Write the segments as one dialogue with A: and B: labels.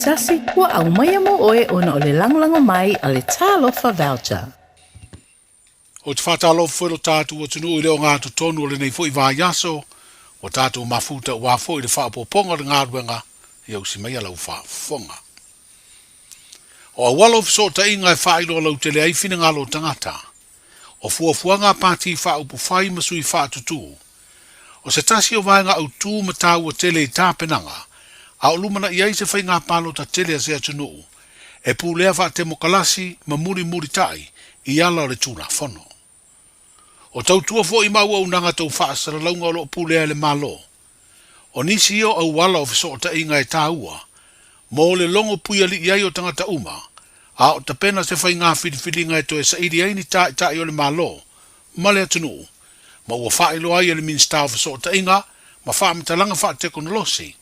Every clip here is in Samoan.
A: Tasi, ua aumaia mo oe ona o le lagolago mai a le Talofa Voucher.
B: Ou te faatalofa foi lo tatou atunuu i le ogatotonu o lenei foi vaiaso, ua tatou mafuta aua foi le faaopoopoga o le galuega ia usi maia lau faafofoga. O auala o fesootaiga e faailoa lautele ai finagalo o tagata, o fuafuaga a pati faaupufai ma sui faatutū, O se tasi o vaega autū ma taua tele i tapenaga a o lumanai ai se faiga palota tele a se atunuu e pulea faatemokalasi ma mulimulitai i ala o le Tulafono. O tautua foi ma auaunaga tau faasalalauga o lo o pulea e le Malo. O nisi ia o auala o fesootaiga e taua mo le logo puialii ai o tagata uma a o tapena se faiga filifiliga e toe saili ai ni taitai o le Malo ma le atunuu, ma ua faailoa ai e le Minisita o Fesootaiga ma Faamatalaga Faatekonolosi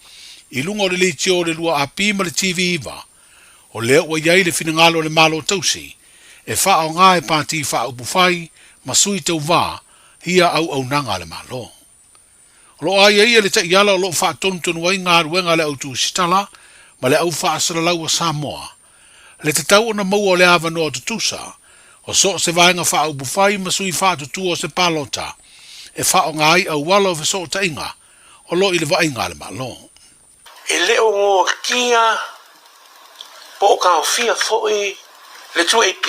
B: i luga o le leitio o le 2AP ma le TV9, o lea ua i ai le finagalo o le Malo Tausi e faaaoga e pati faaupufai ma sui tauva ia auaunaga a le Malo. O lo o aiaia le taiala o lo o faatonutonu ai galuega a le autusitala ma le au faasalalau a Samoa, le tatau ona maua o le avanoa tutusa o so o se vaega faaupufai ma sui faatutua o se palota e faaaoga ai auala o fesootaiga o lo o i le vaaiga a le Malo.
C: E le o goatia po o taofia foi le 2AP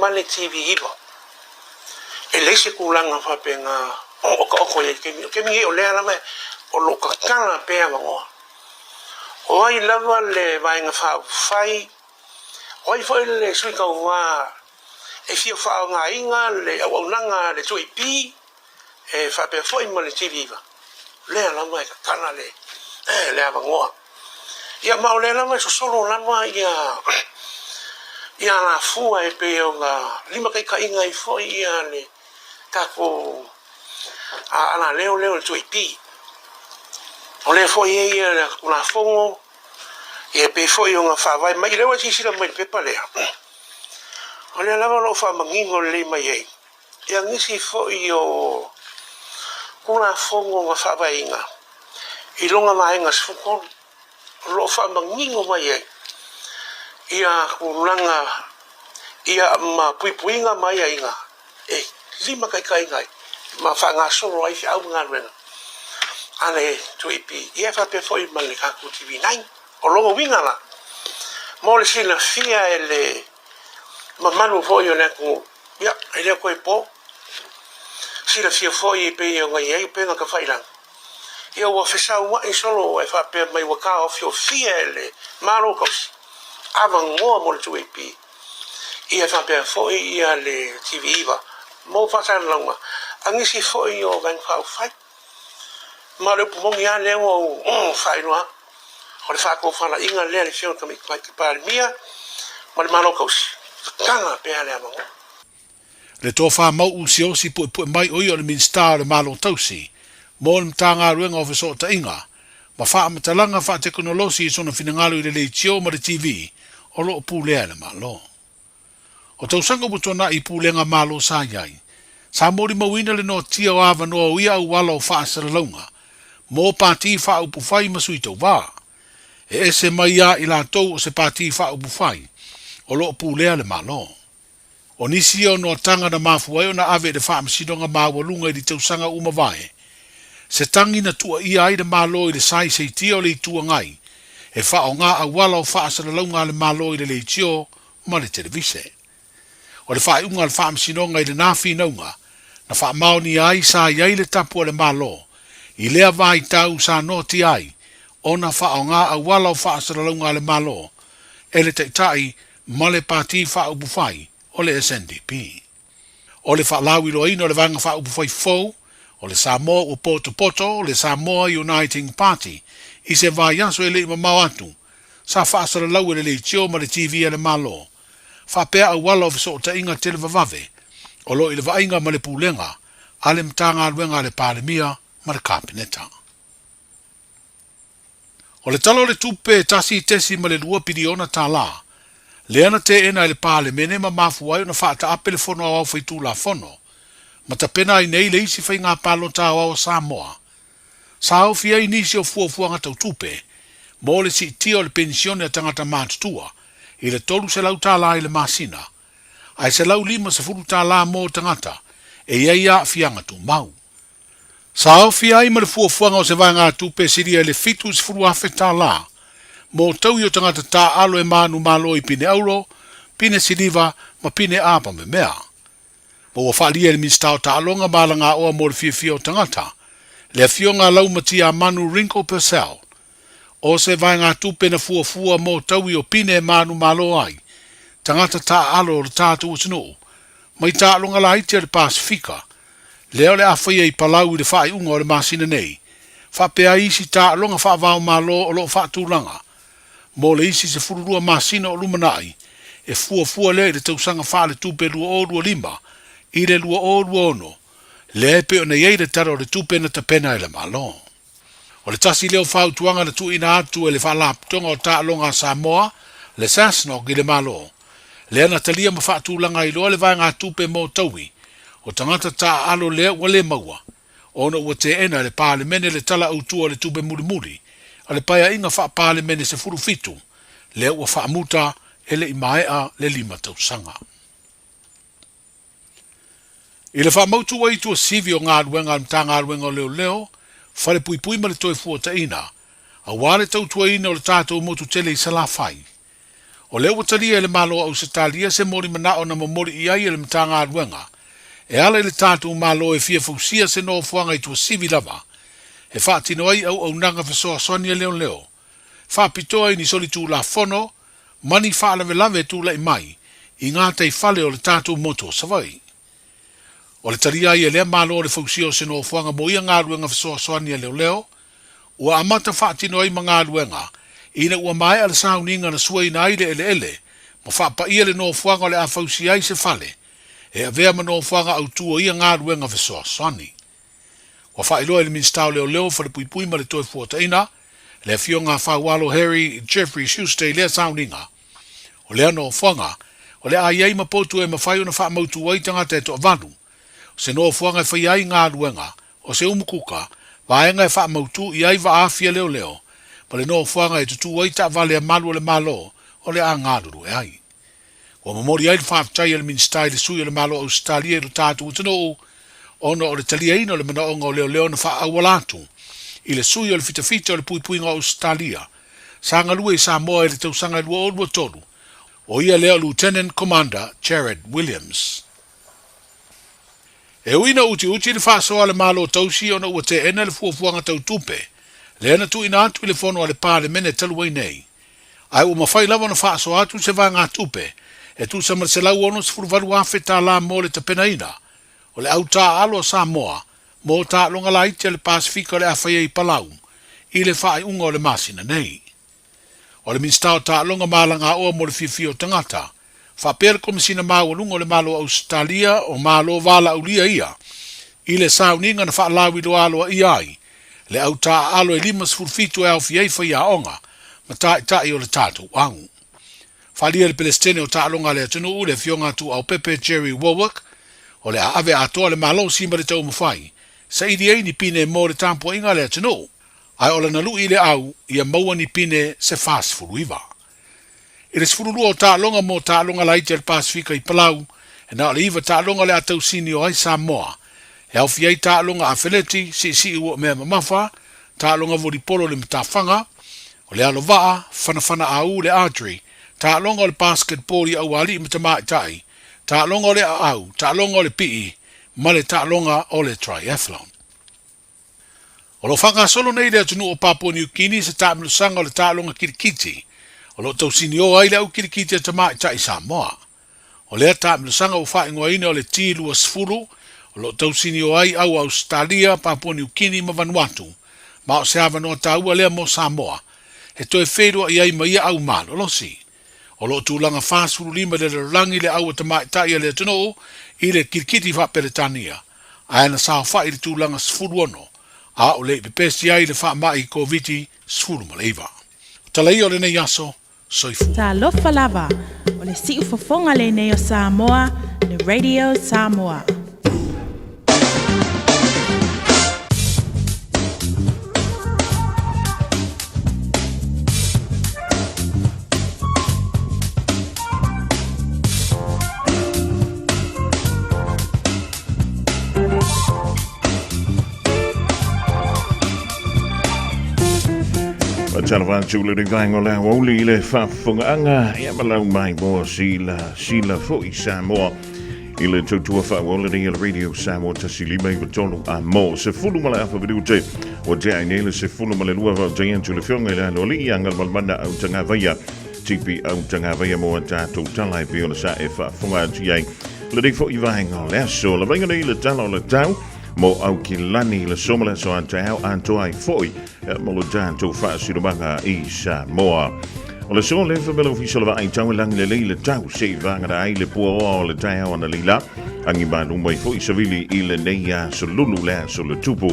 C: ma le TV9. E leai se tulaga faapena o otaota i ai i le taimi. O le taimi nei o lea lava o lo o tatala pea avanoa. O ai lava le Vaega Faaupufai, o ai foi le sui tauva e fia faaaogaina le auaunaga a le 2AP, E faapea foi ma le TV9, o lea lava e tatala le le avanoa. Ia ma o lea lava e sosolo lava ia ia alafua e pei ona limataitaiina ai foi ia le tatou alaleo lea o le 2AP. O lea foi e i ai ia le Tulafono ia e pei foi ona faavae mai, o lea ua e silasila mai i le pepa lea, o lea lava o lo o faamanino lelei mai ai Ia nisi foi o Tulafono na faavaeina i lona vaega 13 o lo o faamanino mai ai ia tulaga ia ma puipuiga ma aiaiga e limataitaiina ai ma faagasolo ai feau ma galuega a le 2AP ia faapea foi ma le tatou TV9. O lona uiga la, mo le silafia e le mamalu foi o le atunuu, Ia, e le o toe po. Silafia foi e pei ona i ai upega tafailaga, ia ua fesaua'i solo e faapea mai ua taofiofia e le Malo tausi avanoa mo le 2AP, ia faapea foi ia le TV9 mo faasalalauga a nisi foi o Vaega Faaupufai. Ma o le upu moni lava lea ua ou faailoa atu, o le faatofalaiga lea a le Afioga i le Tamaitai Palemia ma le Malo Tausi, tatala pea le avanoa.
B: Le tofa mauʻu siaosi puepue mai o ia o le Minisita o le Malo Tausi mo le Matagaluega o Fesootaiga ma Faamatalaga Faatekonolosi i sona finagalo i le leitio ma le TV o lo o pulea e le Malo. O tausaga ua tuanai i pulega Malo sa i ai, sa molimauina le noatia o avanoa o ia auala o faasalalauga mo pati faaupufai ma sui tauva. E ese mai ia i latou o se pati faaupufai o lo o pulea le Malo. O nisi ia o noataga na mafua ai ona ave i le Faamasinoga Maualuga i le tausaga ua mavae, se tagi na tuuaia ai le Malo i le saisaitia o le Itu Agai e faaaoga auala o faasalalauga a le Malo i le leitio ma le televise. O le faaiuga a le Faamasinoga i lena finauga na faamaonia ai sa i ai le tapu a le Malo i lea vaitau sa noatia ai ona faaaoga auala o faasalalauga a le Malo e le Taitai ma le Pati Faaupufai o le SNDP. O le faalauiloaina o le Vaega Faaupufai fou o le Samoa ua potopoto le Samoa Uniting Party i se vaiaso e le i mamao atu, sa faasalalau e le leitio ma le TV a le Malo, faapea auala o fesootaiga televavave o lo o i le vaaiga ma le pulega a le Matagaluega a le Palemia ma le Kapeneta. O le Tala o le Tupe e $1.2 piliona tala, lea na teena e le Palemene ma mafua ai ona faataape le Fono Aoao Faitulafono, ma tapena ai nei le isi faiga palota aoao a Samoa. Sa aofia ai nisi o fuafuaga tau tupe, mo le siitia o le penisione a tagata matutua i le $300 i le masina, ae $150 mo tagata e i ai aafiaga tumau. Sa aofia ai ma le fuafuaga o se vaegatupe e silia i le $70,000 mo taui o tagata taaalo e manumalo i pine auro, pine siliva ma pine apamemea. Ma ua faaalia e le Minisita o Taaloga ma Alagaoa mo le Fiafia o Tagata, le Afioga a Laumatiamanu Ringo Purcell, o se vaegatupe na fuafua mo taui o pine e manumalo ai tagata taaalo o le tatou atunuu mai taaloga laiti a le Pasefika, lea o le a faia i Palau i le faaiuga o le masina nei, faapea ai isi taaloga faava-o-Malo o lo o faatulaga mo le isi 12 masina o lumanai, e fuafua lea i le tausaga faaletupe 2025 i le 2026, lea e pei ona i ai le Tala o le Tupe na tapena e le Malo. O le tasi lea o fautuaga na tuuina atu e le Faalapotopotoga o Taaloga a Samoa, le SASNOC, i le Malo, lea na talia ma faatulaga ai loa le vaegatupe mo taui o tagata taaalo lea ua le maua ona ua teena e le Palemene le Tala Autu o le Tupe Mulimuli a le Paeaiga Faa-Palemene 17 lea ua faamuta e le i maea le lima tausaga. I le faamautu ai i Tuasivi o galuega a le Matagaluega o Leoleo, Falepuipui ma le Toefuataiga, aua le tautuaina o le tatou motu tele i Salafai. O lea ua talia e le Malo o Ausetalia se moli manao na momoli i ai e le Matagaluega e ala i le tatou Malo e fia fausia se nofoaga i Tuasivi lava e faatino ai auaunaga fesoasoani a leoleo faapitoa i ni solitulafono ma ni faalavelave e tulai mai i gataifale o le tatou motu o Savaii. O le talia ai e lea Malo o le fausia o se nofoaga mo ia galuega fesoasoani a leoleo, ua amata faatino ai ma galuega ina ua maea le sauniga na suaina ai le eleele ma faapaia le nofoaga o le a fausia ai se fale e avea ma nofoaga autu o ia galuega fesoasoani. Ua faailoa e le Minisita o Leoleo, Falepuipui ma le Toefuataiga, le Afioga a Faualo Harry Jeffrey Schuster i lea sauniga. O lea nofoaga, o le a i ai ma potu e mafai ona faamautu ai tagata e toavalu. O se nofoaga e faia ai galuega, o se umukuka, vaega e faamautu i ai vaaafia leoleo, ma le nofoaga e tutū ai taavale a malu o le Malo o le a galulue ai. Ua momoli ai le faafetai a le Minisita i le sui o le Malo o Ausetalia i lo tatou atunuu ona o le taliaina o le manaoga o leoleo na faaauala atu i le sui o le fitafita o le puipuiga o Ausetalia sa galue i Samoa i le tausaga e 2023, o ia lea o Lieutenant Commander Jared Williams. E ui ina utiuti le faasoa a le Malo tausi ona ua teena le fuafuaga tau tupe lea na tuuina atu i le Fono a le Palemene talu ai nei, ae ua mafai lava ona faasoa atu se vaegatupe e tusa ma le $168,000 mo le tapenaina o le au taaalo a Samoa mo taaloga laiti a le Pasefika o le a faia i Palau i le faaiuga o le masina nei. O le Minisita o Taaloga ma Alagaoa mo le Fiafia o Tagata, faapea le Komesina Maualuga o le Malo o Ausetalia o Malo Valaaulia ia i le sauniga na faalauiloa aloaia ai le au taaalo e 57 e aofia ai faiaoga ma taitai o le tatou au. Faaalia e le Pelesitene o Taaloga a le atunuu, le Afioga a Tuuaupepe Jerry Warwick, o le a ave atoa le malosi ma le taumafai, saili ai ni pine mo le tapuaiga a le atunuu, ae o lana lu'i i le au ia maua ni pine se 49. I le 12 o taaloga mo taaloga laiti a le Pasefika i Palau, e na o le iva taaloga o le a tausini o ai Samoa, e aofia ai taaloga afeleti, siisii ua mea mamafa, taaloga volipolo i le matafaga, o le alo vaa, fanafana aū le archery, taaloga o le basketball i aualii ma tamaitai, taaloga o le aau, taaloga o le pii, ma le taaloga o le triathlon. O lo o faagasolo nei i le atunuu o Papua New Guinea se taamilosaga o le taaloga kilikiti o lo o tausinio ai le au kilikiti a tamaitai Samoa. O lea taamilosaga ua faaigoaina o le T20 o lo o tausinio ai au a Ausetalia, Papua New Guinea ma Vanuatu, ma o se avanoa taua lea mo Samoa e toe feiloai ai ma ia au malolosi. O lo o tulaga 45 i le lalolagi le au a tamaitai a le atunuu i le kilikiti faa-Peretania, ae na saofai i le tulaga 16, a o le i pepesi ai le faamai Koviti-19. O tala ia o lenei aso, soifua.
A: Talofa lava, o le siufofoga lenei o Samoa, le Radio Samoa.
D: Faatalofa atu i lenei vaega o le aoauli i le faafofogaaga, ia ma lau mai mo sila, sila foi Samoa i le tautua faaauau lenei a le Radio Samoa 153 a mo 10 ma le afa minute ua tea ai nei le 12. Faafetai atu i le Afioga i le Aloalii Agalimalemana Autagavaia, TP Autagavaia, mo a tatou tala e pei ona sa e faafofoga atu i ai lenei foi vaega o le aso. Lavaiga nei le tala o le tau mo Aukilani le so ma le aso a taeao atoa ai foi mo lo tatou faasinomaga i Samoa. O le so le fa mele ofisa o le vaai tau e lagi lelei le tau se i vagana ai le puaoa o le taeao analeila agi malu mai foi savili i lenei aso lulu le aso le tupu.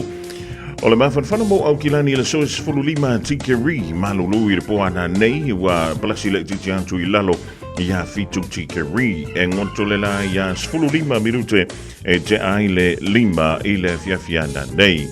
D: O le mafanafana mo Aukilani i le so e 15 tikeri malulu i le po ana nei ua palasi laitiiti atu i lalo ia 7 tikeri e goto le la ia 15 minute e tea ai le 5 i le afiafi ana nei.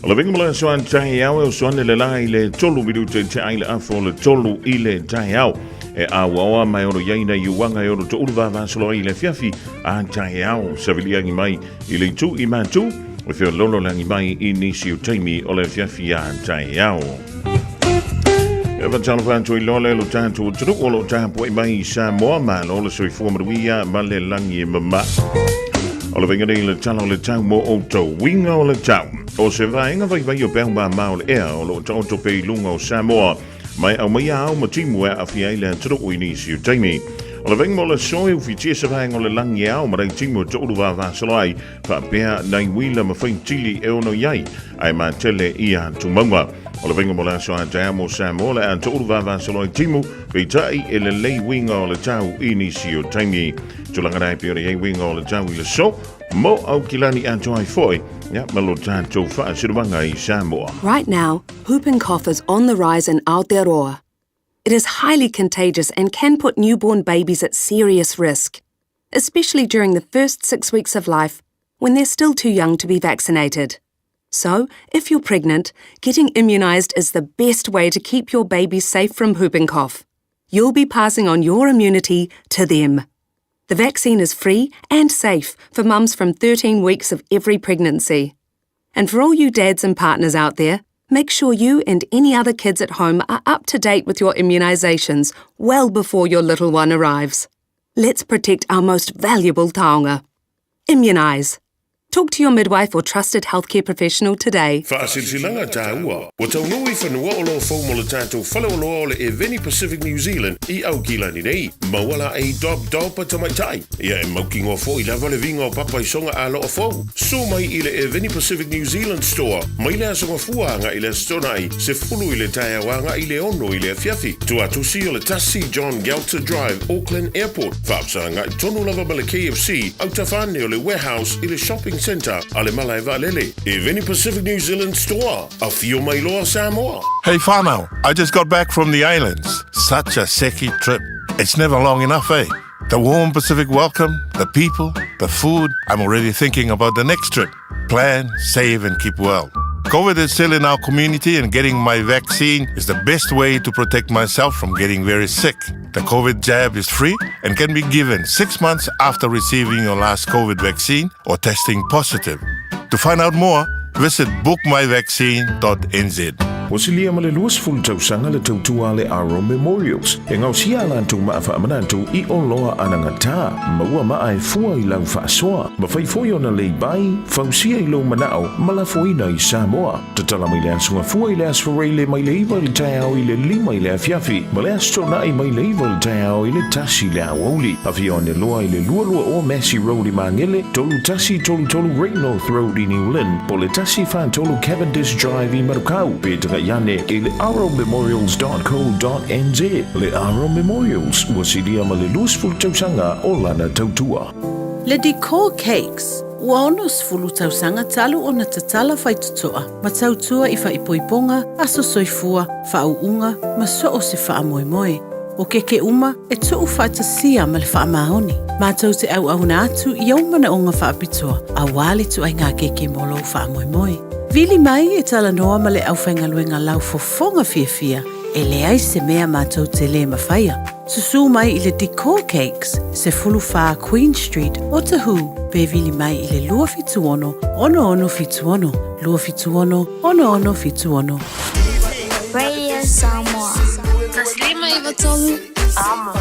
D: O le vinga mo le aso a taeao e oso ane le la i le 3 minute e tea ai le afa o le 3 i le taeao. E auaoa mai ono iai nei uaga e ono toulu vavasolo ai i le afiafi a taeao. Savili mai i le itu i matu, e feololo lagi mai i nisi o taimi o le afiafi a taeao. E faatalofa atu i loa le lo tatou atunuu o lo o tapuai mai i Samoa, malo le soifua manuia ma le lagi e mama. O le vaiga nei le tala o le tau mo outou, uiga o le tau. O se vaega vaivai o peau māmā o le ea o lo o taoto pea i luga o Samoa, mai aumaia ao ma timu e aafia ai le atunuu i nisi o taimi. O le vaiga mo le aso e ufitia se vaega o le lagi e ao ma nai timu e toulu vavasolo ai, faapea nai uila ma faitili e ono i ai, ae matele i atumauga. O le vaiga mo le aso a taeao mo Samoa le a toulu vavasolo ai timu, peitai e lelei uiga o le tau i nisi o taimi. Tulaga nai pei ona i ai uiga o le tau i le so, mo Aukilani atoa ai foi, ia ma lo tatou faasinomaga i Samoa.
E: Right now, whooping cough is on the rise in Aotearoa. It is highly contagious and can put newborn babies at serious risk, especially during the first 6 weeks of life when they're still too young to be vaccinated. So, if you're pregnant, getting immunised is the best way to keep your baby safe from whooping cough. You'll be passing on your immunity to them. The vaccine is free and safe for mums from 13 weeks of every pregnancy. And for all you dads and partners out there, make sure you and any other kids at home are up to date with your immunisations well before your little one arrives. Let's protect our most valuable taonga. Immunise. Talk to your midwife or trusted healthcare professional today.
D: Faasilasilaga taua. Ua taunuu i fanua oloa fou mo le tatou faleoloa o le Eveni Pacific New Zealand i Aukilani nei. Maua laei Dob Dob a tamaitai. Ia e mautinoa foi lava le viga o papa i soga aloa fou. Susu mai i le Eveni Pacific New Zealand Store mai le Aso Gafua agai i le Aso Toonai, 10 i le taeao agai i le 6 i le afiafi. Tuatusi o le 1 John Gelter Drive, Auckland Airport. Faafesagai tonu lava ma le KFC, autafa ane o le Warehouse i le Shopping Centre a le Malae Vaalele. Eveni Pacific New Zealand Store. Afio mai loa Samoa.
F: Hey whānau, I just got back from the islands. Such a seki trip. It's never long enough, eh? The warm Pacific welcome, the people, the food. I'm already thinking about the next trip. Plan, save, and keep well. COVID is still in our community, and getting my vaccine is the best way to protect myself from getting very sick. The COVID jab is free and can be given 6 months after receiving your last COVID vaccine or testing positive. To find out more, visit bookmyvaccine.nz.
G: Ua silia ma le 20 tausaga le tautua a le Aro Memorials e gaosia a latou maa faamanatu i oloa anagata maua maa e fua i lau faasoa ma fai foi ona leibai fausia i lou manao ma lafoina i Samoa. Tatala mai le Aso Gafua i le Aso Faraile mai le 9 i le taeao i le 5 i le afiafi ma le Aso Toonai mai le 9 i le taeao i le 1 i le aoauli. Afio ane loa i le 22 Massey Road i Magele, 3133 Great North Road i New Lynn, po o le 143 Cavendish Drive i Manukau, pe tagai ane i le aromemorials.co.nz. Le Aro Memorials, ua silia ma le 20 tausaga o lana tautua.
H: Le Decor Cakes, ua 60 tausaga talu ona tatala faitotoa ma tautua i faaipoipoga, aso soifua, faauuga ma so o se faamoemoe. O keke uma e tuu faatasia ma le faamaoni. Matou te auauna atu i ou manaoga faapitoa, auā le ituaiga keke mo lou faamoemoe. Vili mai e talanoa ma le aufaigaluega laufofoga fiafia, e leai se mea matou te lē mafaia. Susū mai i le Decor Cakes, 14 Queen Street, Otahuhu, pe vili mai i le 276 6676, 276 6676.
I: Radio. Radio Samoa. 153 Amo.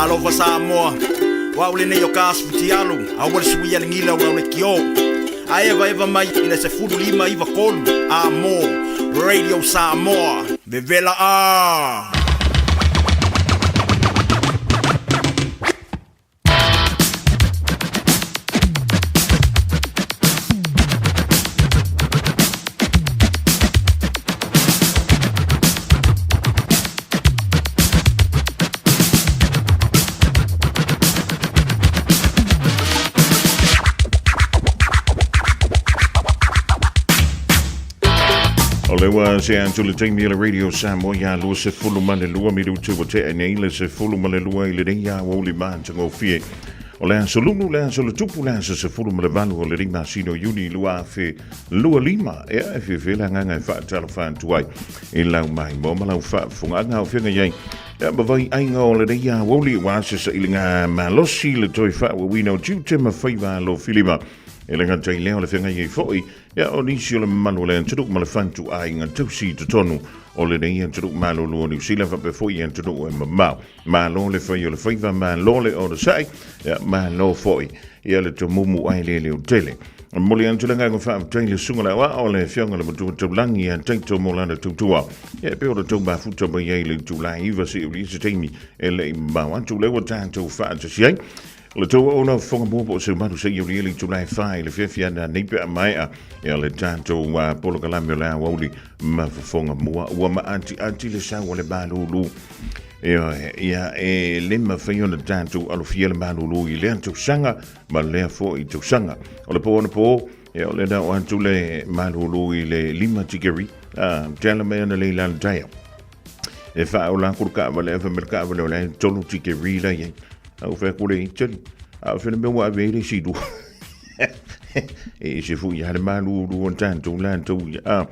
J: Talofa Samoa, o au lenei o ka asu fitialu, aua le suia le gila o lau lekiō. A evaeva mai i le 15 93 a mo Radio Samoa. Vevela a!
D: O le ua se atu le taimi o le Radio Samoa ia 22 minutu ua tea nei le 12 i lenei aoauli matagofie. O le aso Lulu, le aso le Tupu, le aso 18 o le masina o Iuni 2025. Ea e fiafia le agaga e faatalofa atu ai i lau maimoa ma lau faafofogaaga o feagai ai. Ea ma vai aiga o lenei aoauli ua asa sailiga malosi le toe faaauauina o tiute ma faiva alofilima. E le gata i lea o le feagai ai foi Ia, o nisi o le mamalu o le atunuu ma le fatuaiga tausi i totonu o lenei atunuu malolo o Niu Sila faapea foi i atunuu e mamao. Malo le fai o le faiva, malo le onosai, ia, malo foi ia le tomumu ai le leo tele. Momoli atu le agaga faafetai i le susuga le aoao o le Afioga i le Matua Taulagi ia Taito mo lana tautua. Ia, e pei ona tou mafuta mai ai i le itula e 9 seia aulia se taimi e le i mamao atu lea ua tatou faatasi ai. O le tou auauna fofoga mua po o se malu seia aulia le itula e 4 i le fiafia ana nei pe a maea ia le tatou polokalame o le aoauli ma fofoga mua. Ua maatiati le sau o le malulu. Ioe, ia e le mafai ona tatou alofia le malulu i lea tausaga ma lea foi tausaga. O le po anapo, ia o le na o atu le malulu i le 5 tikeri, tala mai ana le ilalo taia. E faaola atu le taavale ae fai mai le taavale o la e tolu tikeri la i ai. Ae ou fai atu le tali, a o fea le mea ua ave ai le isi lua. E ese foi lava le malulu o tatou latou ia. Ah,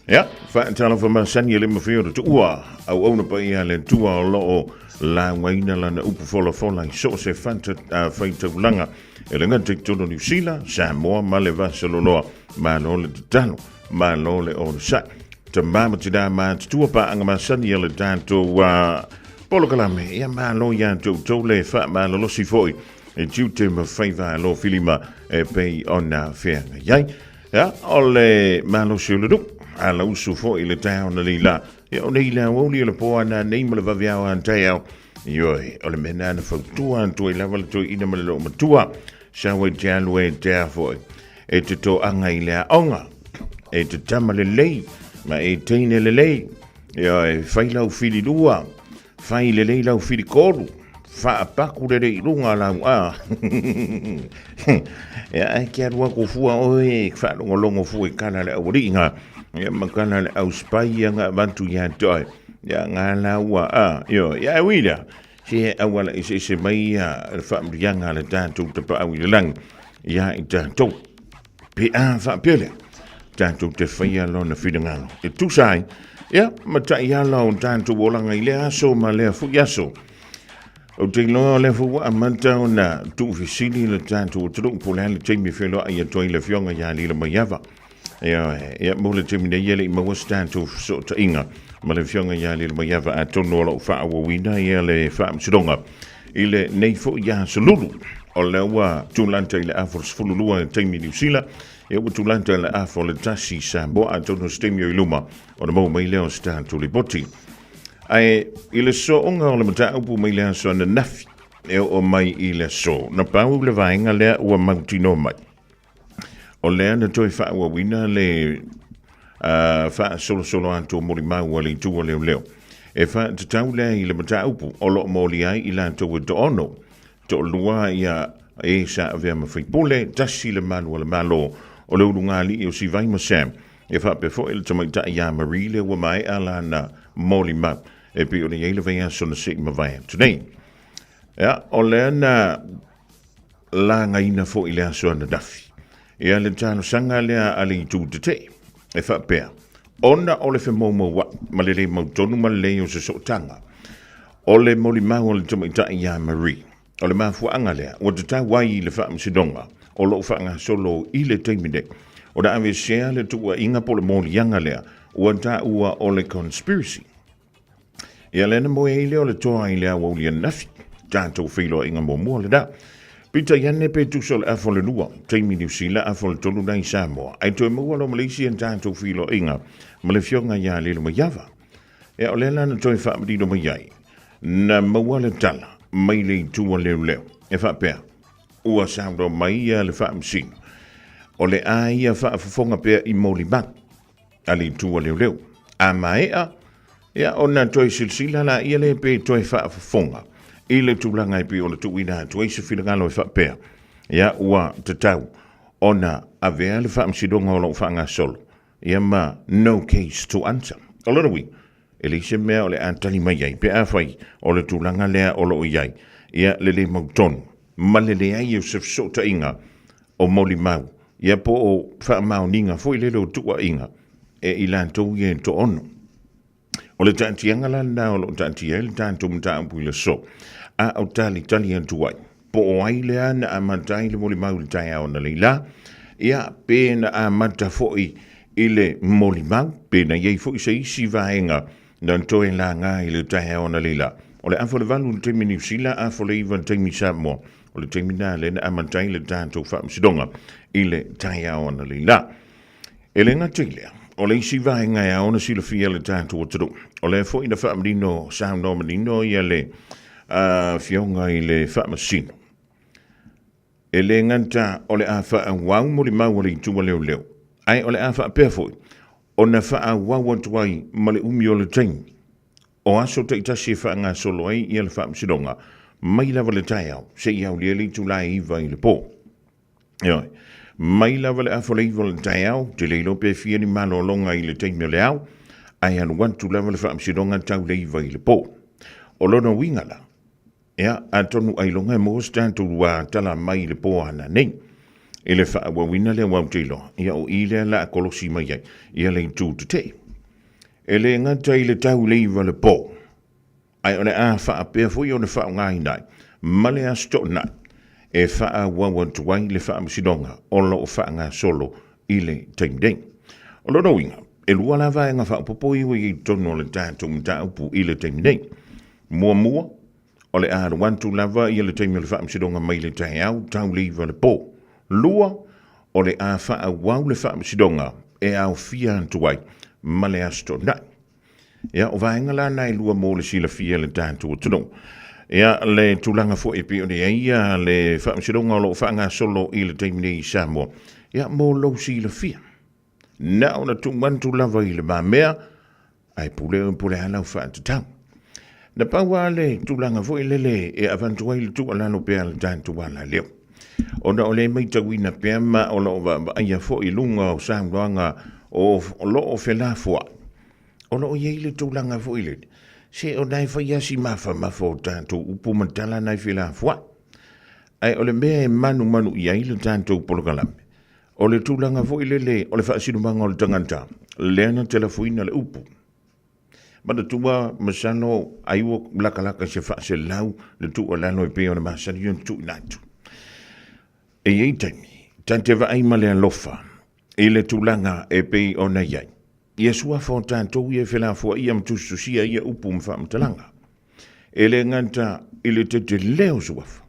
D: ia, faatalofa masani e le mafai ona tuua. Auauna paia a le Atua o lo o laugaina lana upu folafola i so o se fata, faitaulaga e le gata i totonu o Niu Sila, Samoa ma le Vasaloloa. Malo le tatalo, malo le onosai. Tama ma tina matutua paaga masani a le tatou polokalame. Ia malo ia te outou le faamalolosi foi e tiute ma faiva alofilima e pei ona feagai ai. Ia, o le malosi o le nuu, ala usu foi le taeao na nei la. Ia, o nei le aoauli o le po ana nei ma le vaveao a taeao. Ioe, o le mea na na fautua atu ai lava le toeaina ma le loomatua. Sau ai te alu e te a foi. E te toaga i le aoga, e te tama lelei, ma e teine lelei. Ioe, fai lau fililua, fai lelei lau filikolu, faapaku lelei i luga lau a. Ia, ai ke alu aku fua oe, faalogologo fua i kala le aualiiga, ia ma kala le auspai ia nga avatu ia te oe. Ia, nga laua a, ioe, ia e ui lea, se auala eseese mai ia le faamuriaga a le tatou tapaau i le lagi ia i tatou. Pe a faapea lea, tatou te faia lona finagalo e tusa ai, ia, ma taiala o tatou olaga i lea aso ma lea foi aso. Ou te iloa o lea foi ua amata ona tuufesili le tatou atunuu po o le a le taimi e feiloai atu ai le Afioga ia Lila Maiava. Ia, ia, mo le taimi nei e le i maua se tatou fesootaiga ma le Afioga ia Lilomaiava atonu o lo o faaauauina ia le faamasinoga i lenei foi aso Lulu. O lea ua tulata i le afa o le 12 i le taimi i Niu Sila, ia ua tulata i le afa o le 1 i Samoa, atonu o se taimi o i luma ona maua mai lea o se tatou lipoti. Ae i le sooga o le mataupu mai le aso ananafi e oo mai i le aso, na pau le vaega lea ua mautinoa mai. O lea na toe faaauauina le faasolosolo atu o molimau a le Itu o Leoleo e faatatau lea i le mataupu o lo o molia ai i latou e toaono, toalua ia e sa avea ma faipule, tasi le malu a le Malo o le ulugalii o Sivai ma Sam, e faapea foi le tamaitai ia Marie lea ua maea lana molimau e pei ona i ai le vaiaso na se i mavae atu nei. Ia, o lea na lagaina foi i le aso ananafi. Ia le talosaga lea a le itu tetee, e faapea, ona o le femoumoua'i ma le lē mautonu ma le leai o se sootaga, o le molimau a le tamaitai ia Marie, o le mafuaaga lea ua tatau ai i le Faamasinoga o lo o faagasolo i le taimi nei, ona aveesea le tuuaiga po o le moliaga lea ua taua o le conspiracy. Ia lea na moe ai lea o le toa i le aoauli ananafi. Tatou feiloaiga muamua lena. Peitai ane pe tusa o le afa o le lua, taimi Niu Sila, afa o le tolu na i Samoa. Ae toe maua loa ma le isi a tatou feiloaiga ma le afioga ia Lilomaiava. Ea o lea la na toe faamanino mai ai, na maua le tala mai le itu a leoleo e faapea, ua saunoa mai ia le faamasino, o le a ia faafofoga pea i molimau a le itu a leoleo. A maea, ia ona toe silasila laia lea pe toe faafofoga i le tulaga e pei ona tuuina atu ai se finagalo e faapea, ia ua tatau ona avea le faamasinoga o lo o faagasolo ia ma no case to answer. O lona uiga, e leai se mea o le a tali mai ai pe afai o le tulaga lea o lo o i ai, ia le le mautonu ma le leai o se fesootaiga o molimau, ia po o faamaoniga foi lele o tuuaiga e i latou ia e toaono. O le taatiaga la lena o lo o taatia ai le tatou mataupu i le aso, a o talitali atu ai, po o ai lea na amata ai le molimau i le taeao analeila, ia, pe na amata foi i le molimau, pe na i ai foi se isi vaega na toe laga i le taeao analeila. O le afa o le valu i le taimi Niu Sila, afa o le iva i le taimi Samoa. O le taimi lena lea na amata ai le tatou faamasinoga i le taeao analeila. E le gata i lea, o le isi vaega e ao ona silafia e le tatou atunuu, o lea foi na faamanino, saunoa manino ia le Afioga i le Faamasino, e le gata o le a faaauau molimau a le Itu a Leoleo, ae o le a faapea foi ona faaauau atu ai ma le umi o le taimi o aso taitasi e faagasolo ai ia le Faamasinoga mai lava le taeao seia aulia le itula e 9 i le po. Ioe. Mai lava le afa o le iva o le taeao, te le iloa pe fia ni malologa i le taimi o le ao, ae alu atu lava le faamasinoga tau le iva i le po. O lona uiga la, ia, atonu ailoga e maua se tatou lua tala mai i le po ana nei. I le faaauauina lea ua ou te iloa, ia o i lea la a kolosi mai ai, ia le itu tetee. E le gata i le tau le iva le po, Ae o le a faapea foi ona faaaogaina ai ma le Aso Toonai e faaauau atu ai le faamasinoga o lo o faagasolo i le taimi nei. O lona uiga, e lua la vaega faaopoopo ia ua i ai i totonu o le tatou mataupu i le taimi nei. Muamua, o le a alu atu lava ia le taimi o le faamasinoga mai le taeao tau le iva le po. Lua, o le a faaauau le faamasinoga e aofia atu ai ma le Aso Toonai. Ia, o vaega la na e lua mo le silafia e le tatou atunuu. Ia, le tulaga foi e pei ona i ai ia le faamasinoga o lo o faagasolo i le taimi nei i Samoa, ia, mo lou silafia. Na ona tuu atu lava i le mamea, ae pule oe po o le a lau faatatau. Na pau lava le tulaga foi lele e avatu ai le tuualalo pea a le tatou alaleo. Ona o lea e matauina pea ma o lo o vaavaaia foi i luga o saunoaga o lo o felafoai, o lo o i ai le tulaga foi lele, se o na e fai lava si mafamafa o tatou upu ma tala na e felafoai. Ae o le mea e manumanu i ai le tatou polokalame, o le tulaga foi lele o le faasinomaga o le tagata lea na telafoina le upu. Manatua, masalo ai ua lakalaka i se faaselau le tuualalo e pei ona masani ona tuuina atu. E i ai taimi, ta te vaai ma le alofa i le tulaga e pei ona i ai. Ia suafa o tatou ia e felafoaia ma tusitusia ia upu ma faamatalaga. E le gata i le tetele o suafa,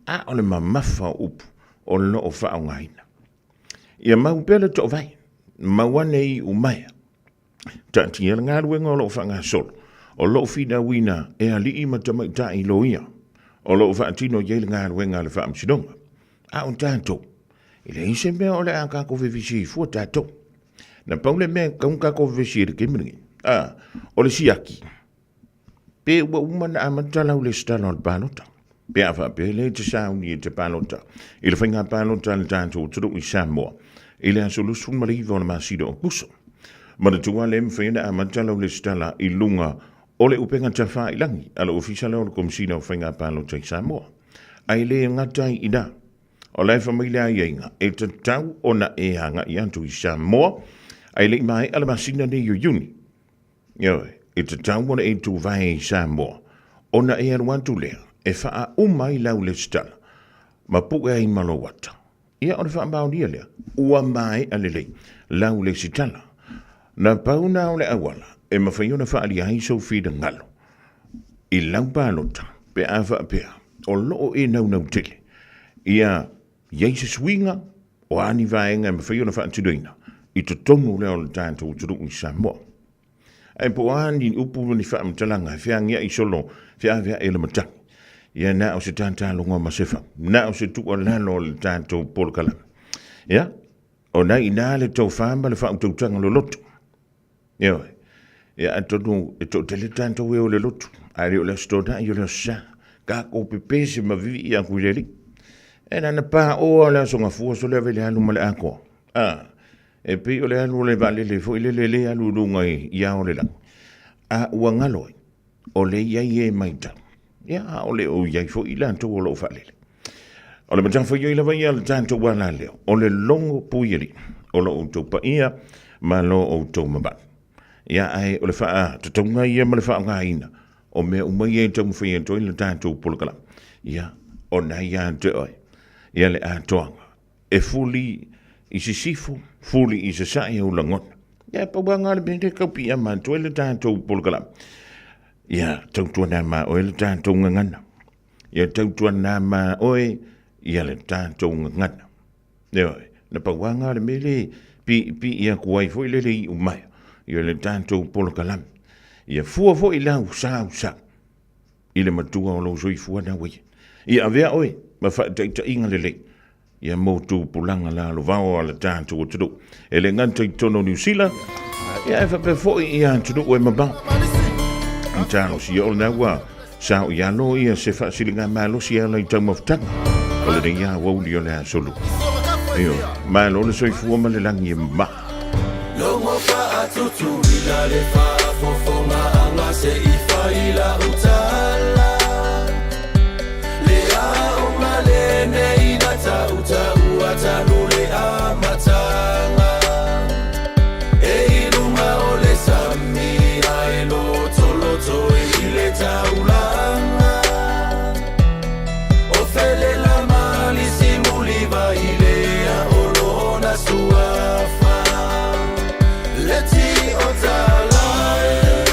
D: a o le mamafa o upu o lo o faaaogaina. Ia mau pea le toovae, mau ane i iumaea. Taatia le galuega o lo o faagasolo, o lo o finauina e alii ma tamaitai loia, o lo o faatino i ai le galuega a le Faamasinoga. A o tatou, e leai se mea o le a tatou vevesi ai fua tatou. Na pau le mea e tatau ona tatou vevesi ai i le taimi lenei, a, o le siaki, Pe ua uma ona amata lau lesitala o le palota? Pe a faapea e le te sauni e te palota i le faiga palota a le tatou atunuu i Samoa i le aso 29 o le masina o Aokuso. Manatua le mafai ona amata lau lesitala i luga o le upega tafailangi a le Ofisa lea o le Komesina o Faiga Palota i Samoa. Ae le gata ai i ina, o la e fai mai le aiaiga e tatau ona e agai atu i Samoa ae le i maea le masina nei o Iuni. Ioe, e tatau ona e tuvae i Samoa, ona e alu atu lea e faauma ai lau lesitala ma pue ai ma lou ata. Ia, o le faamaonia lea, ua maea lelei lau lesitala. Na pau na o le auala e mafai ona faaalia ai sou finagalo i lau palota pe a faapea. O lo o e naunau tele. Ia i ai se suiga o a ni vaega e mafai ona faatinoina i totonu lea o le tatou atunuu i Samoa. Ae po o a ni upu ma ni faamatalaga e feagiai solo feaveai le matagi, ia na o se tataloga ma se fau, na o se tuualalo a le tatou polokalame. Ia, o na i ina le tofa ma le faautautaga loloto. Ioe. Ia atonu e toatele tatou e o le lotu, ae le o le Aso Toonai o le Aso Sa. Tatou pepese ma vivii atu i le Alii. E na na paoa le Aso Gafua sole ave le alu ma le atoa. A, e pei o le alu o le vaalele foi lele le alu i luga i ao o le lagi. A ua galo ai, o le i ai e maitau. Ia, a o le o i ai foi i latou o lo o faalele. O le matafaioi lava ia a le tatou alaleo, o le logo puialii o lo outou paia ma lo outou mamalu. Ia, ae o le faatatauga ia ma le faaaogaina o mea uma ia e taumafai atu ai le tatou polokalame, ia, o na ia te oe, ia le atoaga e fuli i sisifo, fuli i sasae ou lagona. Ia, pau lava lena o le mea lea e tau piiama atu ai le tatou polokalame. Ia, tautuana ma oe le tatou gagana. Ia tautuana ma oe ia le tatou gagana. Ioe, na pau lava lena o le mea lea e piipii atu ai foi lele iu mai ia le tatou polokalame. Ia fua foi lau sausau i le matua o lou soifua na ua i ai. Ia avea oe ma faataitaiga lelei ia mo tupulaga lalovao a le tatou atunuu. E le gata i totonu o Niu Sila, ia e faapea foi i atunuu e mamao. I talosia o lena ua sao i alo ia se faasiligamalosi e ala i taumafataga o lenei aoauli o le Aso Lua. Ioe, malo le soifua ma le lagi e mama.
K: Logo faatutuila le faafofogaaga se i fai lau tala. Le aoga lenei na tautaua talu le amataga. E i luga o le sami ae lotoloto i le taulaga. O felela malisi muliva i lea o lona suafa. Le ti o talae,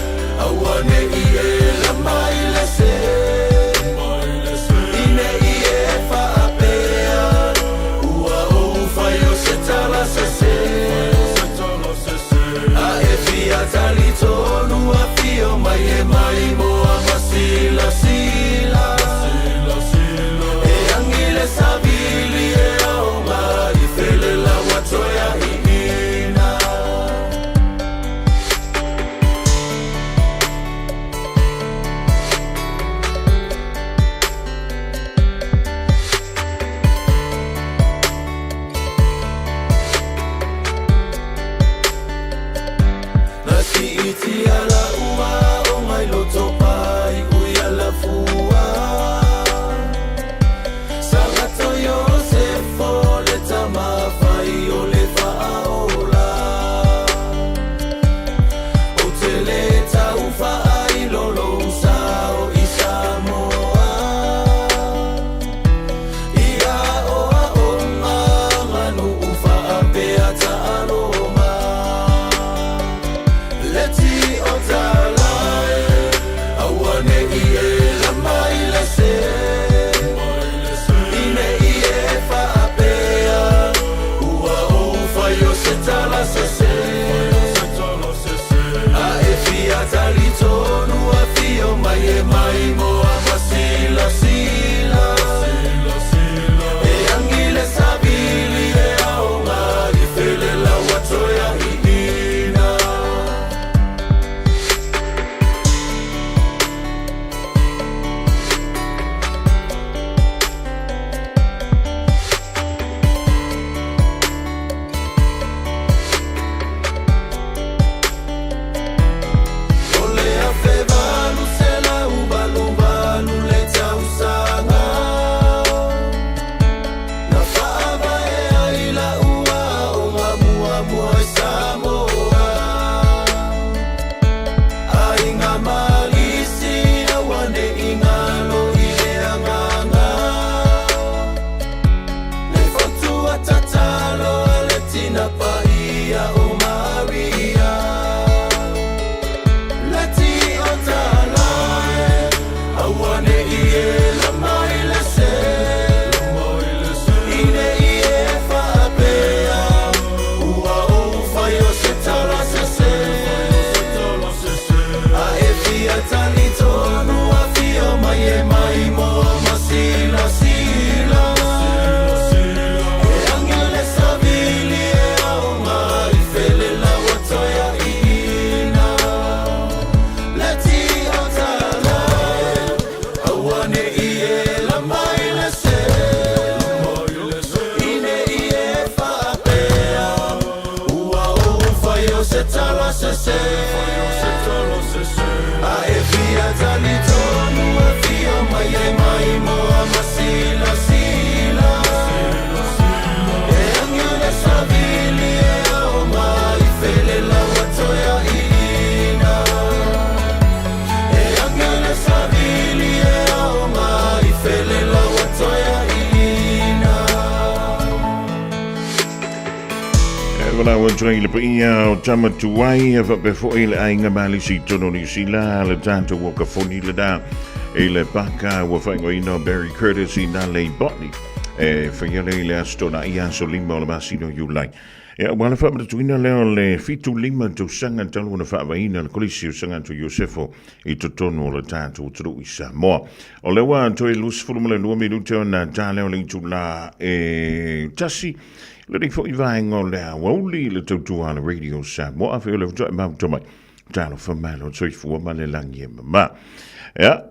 K: aua ne i e lama i le se.
D: Faatalaau atu ai i le paia o tama tuai e faapea foi le aiga malisi i totonu o Niu Sila, le tatou okafoni lena i le paka ua faaigoaina o Barry Curtis i Nalei Botany e faia lea i le Aso Toonai aso 5 o le masina o Iulai. Ia, ua le faamanatuina lea o le 75 tausaga talu ona faavaeina le Kolisi o Sagato Iosefo i totonu o le tatou atunuu i Samoa. O lea ua toe 22 minute ona ta lea o le itula e tasi. Lenei foi vaega o le aoauli i le tautua a le Radio Samoa. Afai o le faatoa e mafuta mai. Talofa malo, soifua ma le lagi e mama. Ia,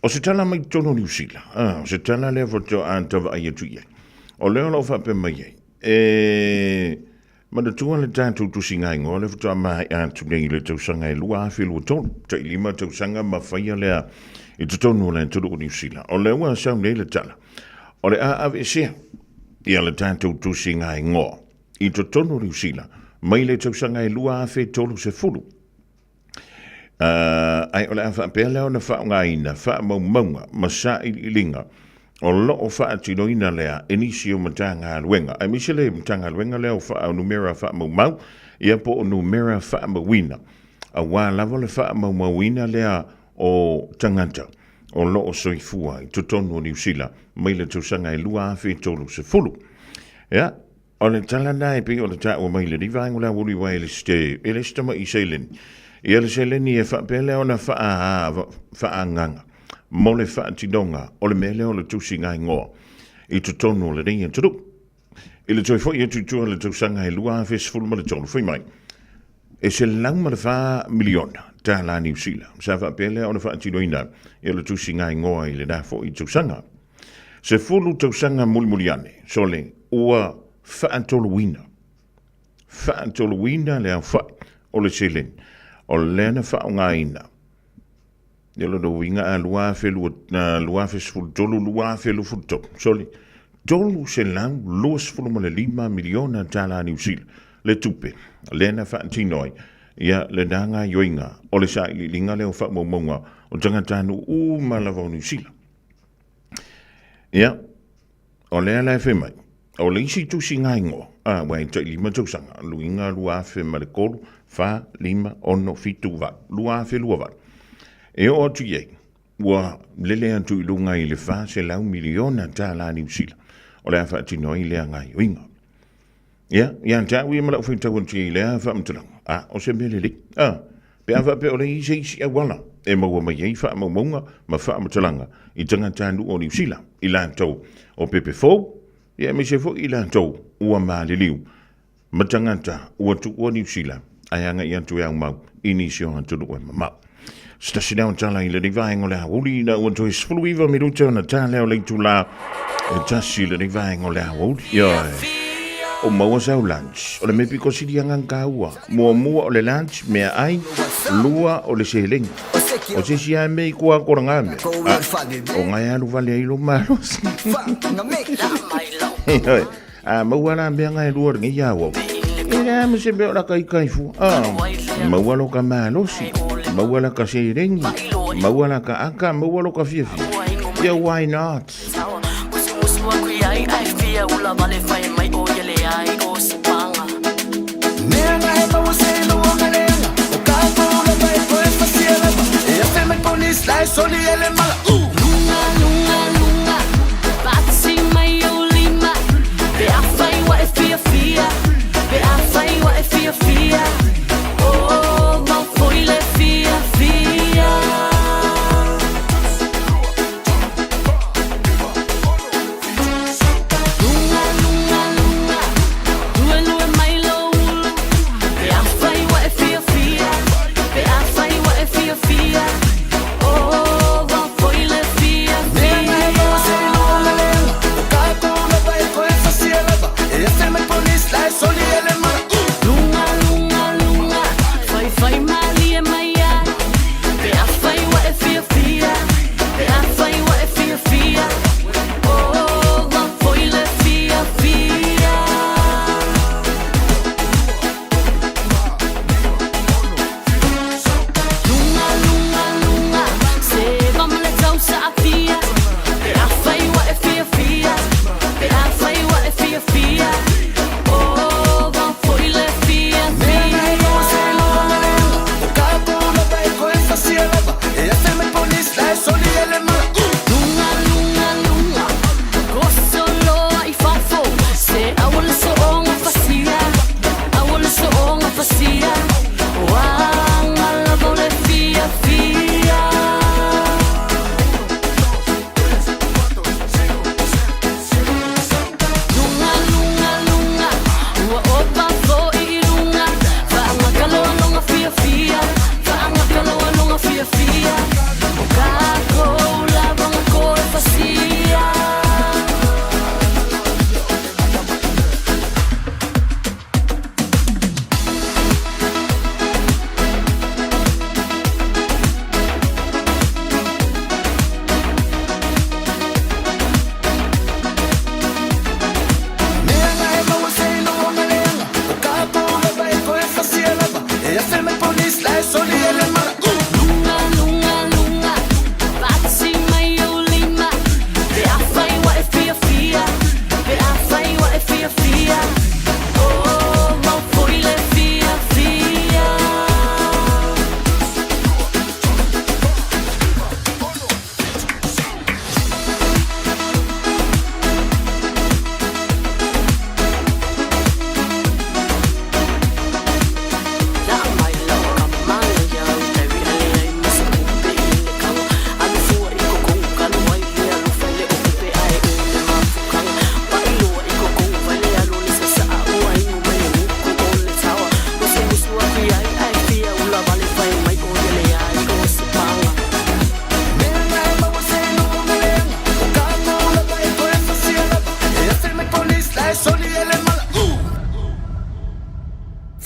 D: o se tala mai totonu o Niu Sila. Ah, o se tala lea faatoa tavaai atu i ai. O lea o lo o faapea mai ai, e manatua le tatou tusiga igoa lea faatoa maea atu nei i le tausaga e 2023, tai 5 tausaga ma faia lea i totonu o le atunuu o Niu Sila. O lea ua sau nei le tala, o le a aveesea ia le tatou tusiga igoa i totonu o Niu Sila mai le tausaga e 2030. Ae o le a faapea lea ona faaaogaina faamaumauga ma sailiiliga o lo o faatinoina lea e nisi o Matagaluega, aemaise le Matagaluega lea o Numera Faamaumau, ia po o Numera Faamauina, aua lava le faamaumauina lea o tagata o lo o soifua i totonu o Niu Sila mai le tausaga e 2030. Ia, O le tala lena e pei ona taua mai i lenei vaega o le aoauli aua e le se, e le se tama'i seleni. Ia le seleni e faapea lea ona faaagaga mo le faatinoga o le mea lea o le tusiga igoa i totonu o lenei atunuu. I le toe foi atu i tua i le tausaga e 2013, fai mai, e $104 miliona tālā Niu Sila sa faapea lea ona faatinoina ia le tusiga igoa i lena foi tausaga. 10 tausaga mulimuli ane, sole, ua faatoluina, faatoluina le aofai o le seleni o lea na faaaogaina i lona uiga a 2013, 2023, sole, $325 miliona tālā Niu Sila le tupe lea na faatino ai ia lena gaoioiga o le sailiiliga lea o faamaumauga o tagatanuu uma lava o Niu Sila. Ia, o lea la e fai mai, o le isi tusiga igoa, a, ua e tai 5 tausaga, luiga 2003, 4, 5, 6, 7, 8, 2028. E oo atu i ai, ua lele atu i luga i le 400 miliona tālā Niu Sila, o le a faatino ai lea gaoioiga. Ia, ia te au ia ma lau faitau atu i lea faamatalaga, a, o se mea lelei, a, pe a faapea o le i ai se isi auala e maua mai ai faamaumauga ma faamatalaga i tagatanuu o Niu Sila, i latou o pepe fou, ia aemaise foi i latou ua maliliu ma tagata ua tuua Niu Sila ae agai atu e aumau i nisi o atunuu e mamao. Se tasi lea o tala i lenei vaega o le aoauli ina ua toe 19 minute ona ta lea o le itula e tasi i lenei vaega o le aoauli. Ioe. O maua sau lunch. O le mea piko sili agaga taua. Muamua o le lunch, meaai. Lua o le seleni. O se isi lava mea i tua atu o lena mea. Ah, o ngai alu vale ai lou malosi. Ioe. A maua la mea ngai lua lenei aoauli. E leai ma se mea o la kaikai fua. Ah, maua lo ka malosi, maua la ka seleni, maua la ka aka, maua lo ka fiafia. Yeah, why not?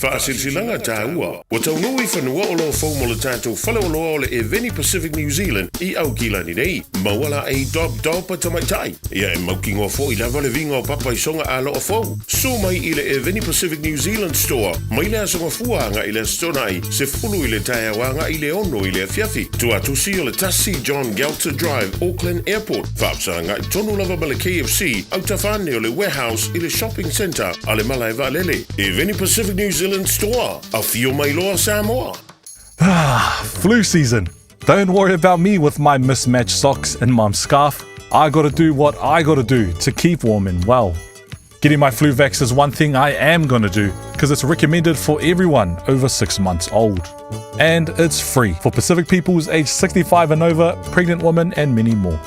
D: Faasilasilaga taua, ua taunuu i fanua oloa fou mo le tatou faleoloa o le Eveni Pacific New Zealand i Aukilani nei. Maua laei Dob Dob a tamaitai. Ia e mautinoa foi lava le viga o papa i soga aloa fou. Susu mai i le Eveni Pacific New Zealand Store mai le Aso Gafua agai i le Aso Toonai, 10 i le taeao agai i le 6 i le afiafi. Tuatusi o le 1 John Gelter Drive, Auckland Airport. Faafesagai tonu lava ma le KFC, autafa ane o le Warehouse i le Shopping Centre a le Malae Vaalele. Eveni Pacific New Zealand Store, afio mai loa Samoa!
L: Ah, flu season. Don't worry about me with my mismatched socks and mum's scarf. I gotta do what I gotta do to keep warm and well. Getting my flu vax is one thing I am gonna do because it's recommended for everyone over six months old. And it's free for Pacific peoples aged 65 and over, pregnant women, and many more.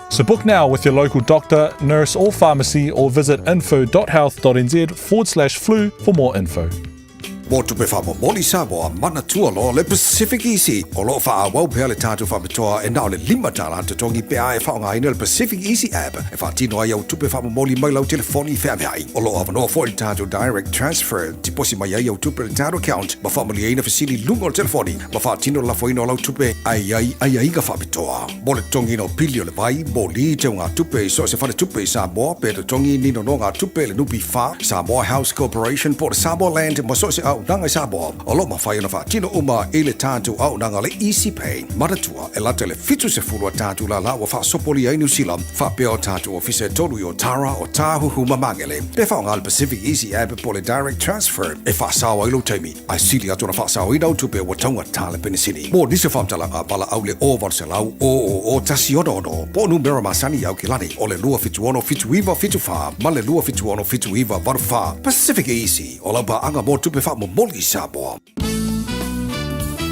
L: So book now with your local doctor, nurse, or pharmacy, or visit info.health.nz forward slash flu for more info.
M: Mo tupe faamomoli Samoa, manatua loa le Pacific Easy. O lo o faaauau pea le tatou faapitoa e na o le $5 totogi pe a e faaaogaina le Pacific Easy app e faatino ai au tupe faamomoli mai lau telefoni feaveai. O lo o avanoa foi le tatou Direct Transfer, tiposi mai ai au tupe i le tatou account ma faamalieina fesili i luga o le telefoni ma faatino le lafoina o lau tupe ae i ai aiaiga faapitoa. Mo le totogiina o pili o le vai, moli, teugatupe i so o se faletupe i Samoa, pe totogi ni nonogatupe i le NPF, Samoa House Corporation po o le Samoa Land ma so o se auaunaga i Samoa, o lo o mafai ona faatino uma i le tatou auaunaga le Easy Pay. Manatua, e lata i le 70 a tatou lala ua faasopolia ai Niu Sila, faapea o tatou ofisa e tolu i Otara, Otāhuhu ma Magele. Pe faaaoga le Pacific Easy App po o le Direct Transfer e faasao ai lou taimi, Ae sili atu ona faasaoina au tupe ua taugata le penisini. Mo nisi o faamatalaga, valaau le 0800 000 166 po o numera masani i Aukilani o le 276 7974 ma le 276 7984. Pacific Easy, o lau paaga mo tupe faamomoli i Samoa.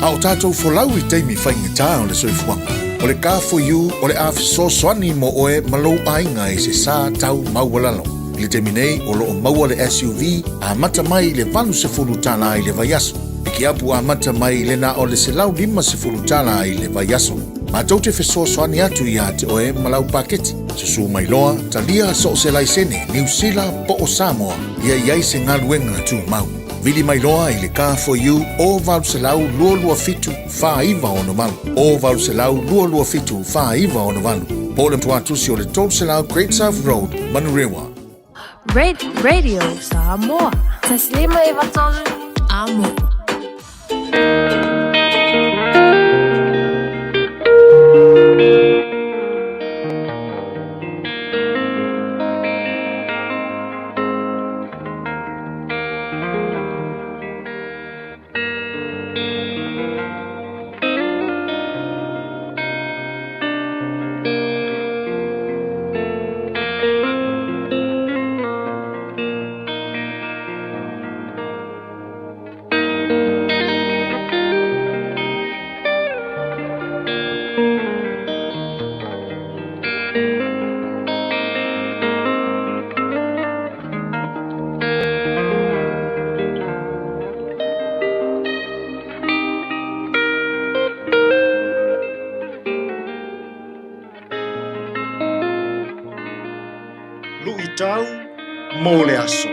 B: A o tātou folau i taimi faigata o le soifuaga, o le Car4U o le a fesoasoani mo oe ma lou aiga i se sa tau maualalo. I le taimi nei, o lo o maua le SUV amata mai i le $80 i le vaiaso. Pikiapu amata mai i le na o le $150 i le vaiaso. Matou te fesoasoani atu iā te oe ma lau paketi. Susu mai loa, talia so o se laisene, Niu Sila po o Samoa, ia i ai se galuega tumau. Vili mai loa i le Car4U o 800 227 4968, o 800 227 4968, po o le tuatusi o le 300 Great South Road, Manurewa.
I: Radio Samoa. Taslima Ivatolu. Amo.
N: Luitau mo le aso.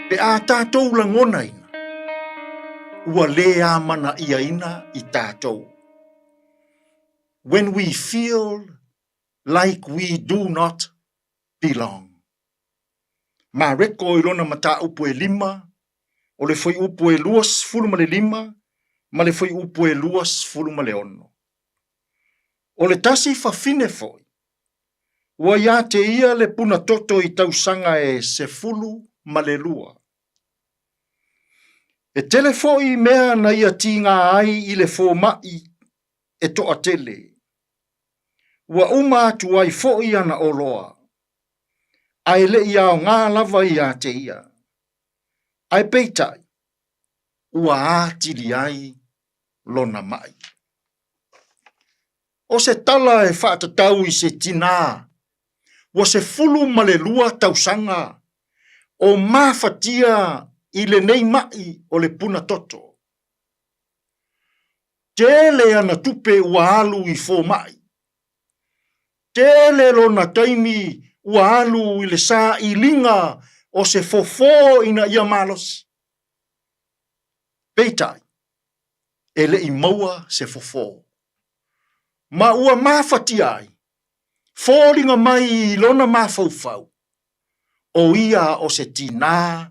N: Pe a tātou lagonaina, ua lē amana'iaina i tātou. When we feel like we do not belong. Mareko i lona mataupu e lima, o le fuaiupu e 25 ma le fuaiupu e 26. O le tasi fafine foi, ua iā te ia le puna toto i tausaga e 12. E tele foi mea na ia tīgā ai i le fōmaʻi e toatele. Ua uma atu ai foi ana oloa, a e le i aogā lava iā te ia. Ae peitai, ua atili ai lona maʻi. O se tala e faatatau i se tinā ua 12 tausaga o mafatia i lenei maʻi o le puna toto. Tele ana tupe ua alu i fomai. Tele lona taimi ua alu i le sailiga o se fofo ina ia malosi. Peitai, e le i maua se fofo. Ma ua mafatia ai, foliga mai i lona mafaufau, o ia o se tinā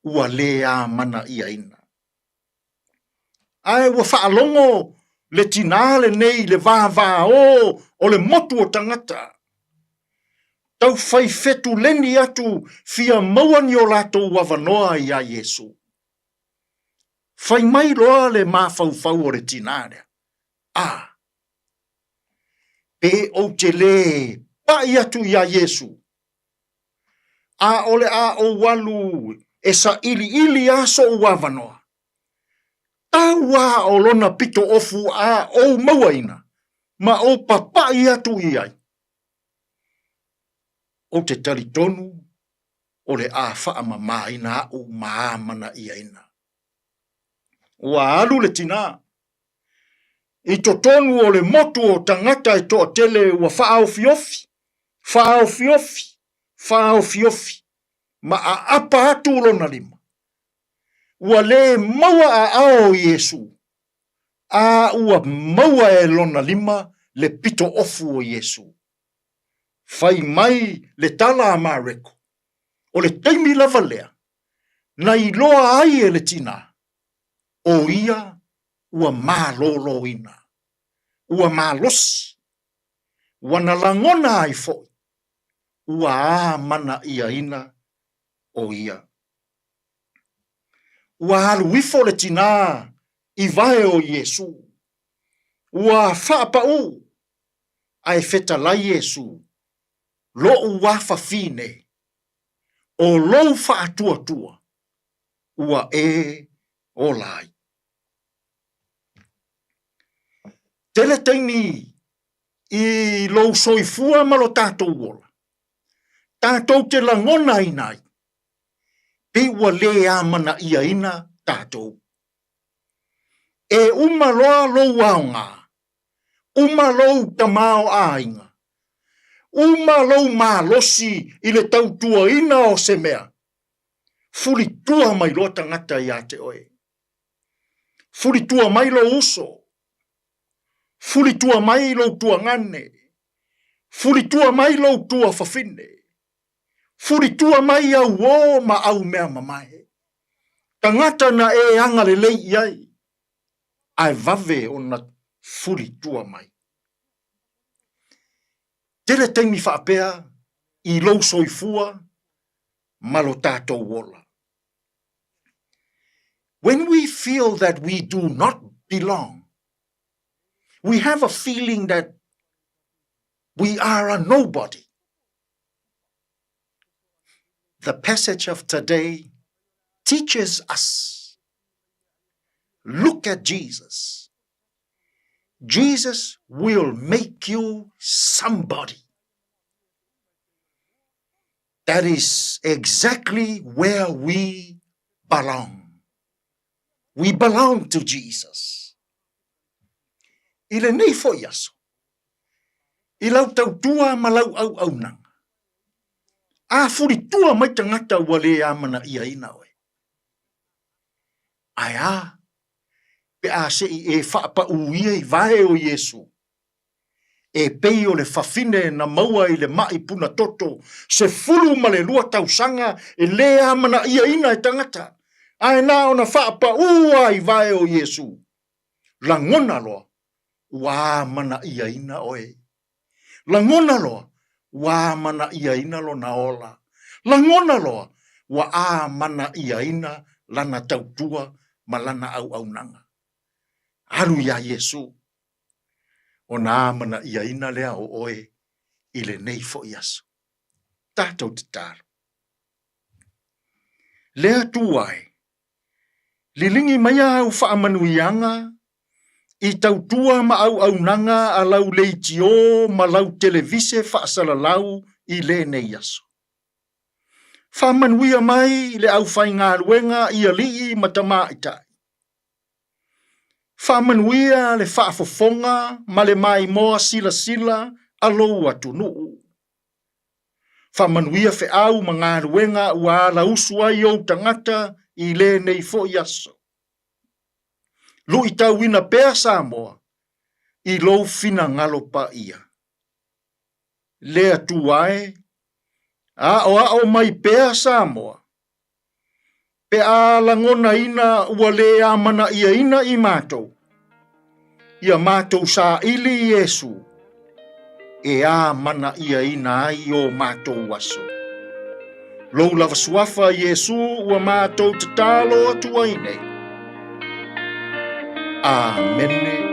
N: ua lē amanaiaina. Ae ua faalogo le tinā lenei i le vāvāō o le motu o tagata, taufai fetuleni atu fia maua ni o latou avanoa iā Iesu. Fai mai loa le mafaufau o le tinā lea, A, pe ou te lē paʻi atu iā Iesu, a o le a ou alu e saʻiliʻili a soʻu avanoa, tau a o lona pito ofu a ou mauaina ma ou papaʻi atu i ai. Ou te talitonu o le a faamamāina aʻu ma amanaʻiaina. Ua alu le tinā i totonu o le motu o tagata e toatele ua faaofiofi, faaofiofi, faaofiofi ma aapa atu lona lima. Ua lē maua aao o Iesū, a ua maua e lona lima le pito ofu o Iesū. Fai mai le tala a Mareko, o le taimi lava lea na iloa ai e le tinā, o ia ua malōlōina, ua malosi, ua na lagona ai foi, ua amanaʻiaina o ia. Ua alu ifo le tinā i wae o Iesū, ua faapaʻū, ae fetalai Iesū, Loʻu afafine, o lou faatuatua, ua e ola ai. Tele taimi i lou soifua ma lo tatou ola, tatou te lagonaina ai, pei ua lē amanaʻiaina tatou. E uma loa lou aoga, uma lou tamaoaiga, uma lou malosi i le tautuaina o se mea, fulitua mai loa tagata iā te oe. Fulitua mai lou uso, fulitua mai lou tuagane, fulitua mai lou tuafafine, fulitua mai au ō ma au mea mamae. Tagata na e agalelei i ai, ae vave ona fulitua mai. Tele taimi faapea i lou soifua ma lo tatou ola. When we feel that we do not belong, we have a feeling that we are a nobody. The passage of today teaches us look at Jesus. Jesus will make you somebody. That is exactly where we belong. We belong to Jesus. I lenei foi aso, i lau tautua ma lau auaunaga, a fulitua mai tagata ua lē amanaʻiaina oe. Ae a, pe a se i e faapaʻu ia i vae o Iesu, e pei o le fafine na maua i le maʻi puna toto 12 tausaga e lē amanaʻiaina e tagata, ae na ona faapaʻu a i vae o Iesu, lagona loa ua amanaʻiaina oe. Lagona loa ua amanaʻiaina lona ola. Lagona loa ua amanaʻiaina lana tautua ma lana auaunaga. Alu iā Iesū, ona amanaʻiaina lea o oe i lenei foi aso. Tatou tatalo. Le Atua e, liligi maia au faamanuiaga i tautua ma auaunaga a lau leitiō ma lau televise faasalalau i lenei aso. Faamanuia mai le aufaigaluega i alii ma tamaitai. Faamanuia le faafofoga ma le maimoa silasila a lou atunuu. Faamanuia feau ma galuega ua alausu ai ou tagata i lenei foi aso. Luitauina pea Samoa i lou finagalo paia. Le Atua e, aoao mai pea Samoa, pe a lagonaina ua lē amana'iaina i matou, ia matou saili Iesu e amana'iaina ai o matou aso. Lou lava suafa Iesu ua matou tatalo atu ai nei. Amene.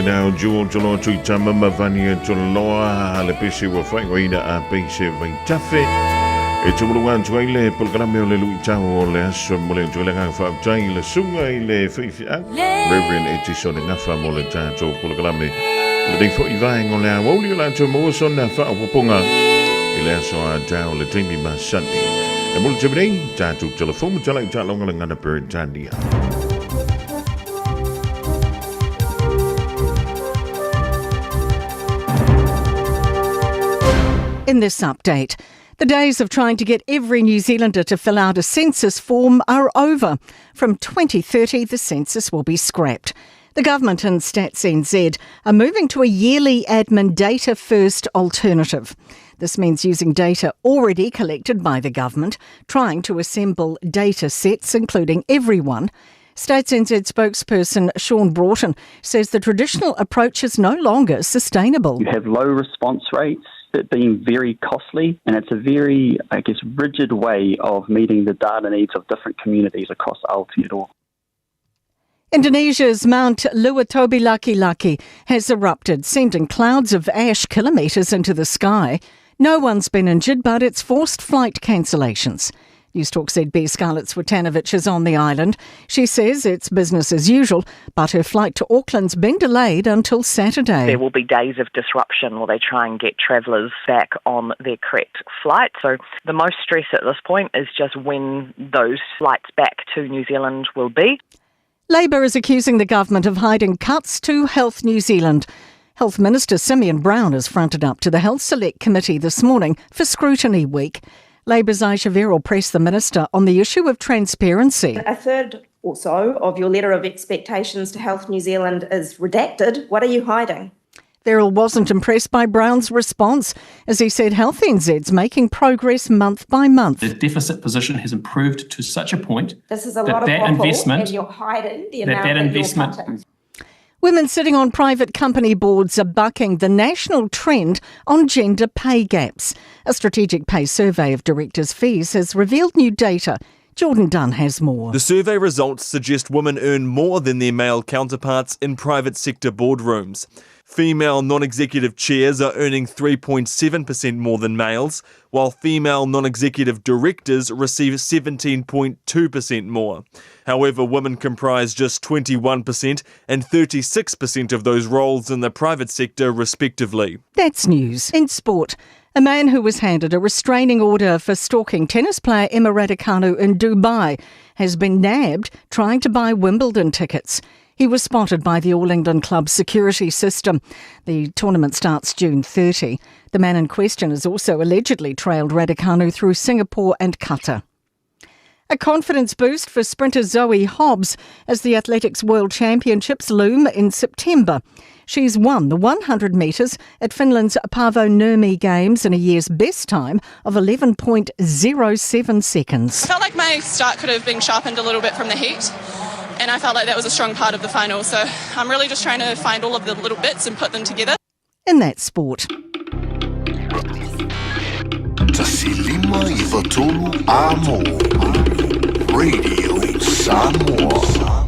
D: lena o Jewel Toloa Tuitama ma Vania Toloa le pese ua faaigoaina a Peise Vaitafe. E tumulu atu ai le polokalame o le luitau o le aso mo le atu ai le agaga faafetai i le susuga i le faifeau Reverend Etisone Gafa mo le tatou polokalame. Lenei foi vaega o le aoauli o le a toe maua sona faaopoopoga i le aso a taeao le taimi masani. E mo le taimi nei, tatou telefoni ma talai taaloga le gana Peretania.
O: In this update, the days of trying to get every New Zealander to fill out a census form are over. From 2030, the census will be scrapped. The government and Stats NZ are moving to a yearly admin data first alternative. This means using data already collected by the government, trying to assemble data sets including everyone. Stats NZ spokesperson Sean Broughton says the traditional approach is no longer sustainable.
P: You have low response rates, it being very costly, and it's a very, I guess, rigid way of meeting the data needs of different communities across Aotearoa.
O: Indonesia's Mount Lewotobi Laki Laki has erupted, sending clouds of ash kilometres into the sky. No one's been injured, but it's forced flight cancellations. News Talk ZB Scarlett Switanovich is on the island. She says it's business as usual, but her flight to Auckland's been delayed until Saturday.
Q: There will be days of disruption while they try and get travellers back on their correct flight. So the most stress at this point is just when those flights back to New Zealand will be.
O: Labour is accusing the government of hiding cuts to Health New Zealand. Health Minister Simeon Brown has fronted up to the Health Select Committee this morning for Scrutiny Week. Labour's Ayesha Verrall pressed the minister on the issue of transparency.
R: A third or so of your letter of expectations to Health New Zealand is redacted. What are you hiding?
O: Verrall wasn't impressed by Brown's response, as he said Health NZ's making progress month by month.
S: The deficit position has improved to such a point
R: This is a
S: that
R: lot of
S: that
R: waffle,
S: investment
R: and you're hiding the
S: that
R: amount
S: that
R: that
S: investment
R: you're cutting.
O: Women sitting on private company boards are bucking the national trend on gender pay gaps. A strategic pay survey of directors' fees has revealed new data. Jordan Dunn has more.
T: The survey results suggest women earn more than their male counterparts in private sector boardrooms. Female non-executive chairs are earning 3.7% more than males, while female non-executive directors receive 17.2% more. However, women comprise just 21% and 36% of those roles in the private sector, respectively.
O: That's news. In sport, a man who was handed a restraining order for stalking tennis player Emma Raducanu in Dubai has been nabbed trying to buy Wimbledon tickets. He was spotted by the All England Club security system. The tournament starts June 30. The man in question has also allegedly trailed Raducanu through Singapore and Qatar. A confidence boost for sprinter Zoe Hobbs as the Athletics World Championships loom in September. She's won the 100 metres at Finland's Paavo Nurmi Games in a year's best time of 11.07 seconds.
U: I felt like my start could have been sharpened a little bit from the heat, and I felt like that was a strong part of the final. So I'm really just trying to find all of the little bits and put them together.
O: In that sport.
V: 1593 Amo Radio Samoa.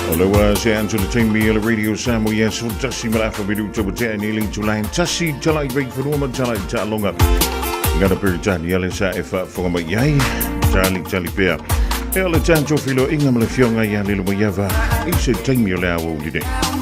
D: O le ua se atu le taimi o le Radio Samoa ia 11 ma le afa minuta ua tea nei le itula e tasi tala i Vaifanua ma tala i Taaloga. Ngana Peretania le sa e faafofoga mai ai, tali tali pea. E o le tatou feiloaiga ma le Afioga ia Lilomaiava i se taimi o le aoauli nei.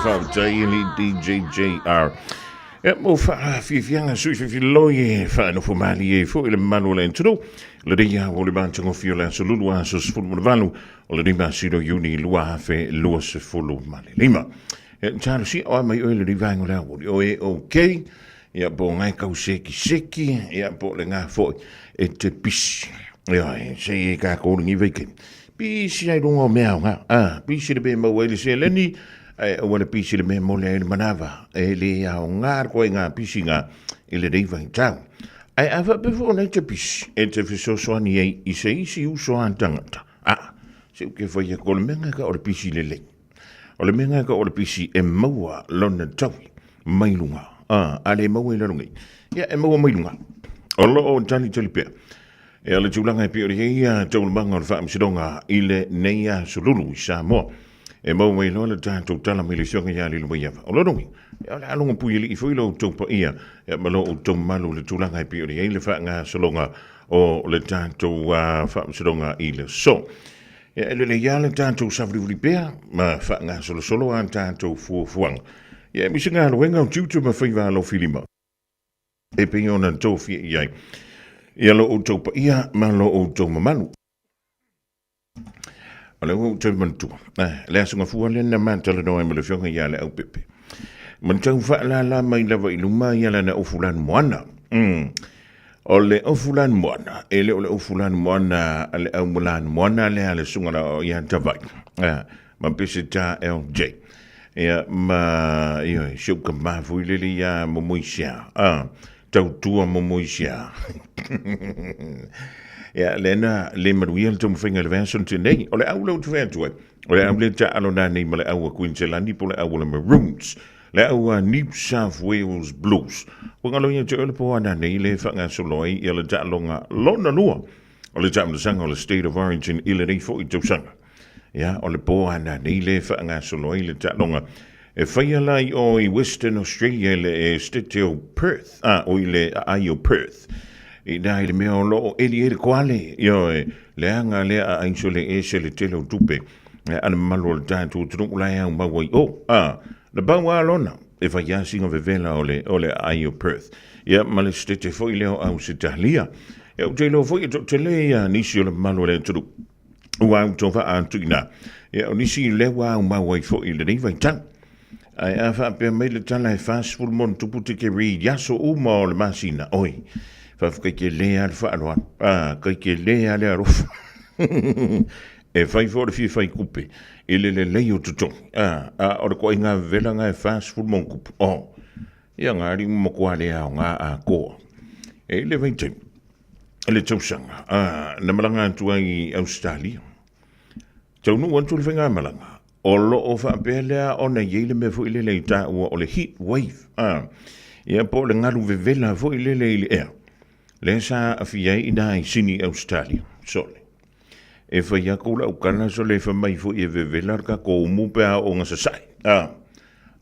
D: Faafetai i le DJJR. Ia, mo faafiafiaga sui fifiloi e faanofo malie ai foi le mamalu o le atunuu. Lenei ao o le matagofie o le aso Lulu aso 18 o lenei masina o Iuni 2025. Ia, talosia o a mai oe lenei vaega o le aoauli. O e okay, ia po o ngae kau sekiseki, ia po o le ngā foi e te pisi. Ia, e se i e kākou lengi vaike. Pisi ai lunga o mea o ngā. Ah, pisi le mea maua ai le seleni, ai aua le pisi le mea mole ai le manava. E le ao ngā koe ngā pisi ngā i lenei vaitau. Ai a whape fo nei te pisi, e te fesoasoani ai i se isi uso a tangata. Ah, se uke whai a ko le mea ka o le pisi lelei. O le mea ngā ka o le pisi e maua lona taui mai lunga. A, a le maua i lalo nei. Ia, e maua mai lunga. O lo o tali tali pea. E ale tulaga e pei o le ia taualumaga o le faamasinoga i le nei aso lulu i Samoa. E maua mai loa le tatou tala mai le Afioga ia Lilomaiava. O lona uiga, o le a logo puialii foi lo outou paia ma lo outou mamalu i le tulaga e pei ona i ai le faagasologa o le tatou faamasinoga i le aso. Ia, e lelei lava le tatou savalivali pea ma faagasolosolo a tatou fuafuaga. Ia, e misi galuega o tiute ma faiva alofilima e pei ona tofia i ai ia lo outou paia ma lo outou mamalu. O lea ua ou toe manatua, le aso gafua lea na matalanoa ai ma le Afioga ia Leaupepe. Matau faalala mai lava i luma ia lana ofu lanumoana. O le ofu lanumoana, e le o le ofu lanumoana a le au lanumoana lea a le susuga la ia Tava'i, ma Peseta LJ. Ia, ma, ioe, si ou tama foi lele ia Momoisia, tautua Momoisia. Ia, lea na le manuia le taumafaiga i le vaiaso na tea nei. O le au lea ou te fai atu ai, o le au lea taalo nanei ma le au a Kuiniselani po o le au a le Maroons. Le au a New South Wales Blues. Ua galo ia te oe le po a nanei le faagasolo ai ia le taaloga lona lua o le taamilosaga o le State of Origin i lenei foi tausaga. Ia, o le po a nanei le faagasolo ai le taaloga e faia la i o i Western Australia i le Estate o Perth, a, o i le aai o Perth. I na i le mea o lo o eli ai le koale, ioe, leaga lea aai sole ese le tele o tupe a le mamalu o le tatou atunuu la e au mau ai o, a, na pau lava lona e fai lava sina vevela o le, o le aai o Perth. Ia, ma le Setete foi lea o Ausetalia. Ia, ou te iloa foi e toatele ia nisi o le mamalu o le atunuu ua autovaa atu i ina. Ia, o nisi lea ua aumau ai foi i lenei vaitau. Ae a faapea mai le tala e 40 ma ona tupu tikeri i aso uma o le masina, oi, faafetai tele lava le faaaloalo, a, kai tele lava le alofa. E fai foi o le fia fai tupe i le lelei o totogi, a, a o le toaiga vevela na e 40 ma ona tupu, oh, ia na alii ma matua le aoga atoa. E i le vaitaimi, le tausaga, a, na malaga atu ai i Ausetalia. Taunuu atu le faigamalaga, o lo o faapea lea ona i ai le mea foi lele i taua o le heat wave, a, ia po o le galu vevela foi lele i le ea, lea sa aafia ai i ina i Sini Ausetalia. Sole. E fai atu lau tala sole fai mai foi e vevela le tatou umu pe a oo ina sasae, a.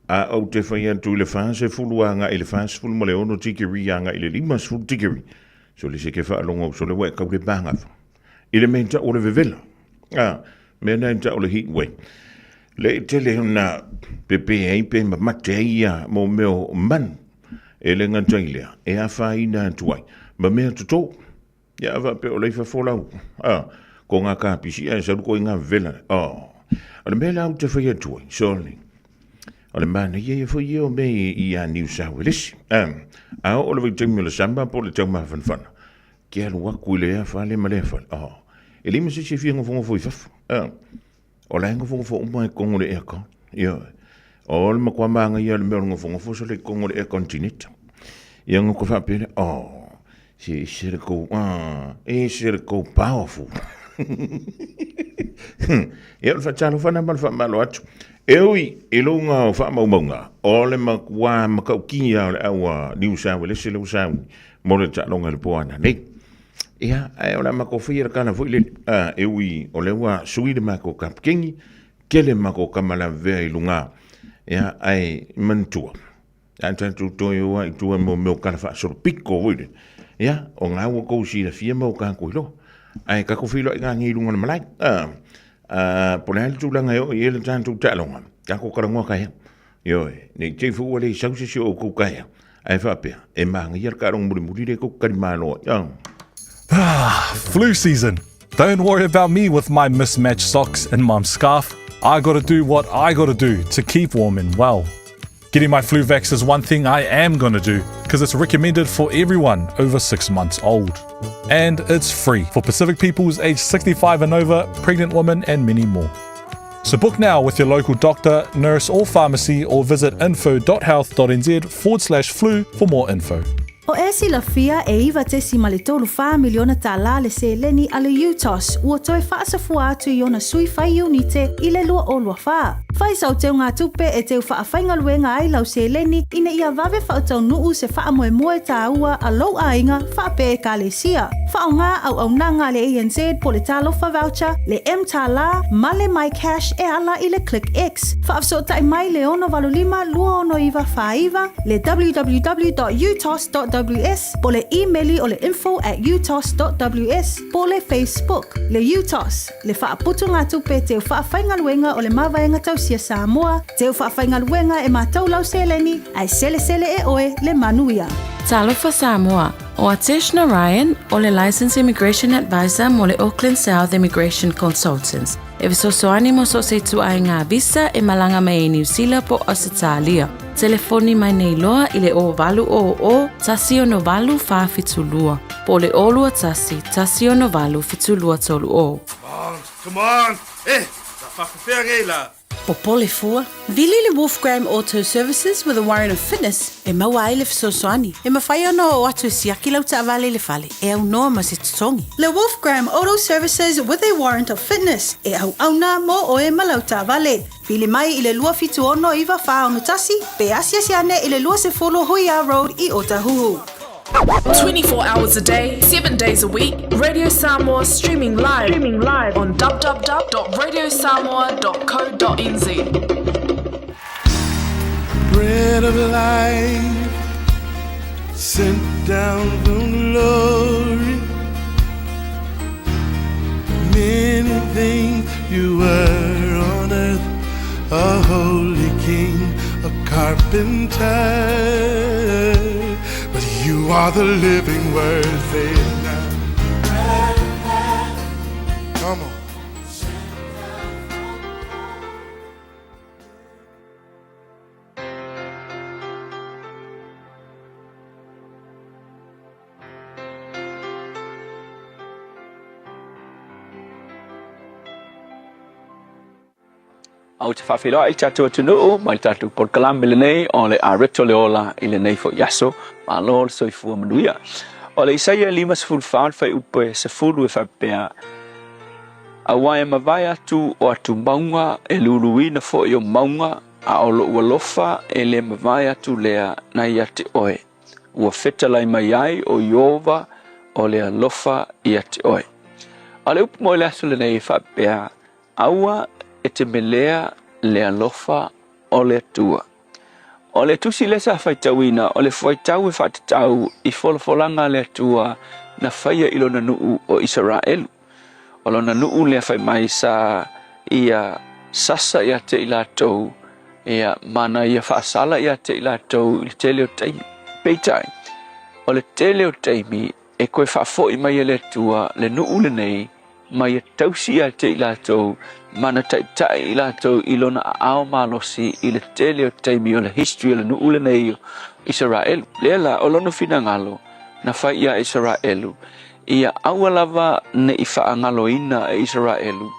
D: A ou te fai atu i le 40 agai i le 46 tikeri agai i le 50 tikeri, sole se ke faalogo sole ua e tau le pagafa. I le mea e tau o le vevela, a, mea na e tau o le heat wave. Le i tele ona pepe ai pe mamate ai ia mo mea o manu. E le gata i lea, e afaina atu ai ma mea toto. Ia a faapea o la i fafo lau, a, ko ngā kāpisi ae salu koe i ngā vevela. Oh. O le mea la ou te fai atu ai, sorry. O le manaia ia foi ia o mea i, i a New South Wales. A, a oo le vaitaimi o le sama po o le taumafanafana, ke alu atu i lea fale ma lea fale. Oh. E leai ma se isi e fia nofonofo i fafo. A, o la e nofonofo uma i totonu o le aircon. Ioe. O le matua manaia o le mea o le nofonofo sole i totonu o le air continental. Ia ona ou faapea lea, oh, se ese le kou, ah, ese le kou powerful. Ia o le faatalofa lena ma le faamalo atu. E ui i luga o faamaumauga, o le matua matautia o le au a New South Wales lea ua sauni mo le taaloga i le po ananei. Ia, ae o le a matou faia le tala foi lele, a, e ui o lea ua sui le matou kapikeni, tele matou tama lavevea i luga, ia, ae manatua, a tatou toe o lava i tua mo mea o tala faasolopito foi lele, ia, o lena ua outou silafia ma ua tatou iloa. Ae tatou feiloai nanei i luga o le malae, a, a, po o le a le tulaga e oo i ai le tatou taaloga, tatou talanoa taeao. Ioe, ne i te i ua le sau se si o outou kaea, ae faapea, e māngaia le kaalogo mulimuli lea tou te tali malo ai. Ah.
L: Ah, flu season. Don't worry about me with my mismatched socks and mum's scarf. I gotta do what I gotta do to keep warm and well. Getting my flu vax is one thing I am gonna do because it's recommended for everyone over six months old. And it's free for Pacific peoples aged 65 and over, pregnant women, and many more. So book now with your local doctor, nurse, or pharmacy, or visit info.health.nz forward slash flu for more info.
A: O e silafia e 9.34 miliona tālā le seleni a le UTOS ua toe faasafua atu i ona sui fai iunite i le 2024. Fai sau teugatupe e teu faafaigaluega ai lau seleni ina ia vave faataunuu se faamoemoe tāua a lou aiga faapea ekalesia. Faaaoga auaunaga a le ANZ po le Talofa Voucher, le mTālā ma le MyCash e ala i le ClickX. Faafesootai mai le 685 269 49, le www.utos.ws po le imeli o le info at utos.ws po le Facebook. Le UTOS, le faaputugatupe teu faafaigaluega o le Mavaega Tausia Samoa, teu faafaigaluega e matou lau seleni, ae selesele e oe le manuia.
H: Talofa Samoa, ʻO Atesh Narayan, ʻo le Licensed Immigration Advisor mo le Auckland South Immigration Consultants, e fesoasoani mo so o se ituaiga visa e malaga mai ai Niu Sila po o Ausetalia. Telefoni mai nei loa i le 0800 168 472 po o le 021 168 7230.
F: Come on! Eh, sa faafefea nei la?
H: Popole fua, vili le Wolfgram Auto Services with a warrant of fitness e maua ai le fesoasoani. E mafai ona oo atu e siaki lau taavale i le fale e aunoa ma se totogi.
A: Le Wolfgram Auto Services with a warrant of fitness e auauna mo oe ma lau taavale. Vili mai i le 2769461 pe asiasi ane i le 20 Huia Road i Otahuhu.
I: 24 hours a day, 7 days a week, Radio Samoa streaming live, streaming live on www.radiosamoa.co.nz.
K: Bread of life sent down from glory. Many things you were on earth, a holy king, a carpenter. But you are the living word, say it now. Come on.
C: A ou te faafeiloai i le tatou atunuu ma le tatou polokalame lenei o le Areto le Ola i lenei foi aso. Malo le soifua manuia. O le Isaia 54 le fuaiupu e 10 e faapea, Aua e mavae atu o atu mauga e luluina foi o mauga, a o lou alofa e le mavae atu lea na ia te oe. Ua fetalai mai ai ʻo Iēhova o le alofa ia te oe. A o le upu mo i le aso lenei e faapea, Aua e te melea le alofa o le Atua. O le tusi lea sa faitauina, o le fuaitau e faatatau i folafolaga a le Atua na faia i lona nuu o Isaraelu. O lona nuu lea fai mai sa ia sasa ia te i latou, ia, ma na ia faasala ia te i latou i le tele o taimi. Peitai, o le tele o taimi e koe faafoi mai e le Atua le nuu lenei ma ia tausi ia te i latou, ma na taitai i latou i lona aao malosi i le tele o taimi o le history o le nuu lenei o Isaraelu. Lea la, o lona finagalo na fai ia Isaraelu, ia aua lava ne i faagaloina e Isaraelu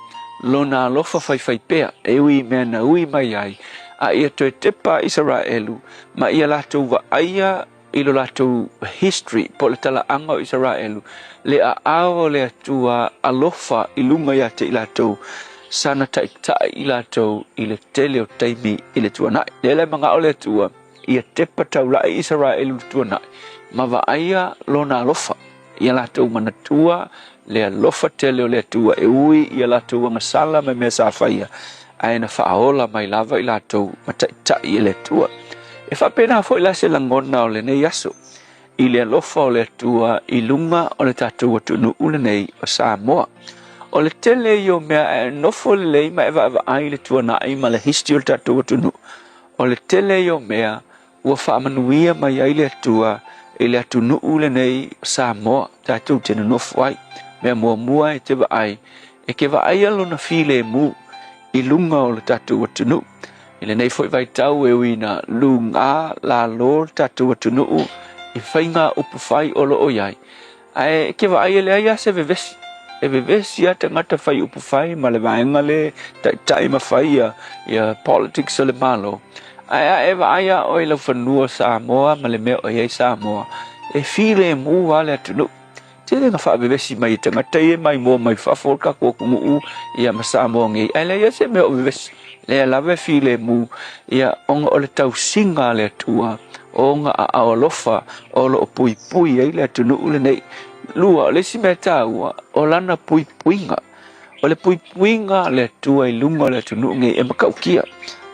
C: lona alofa faifaipea e ui i mea na ui mai ai, a ia toe tepa a Isaraelu ma ia latou vaaia i lo latou history po o le talaaga o Isaraelu, le aao o le Atua alofa i luga ia te i latou, sana taitai i latou i le tele o taimi i le tuanai. Lea la e manao le Atua ia tepa taulai Isaraelu i le tuanai ma vaaia lona alofa ia latou manatua le alofa tele o le Atua e ui i a latou agasala ma mea sa faia, ae na faaola mai lava i latou ma taitai e le Atua. E faapena foi la se lagona o lenei aso i le alofa o le Atua i luga o le tatou atunuu lenei o Samoa. O le tele ia o mea ae nofo lelei ma e vaavaai i le tuanai ma le history o le tatou atunuu. O le tele ia o mea ua faamanuia mai ai le Atua i le atunuu lenei o Samoa tatou te nonofo ai. Mea muamua e te vaai, e ke vaaia lona filemu i luga o le tatou atunuu. I lenei foi vaitau e ui ina luga lalo le tatou atunuu i faiga upufai o lo o i ai, Ae e te vaai e leai lava se vevesi. E vevesi lava tagata fai upu fai ma le vaega le taitai ma fai ia, ia politics o le Malo. Ae a e vaai lava oe i lau fanua Samoa ma le mea o i ai Samoa, e filemu lava le atunuu. Tele ina faavevesi mai e tagata ia e maimoa mai fafo o le tatou atunuu ia ma Samoa nei, ae leai lava se mea o vevesi. Lea lava e filemu, ia, ona o le tausiga a le Atua, o ona aao alofa o lo o puipui ai le atunuu lenei. Lua, o le isi mea taua, o lana puipuiga. O le puipuiga a le Atua i luga o le atunuu lenei e matautia.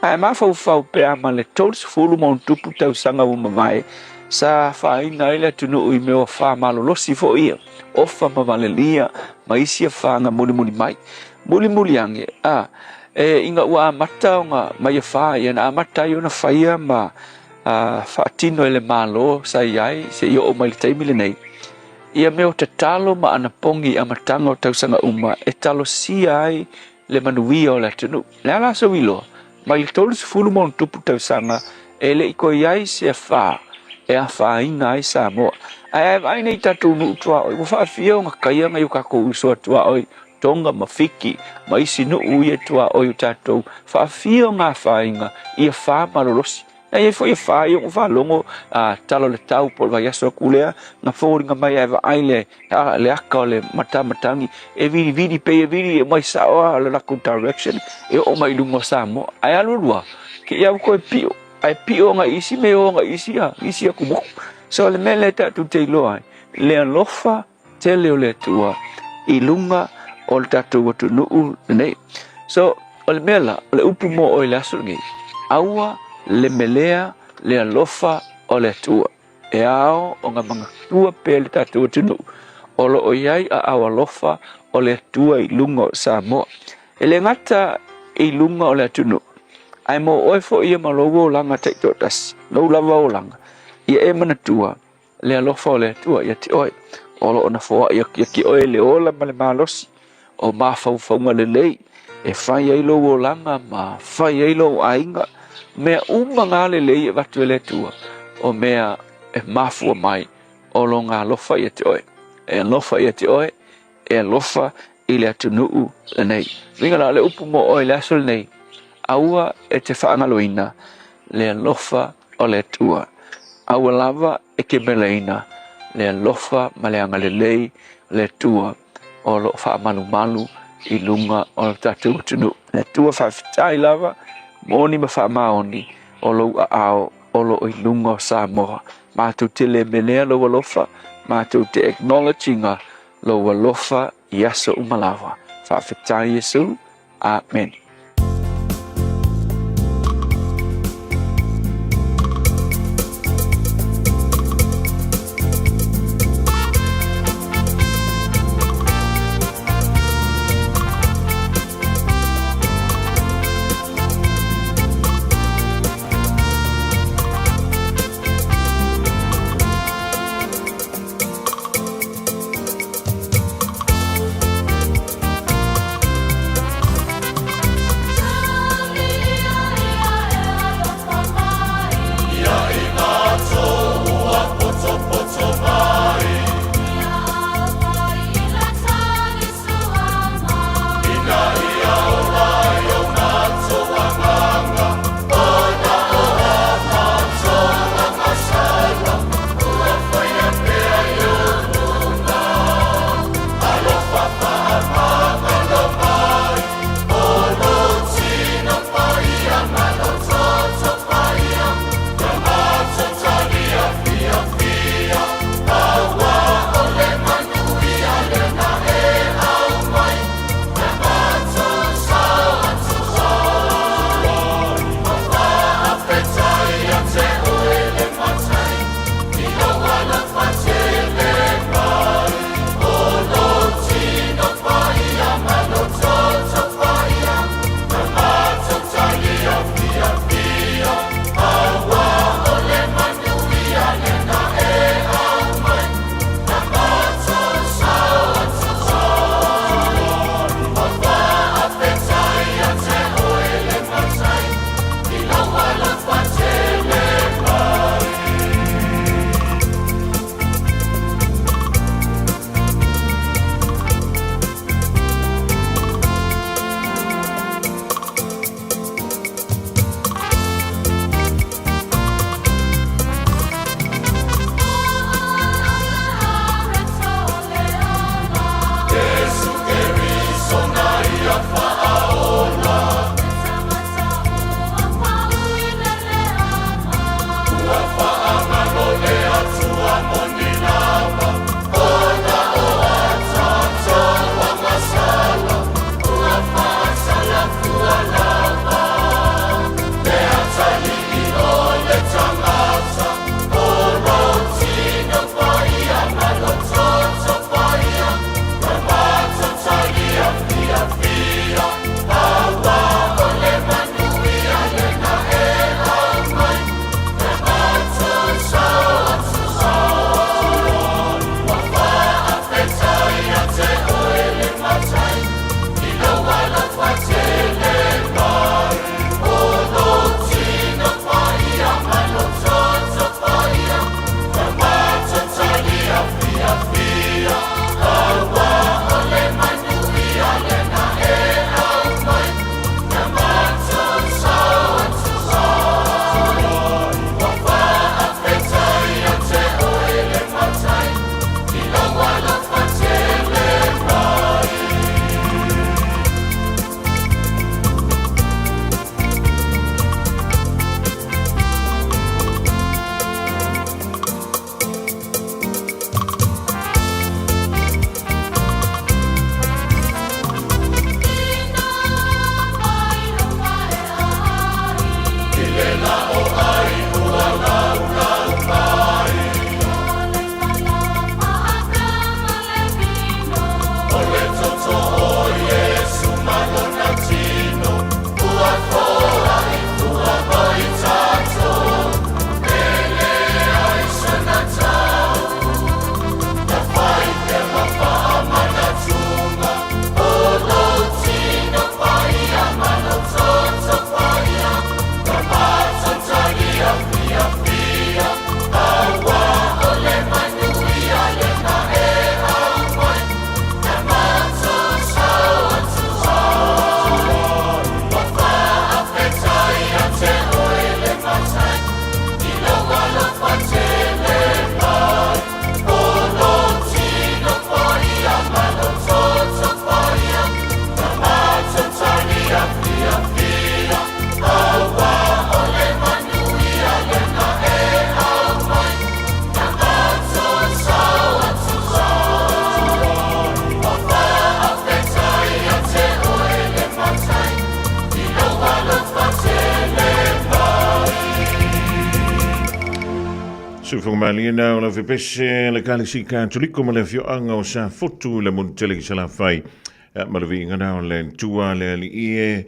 C: Ae mafaufau pea ma le 30 ma ona tupu tausaga ua mavae, sa afaina ai le atunuu i mea o afa malolosi foi ia, ofa ma valelia ma isi afa na mulimuli mai. Mulimuli ane, a, e, ina ua amata ona mai afa ia, na amata ai ona faia ma a, faatino e le Malo sa i ai seia oo mai le taimi lenei, ia mea o tatalo ma anapogi i amataga o tausaga uma e talosia ai le manuia o le atunuu. Le a la sou iloa, mai le 30 ma ona tupu tausaga e le i toe i ai se afa e afaina ai Samoa. Ae a e vaai nei i tatou nuu tuaoi, ua faafia ona taia nai o tatou uso a tuaoi, Tonga ma Fiki ma isi nuu ia tuaoi o tatou, faafia ona afaina i afa malolosi. Na i ai foi afa ia ua faalogo a tala o le tau po o le vaiaso atu lea, na foliga mai ae vaai le, a, le aka o le matamatagi e vilivili pei e vili e mai sao lava le latou direction e oo mai i luga o Samoa. Ae alu alu lava, te i lava ua toe pio, ae pio agai i isi mea o agai i isi, isi atumotu. So o le mea lea tatou te iloa ai, le alofa tele o le Atua i luga o le tatou atunuu lenei. So, o le mea la, o le upu mo oe i le aso lenei, aua le melea le alofa o le Atua. E ao ona manatua pea le tatou atunuu o lo o i ai aao alofa o le Atua i luga o Samoa. E le gata i luga o le atunuu, ae mo oe foi ia ma lou olaga taitoatasi, lou lava olaga, ia e manatua le alofa o le Atua ia te oe, o lo o nafoai atu ia te oe le ola ma le malosi o mafaufauga lelei e fai ai lou olaga ma fai ai lou aiga. Mea uma na lelei e avatu e le Atua, o mea e mafua mai o lona alofa ia te oe. E alofa ia te oe, e alofa i le atunuu lenei. Uiga la o le upu mo oe i le aso lenei, aua e te faagaloina le alofa o le Atua. Aua lava e te meleina le alofa ma le agalelei o le Atua o lo o faamalumalu i luga o le tatou atunuu. Le Atua faafetai lava, moni ma faamaoni o lou aao o lo o i luga o Samoa. Matou te le melea lou alofa, matou te acknowledge ina lou alofa i aso uma lava. Faafetai Iesu. Amen.
D: Sufumali na o la fepese le Kalisi Katoliko ma le afioaga o Safotu i le Montele i Salafai ma le viiga na o le Atua le Alii e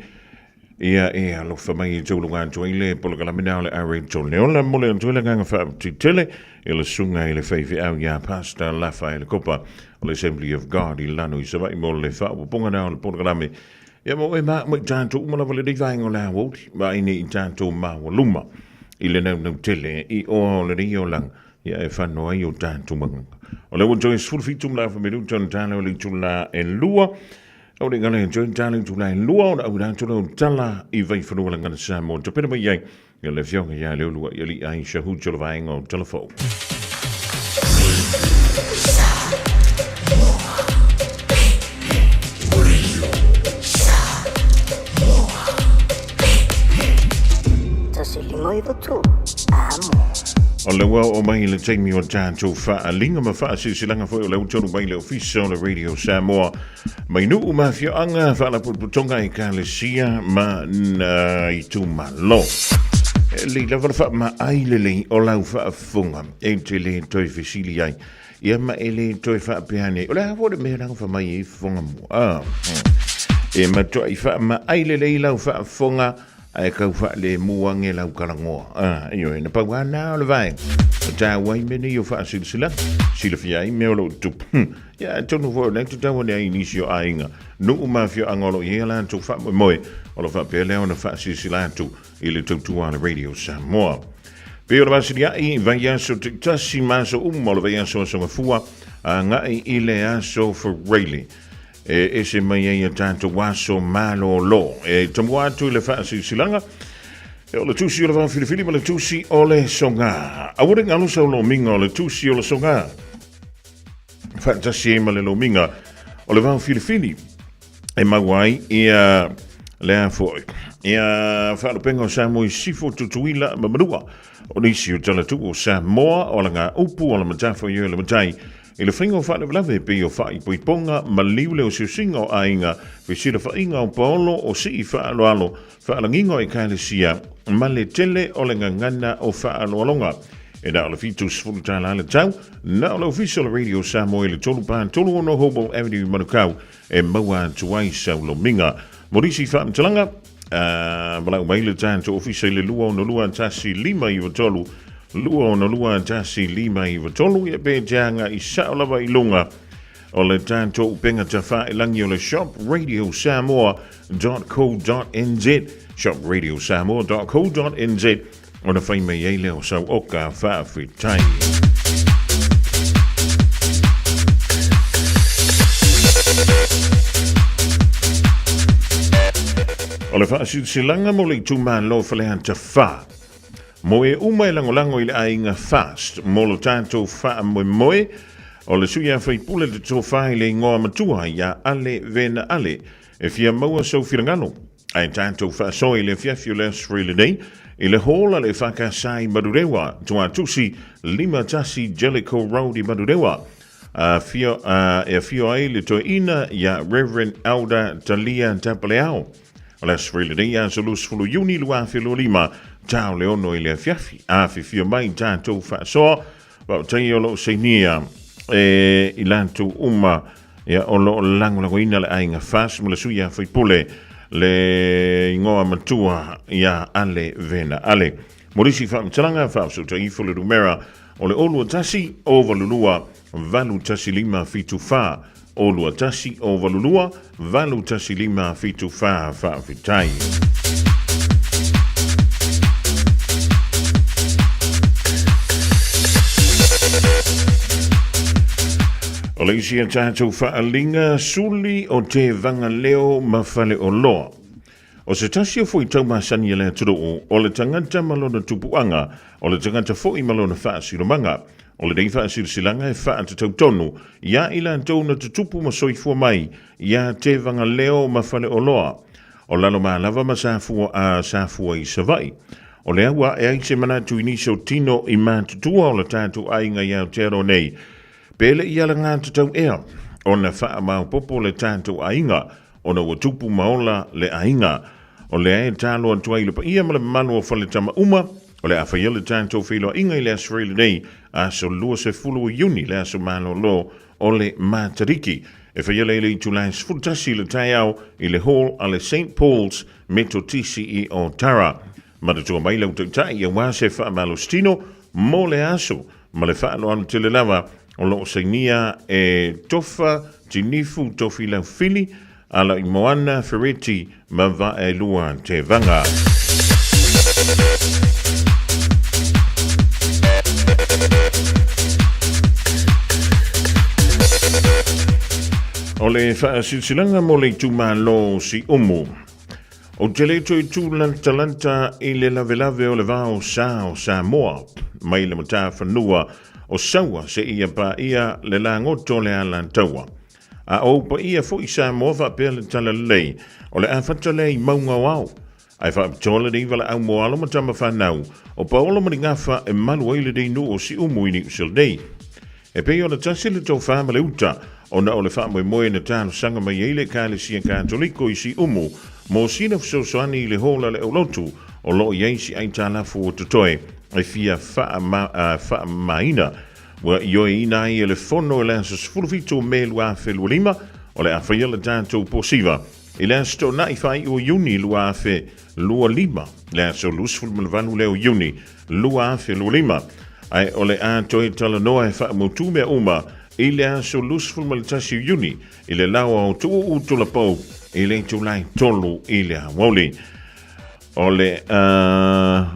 D: ia e alofa mai e tauluga atu ai le polokalame na o le Areto Leola mo le atu ai le agaga faafetai i le susuga i le faifeau ia Pastor Lafa i le Kopa o le Assembly of God i Lano i Savaii mo le faaopoopoga na o le polokalame Ia mo e ma mo i tātou uma lava lenei vaega o le aoauli, ma ai nei i tātou māualuma i le naunau tele i oa o lenei olaga, ia e whano ai o tātou manganga. O le ua toe 17 ma le afa minuta ona tāleo le itula e lua, au le ngala e toe tāleo itula e lua, ona au rātou leo tala i Vaifanua Lagana Samoa. Tapena mai ai, ia le afioga ia Leolua i ali ai Shahu Tolo Vaenga o Talafou. O le ua oo mai le taimi o tatou faaliga ma faasilasilaga foi o le ua tonu mai le Ofisa o le Radio Samoa mai nuu ma afioaga, faalapotopotoga, ekalesia ma na itumalo. E lei lava le faamaai lelei o lau faafofoga e te le toe fesili ai ia ma e le toe faapea ane ai, o le a foi le mea lana fai mai ai fofoga mua? Ah, E matuai faamaai lelei lau faafofoga ae kau faalemu age lau kalagoa. Ah, ioe, na pau lava na o le vaega. O tāua ai mea nei o faasilasilaga, silafia ai mea o lo o tupu. Ia, atonu foi o lea e tatau ane ai i nisi o aiga, nuu ma afioaga o lo o i ai a latou faamoemoe, o lo o faapea lea ona faasilasila atu i le tautua a le Radio Samoa. Pei o le Vasilia'i, vaiaso taitasi ma aso uma o le vaiaso Aso Gafua, agai i le Aso Faraile. E ese mai ai a tatou aso malōlō. E tamua atu i le faasilasilaga, e o le tusi o le vaofilifili ma le tusi o le sogā. Aua ne i galo sau lomiga o le tusi o le sogā. Faatasi ai ma le lomiga o le vaofilifili e maua ai ia lea foi. Ia faalupega o Samoa i Sisifo, Tutuila ma Manua. O nisi o talatuu o Samoa, o ala upu, o ala matafaioi o le matai, I le faiga o faalavelave e pei o faaipoipoga, maliu le osiosiga o aiga, fesilafaiga o paolo, o sii faaaloalo, faalagiga o ekalesia, ma le tele o le gagana o faaaloaloga. E na o le $70 le tau, na o le Ofisa o le Radio Samoa i le 3 4 3 6 Hobel Avenue i Manukau e maua atu ai sau lomiga. Mo nisi faamatalaga, valaau mai le tatou ofisa i le 262 1 5 9 3, 262 1 5 9 3, ia pe te agai sao lava i luga o le tatou upega tafailangi o le shopradiosamoa.co.nz, shopradiosamoa.co.nz, ona fai mai ai lea o sau oka faafetai. O le faasilasilaga mo le itumalo Faleata 4. Mo e uma e lagolago i le aiga Fast mo lo tatou faamoemoe, o le sui a faipule le tofa i le igoa matua ia Ale Vena Ale e fia maua sou finagalo. Ae tatou faasoa i le afiafi o le Aso Faraile nei, i le hall a le EFKS i Manurewa, Tuatusi, 51 Jellicoe Road i Manurewa. Afio, e afio ai le toeaina ia Reverend Elder Talia Tapaleao. O le Aso Faraile nei, aso 20 Iuni 2025, ta o le 6 i le afiafi. Afifio mai tatou faasoa, Faafetai o lo o sainia e i latou uma ia, o lo o lagolagoina le aiga FAST ma le sui a faipule le igoa matua ia Ale Vena Ale. Mo nisi faamatalaga, faafesootai ifo le numera o le 021 082 81574, 021 082 81574. Faafetai. O le isi a tatou faaliga suli o te vagaleo ma faleoloa. O se tasi o fuaitau masani a le atunuu, o le tagata ma lona tupuaga, o le tagata foi ma lona faasilomaga. O lenei faasilasilaga e faatatau tonu iā i latou na tutupu ma soifua mai iā Tevagaleo ma Faleoloa, o Lalomalava ma Safua a Safua i Savaii. O lea ua ae ai se manatu i nisi o tino i matutua o le tatou aiga i Aotearoa nei, pe le i alagatatau ea ona faamaopoopo le tatou aiga ona ua tupu ma ola le aiga. O lea e talo atu ai i le paia ma le mamalu o Faletama uma, O le a faia le tatou feiloaiga i le Aso Faraile nei, aso 20 o Iuni, le aso malolo o le Matariki. E faia lea i le itula e 11 i le taeao i le Hall a le St Paul's Metotisi i Otara. Manatua mai lau Taitai aua se faamalositino mo le aso ma le faaaloalo tele lava o lo o sainia e Tofa Tinifu Tofilau Fili, Alaimoana Fereti ma Vaelua Tevaga. O le faasilasilaga mo le itumalo o Siumu. Ou te le toe tūlantalanta i le lavelave o le vao sa o Samoa, mai le matafanua o Saua seia paia le lagoto o le Alataua. A o ou paia foi Samoa faapea le Talalelei, o le a fata lea i mauga o ao. Ae faapitoa lenei valaau mo alo ma tama fanau o Paolo ma Ligafa e malu ai lenei nuu o Siumu i Niu Sila nei. E pei ona tasi le tofa ma le uta, ona o le faamoemoe na talosaga mai ai le Ekalesia Katoliko i Siumu mo sina fesoasoani i le hall a le aulotu o lo o i ai si aitalafu ua totoe e fia faamamaina. Ua ioeina ai e le Fono i le aso 17 o Me 2025, o le a faia le tatou posiva i le aso Toonai faaiu o Iuni 2025, le aso 28 lea o Iuni 2025, ae o le a toe talanoa e faamautu mea uma i le aso 21 o Iuni i le laoa o Tuuu Tulapou i le itula e 3 i le aoauli. O le,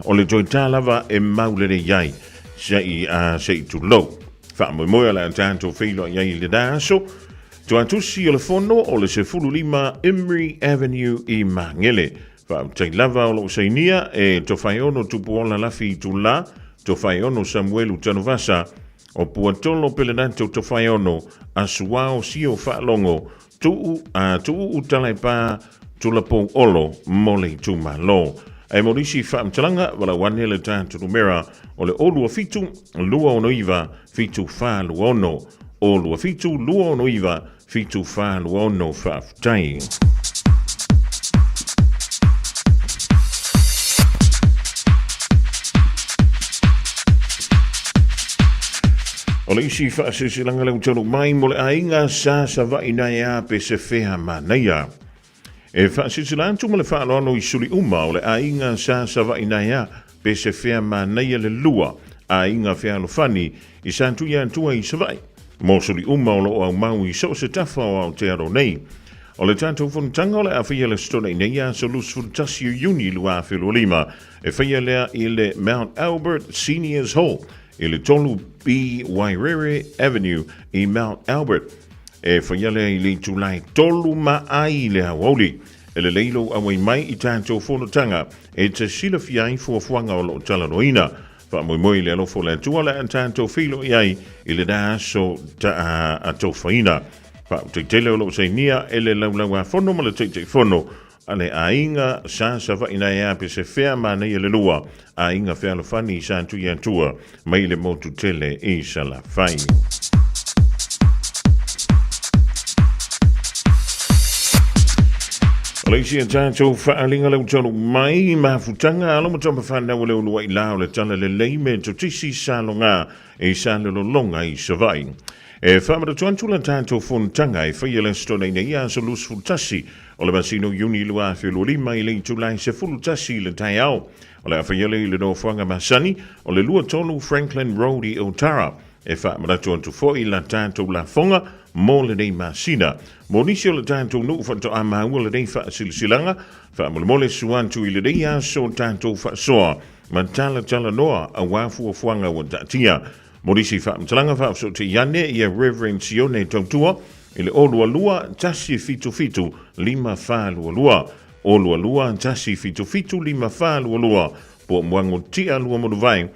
D: o le toe tā lava e mau lelei ai se i, se i tulou. Faamoemoe o le a tatou feiloai ai i lena aso. Tuatusi o le fono o le 15 Imri Avenue i Magele. Faafetai lava o loo sainia e Tofaeono Tupuola Lafi Itula, Tofaeono Samuelu Tanuvasa, o Puatolo Pelenato Tofaeono, Asuao Sio Faalogo, Tuu a Tuuu Talaepa Tulapou Olo mo le itumalo. Ae mo nisi faamatalaga, valaau ane le tatou numera o le 027 269 7426, 027 269 7426. Faafetai. O le isi faasilasilaga lea ua taunuu mai mo le aiga sa Savaii naea pe se fea manaia. E faasilasila atu ma le faaaloalo i suli uma o le aiga sa Savaii naea pe se fea manaia le lua aiga fealofani i Satuiatua i Savaii, mo suli uma o lo o aumau i so o se tafa o Aotearoa nei. O le tatou fonotaga o le a faia le Aso Toonai nei, aso 21 o Iuni 2025, e faia lea i le Mount Albert Seniors Hall i le 3B Wairere Avenue i Mount Albert. E faia lea i le itula e 3 ma ai i le aoauli. E lelei lou auai mai i tatou fonotaga e te silafia ai fuafuaga o lo o talanoaina. Faamoemoe i le alofa o le Atua le a tatou feiloai ai i lena aso atofaina. Faafetai tele o lo o sainia e le Laulau-a-Fono ma le Taitaifono a le aiga sa Savaii naea pe se fea manaia le lua aiga fealofani sa Tuiatua mai le motu tele i Salafai. O le isi a tatou faaaliga lea ua taunuu mai i mafutaga alo ma tama fanau o le uluai la o le Talalelei me Totisi Saloga i Salelologa i Savaii. E faamanatu atu la tatou fonotaga e faia le Aso Toonai nei aso 21 o le masina o Iuni 2025 i le itula e 11 i le taeao. O le a faia lea i le nofoaga masani o le 23 Franklin Road i Otara. E faamanatu atu foi la tatou lafoga mo lenei masina. Mo nisi o le tatou nuu faatoa maua lenei faasilasilaga, faamolemole sua atu i lenei aso tatou faasoa ma talatalanoa aua fuafuaga ua taatia. Mo nisi faamatalaga faafesootai ane ia Reverend Sione Tautua i le 022 177 5422, 022 177 5422, po o Muago Tia Luamanuvae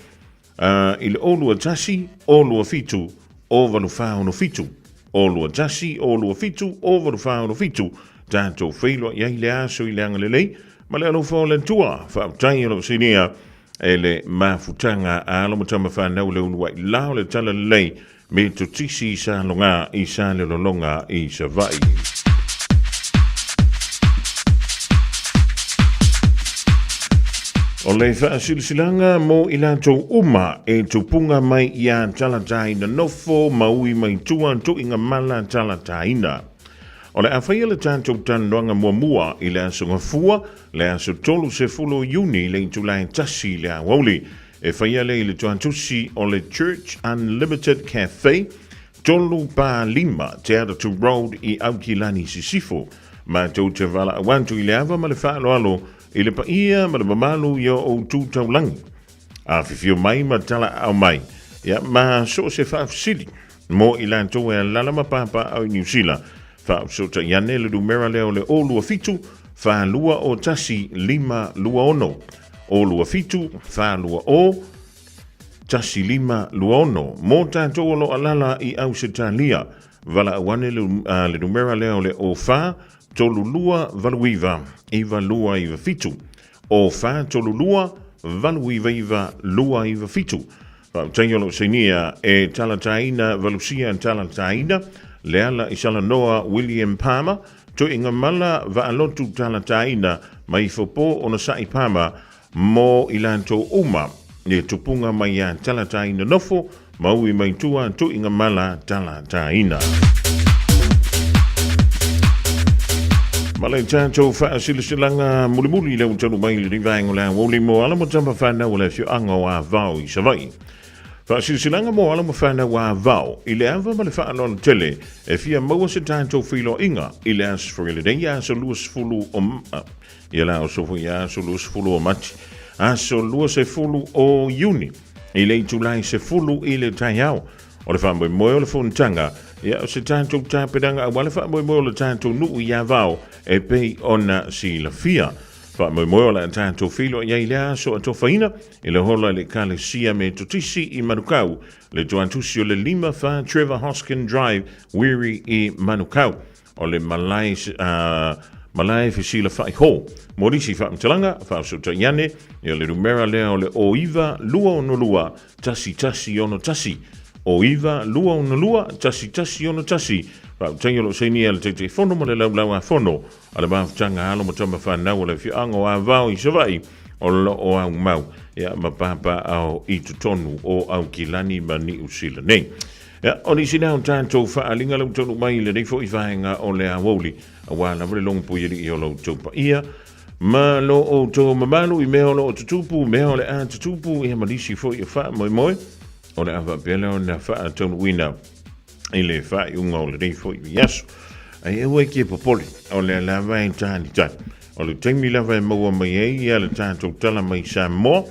D: i le 021 027 0847, 021 027 0847, tatou feiloai ai le aso i le agalelei ma le alofa o le Atua. Faafetai o lo o sinia e le mafutaga a alo ma tama fanau le uluai la o le Talalelei me Totisi i Saloga i Salelologa i Savaii. O le faasilasilaga mo i latou uma e tupuga mai ia Talataina Nofo ma ui mai tua tuiga mala Talataina. O le a faia le tatou talanoaga muamua i le Aso Gafua, le aso 30 o Iuni i le itula e tasi i le aoauli. E faia lea i le tuatusi o le Church Unlimited Cafe, 345 Te Atatu Road i Aukilani Sisifo. Matou te valaau atu i le ava ma le faaaloalo i le paia ma le mamalu i o outou taulagi. Afifio mai ma talaaao mai, ia ma so o se faafesili mo i latou e alala ma papaaao i Niu Sila, faafesootai ane le numera lea o le 027 420 1526. 027 420 1526. Mo tatou o lo o alala i Ausetalia, valaau ane le numera lea o le 04 32 89 9297. O 432 899 297. Faafetai o lo o sainia e Talataina Valusia Talataina, Leala Isalanoa William Palmer, Tuigamala Vaalotu Talataina, Maifopo Onosai Palmer, mo i latou uma e tupunga mai ia Talataina Nofo, Maui mai tua Tuigamala Talataina. Ma le tatou faasilasilaga mulimuli lea ua talu mai i lenei vaega o le aoauli mo alo ma tama fanau o le afioaga o Avao i Savaii. Faasilasilaga mo alo ma fanau a Avao i le ava ma le faaaloalo tele e fia maua se tatou feiloaiga i le aso foi lenei aso 20 o ia la aso foi aso 20 o Mati aso 20 o Iuni i le itula e 10 i le taeao. O le faamoemoe o le fonotaga, ia o se tatou tapenaga aua le faamoemoe o le tatou nuu i Avao e pei ona silafia. Faamoemoe o le a tatou feiloai ai i lea aso atofaina i le hola i le Ekalesia Metotisi i Manukau, le tuatusi o le 5 4 Trevor Hoskin Drive, Wiri i Manukau. O le malae, malae fesilafai hou. Mo nisi faamatalaga, faafesootai ane, ia le numera lea o le 09 262 1161. 09 262 1161. Faafetai o lo o sainia e le Taitaifono ma le Laulau-a-Fono a le Mafutaga Alo ma Tama Fanau o le Afioaga o Avao i Savaii o lo o aumau ia ma papaaao i totonu o Aukilani ma Niu Sila nei. Ia, o nisi lea o tatou faaaliga lau taunuu mai i lenei foi vaega o le aoauli, aua lava le logopuialii o lo outou paia ma lo outou mamalu i mea o lo o tutupu, mea o le a tutupu, ia ma nisi foi o faamoemoe o le a faapea lea ona faataunuuina i le faaiuga o lenei foi vaiaso. Ae aua e te popole, o lea lava e talitali. O le taimi lava e maua mai ai ia le tatou tala mai Samoa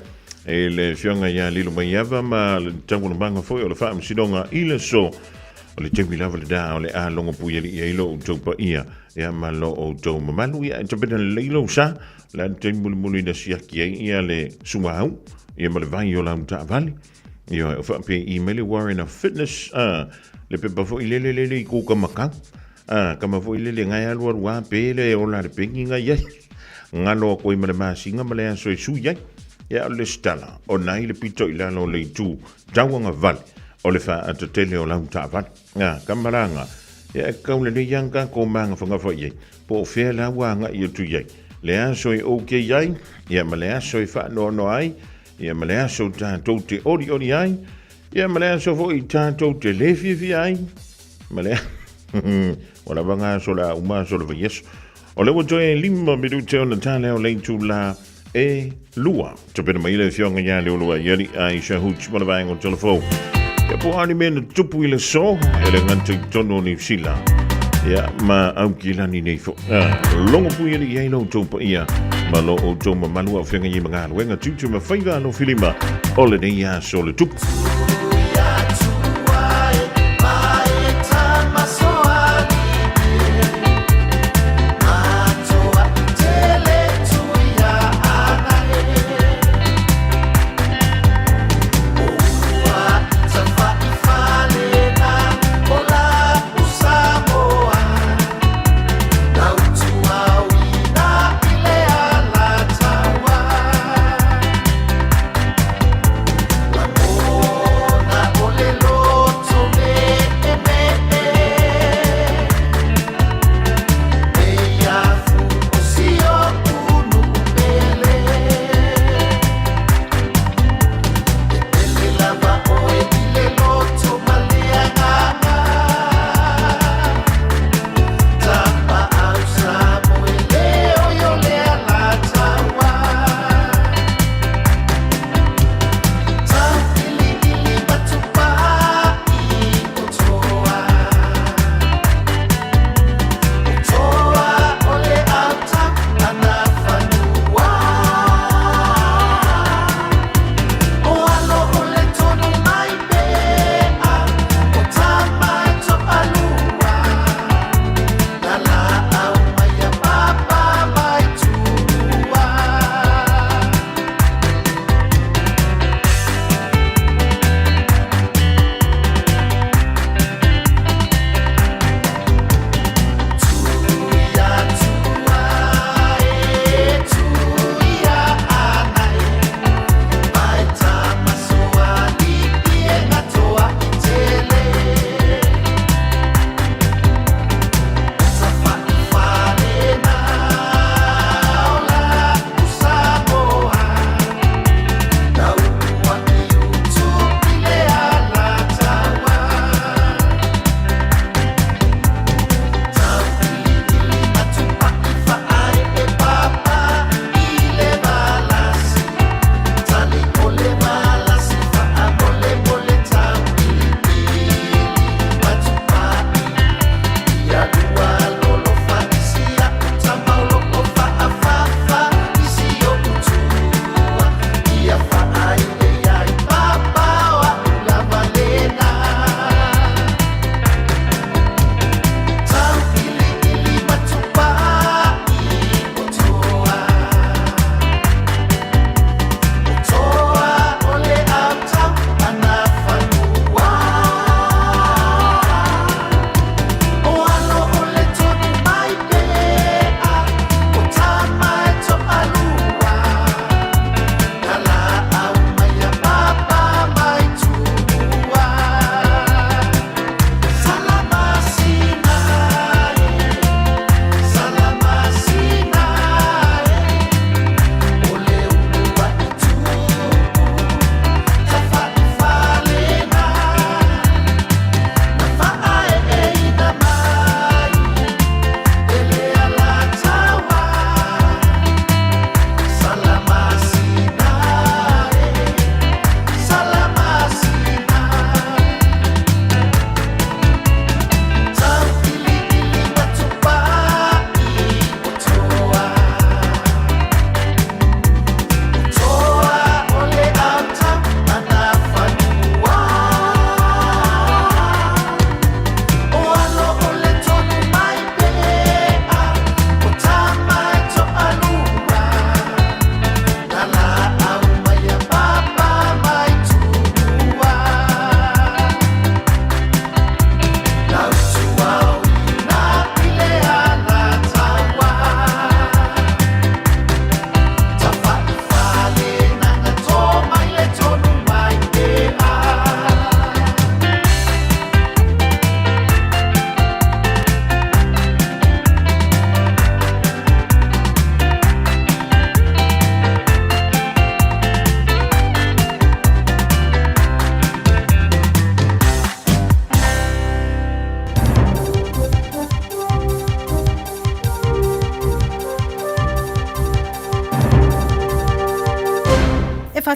D: e le Afioga ia Lilomaiava ma le taualumaga foi o le Faamasinoga i le aso. O le taimi lava lena o le a logopuialii ai lo outou paia ia ma lo outou mamalu. Ia e tapena lelei lou sa, o le a le taimi mulimuli na siaki ai ia le suauu ia ma le vai o lau taavale. Ia o faapea i mai le Warren of Fitness, le pepa foi lele lele i kuka makau. A, kama foi lele ngai alu alu a pe le ola le pengi ngai ai. Ngalo a koi ma le masinga ma le aso e sui ai. Ia o le stala, o nai le pito i lalo o le itu, tauanga vale, o le wha tele o lau taavale. A, kama ranga, ia e kau le nei anga ko manga whangafa i ai. Po o whea la ua anga i atu i ai. Le aso e okay ai, ia ma le aso e whaanoano ai, ia ma le aso tātou te ori ori ai, ia ma le aso foi tātou te le fiafia ai, Ma le ua lava ngā aso le a uma aso le vaiaso. O le ua toe 5 minute ona tā lea o le itula e lua. Tapena mai le afioga ia Leuluaialii Aisha Hooch ma le vaega o Telefou. Ia po o a ni mea na tupu i le aso e le gata i totonu o Niu Sila. Ia ma Aukilani nei foi. Logopuialii ai lo outou paia ma lo outou mamalu a o feagai ai ma galuega tiute ma faiva alofilima o lenei aso le tupu.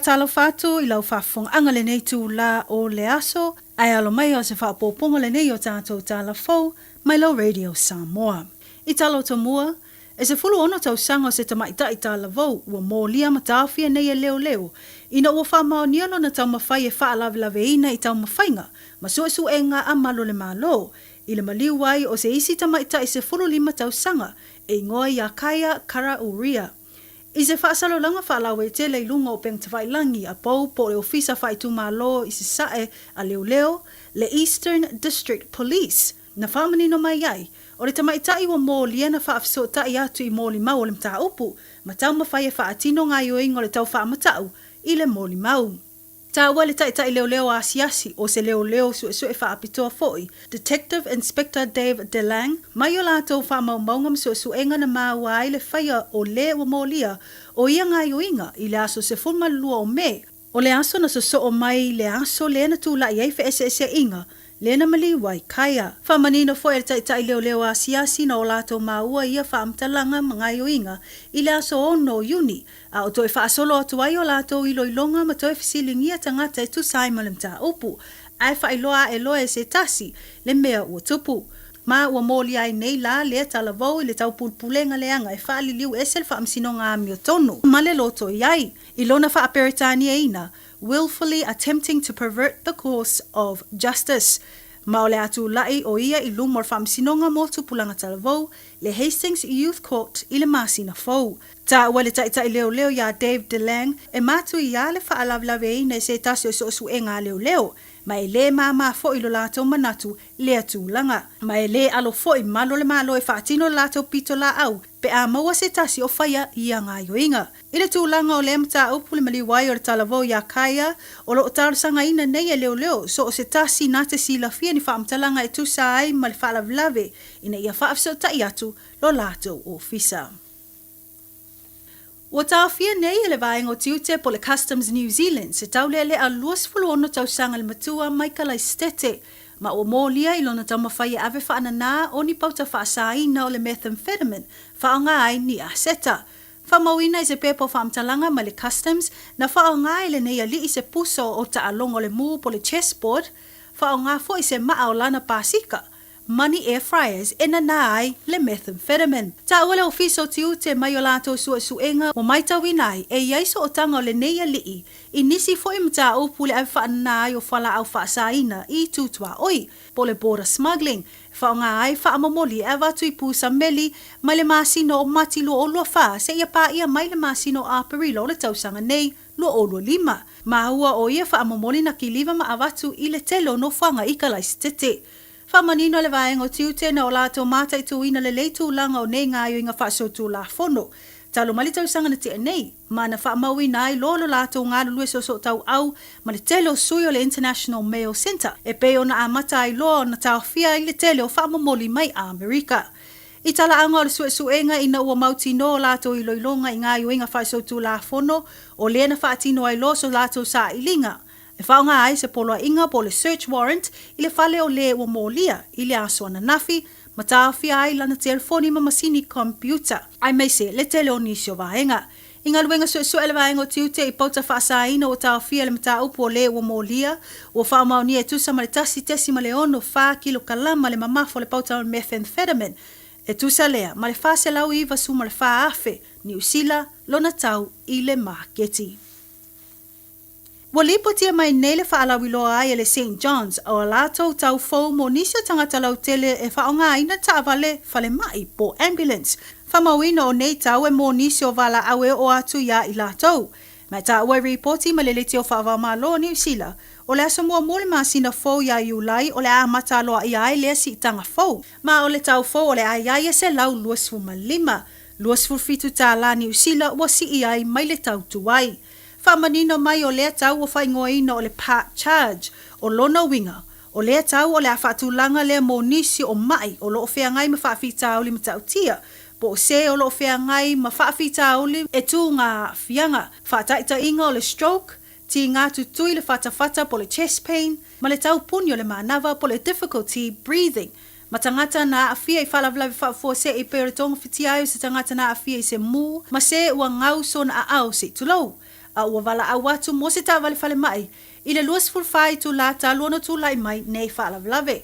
A: faatalofa atu i lau faafofogaaga lenei itulā o le aso, ae alo mai o se faaopoopoga lenei o tatou tala fou mai lau Radio Samoa. I Talotomua, e 16 tausaga o se tamaitai talavou ua molia ma taofia nei e leoleo ina ua faamaonia lona taumafai e faalavelaveina i taumafaiga ma suesuega a malu o le Malo i le maliu ai o se isi tamaitai 15 tausaga e igoa ia Kaya Karauria. I se faasalalauga faalauaitele i luga o upegatafailagi a Pou po o le Ofisa Faaitumalo i Sasae a Leoleo, le Eastern District Police, na faamanino mai ai, o le tamaitai ua molia na faafesootai atu i molimau o le mataupu ma taumafai e faatino gaoioiga o le tau faamatau i le molimau. Taua le taitai leoleo asiasi, o se leoleo suesue faapitoa foi, Detective Inspector Dave De Lange, mai o latou faamaumauga ma suesuega na maua ai le faia o le ua molia o ia gaoioiga i le aso 12 o Me, o le aso na sosoo mai le aso lea na tulai ai feeseeseaiga lea na maliu ai Kaya. Faamanino foi e le taitai leoleo asiasi na o latou maua ia faamatalaga ma gaoioiga i le aso 6 o Iuni, a o toe faasolo atu ai o latou iloiloga ma toe fesiligia tagata e tusa ai ma le mataupu, ae faailoa ae loa e se tasi le mea ua tupu. Ma ua molia ai nei la lea talavou i le taupulepulega leaga e faaliliu ese le faamasinoga amiotonu ma le loto i ai i lona faaperetaniaina willfully attempting to pervert the course of justice, ma o le a tulai o ia i luma o le Faamasinoga mo Tupulaga Talavou, le Hastings Youth Court i le masina fou. Taua le taitai leoleo iā Dave De Lange e matuia le faalavelaveina i se tasi o suesuega a leoleo, ma e lē māmā foi lo latou manatu lea tulaga, ma e lē alo foi malu o le Malo e faatino le latou pitolaau pe a maua se tasi o faia ia gaoioiga. I le tulaga o lea mataupu le maliu ai o le talavou iā Kaya, o lo o talosagaina nei e leoleo so o se tasi na te silafia ni faamatalaga e tusa ai ma le faalavelave ina ia faafesootai atu lo latou ofisa. Ua taofia nei e le Vaega o Tiute po o le Customs New Zealand se taulealea 26 tausaga le matua mai Kalaisitete ma ua molia i lona taumafai e ave faananā o ni pauta faasaina o le methamphetamine faaaoga ai ni aseta. Faamauina i se pepa o faamatalaga mai le Customs na faaaoga e lenei alii se puso o taaloga o le mū po o le chessboard, faaaoga foi se maa o lana pasika ma ni air fryers e nanā ai le methamphetamine. Taua le Ofisa o Tiute mai o latou suesuega ua maitauina ai e i ai sootaga o lenei alii i nisi foi mataupu le ave faananā ai o fualaau faasaina i itu tuaoi po o le border smuggling e faaaoga ai faamomoli e avatu i pusa meli mai le masina o Mati 2024 seia paia mai le masina o Aperila o le tausaga nei 2025. Maua o ia faamomoli na kiliva ma avatu i le tele o nofoaga i Kalaisitete. Faamanino le vaega o tiute na o latou mataituina lelei tulaga o nei gaoioiga faasolitulafono talu mai le tausaga na tea nei, ma na faamauina ai loa lo latou galulue soosootauau ma le tele o sui o le International Mail Centre e pei ona amata ai loa ona taofia ai le tele o faamomoli mai Amerika. I talaaga o le suesuega ina ua mautinoa o latou iloiloga i gaoioiga faasolitulafono o lea na faatino ai loa so latou sailiga E faaaoga ai se poloaiga po o le search warrant i le fale o le ua molia i le aso ananafi ma taofia ai lana telefoni ma masini komipiuta, aemaise le tele o nisi o vaega. I galuega suesue a le vaega o tiute i pauta faasaina ua taofia le mataupu o le ua molia, ua faamaonia e tusa ma le 1.64 kilokalama le mamafa o le pauta o le methamphetamine, e tusa lea ma le 494,000 Niu Sila lona tau i le maketi. Ua lipotia mai nei le faalauiloa ai e le Saint John's o a latou tau fou mo nisi o tagata lautele e faaaogaina taavale falemai po ambulance. Faamauina o nei tau e mo nisi o valaau e oo atu iā i latou. Ma e taua i ripoti ma le Leitio Faavaomalo o Niu Sila, o le aso muamua o le masina fou iā Iulai o le a amata aloaia ai lea siitaga fou. Ma o le tau fou o le a iā ia $125, 27 tālā Niu Sila ua sii ai mai le tau tuai. Faamanino mai o lea tau ua faaigoaina o le part charge, o lona uiga, o lea tau o le a faatulaga lea mo nisi o maʻi o lo o feagai ma faafitauli matautia, po o se o lo o feagai ma faafitauli e tu ngā aafiaga, faataitaiga o le stroke, tīngā tutui le whatawhata po o le chest pain, ma le taupuni o le manava po o le difficulty breathing. Ma tagata na aafia i faalavelave faafuasei pei o le togafiti ai o se tagata na aafia i se mū ma se ua gau sona aao se i tulou. a ua valaau atu mo se taavale falemai i le 24 itulā talu ona tulai mai nei faalavelave.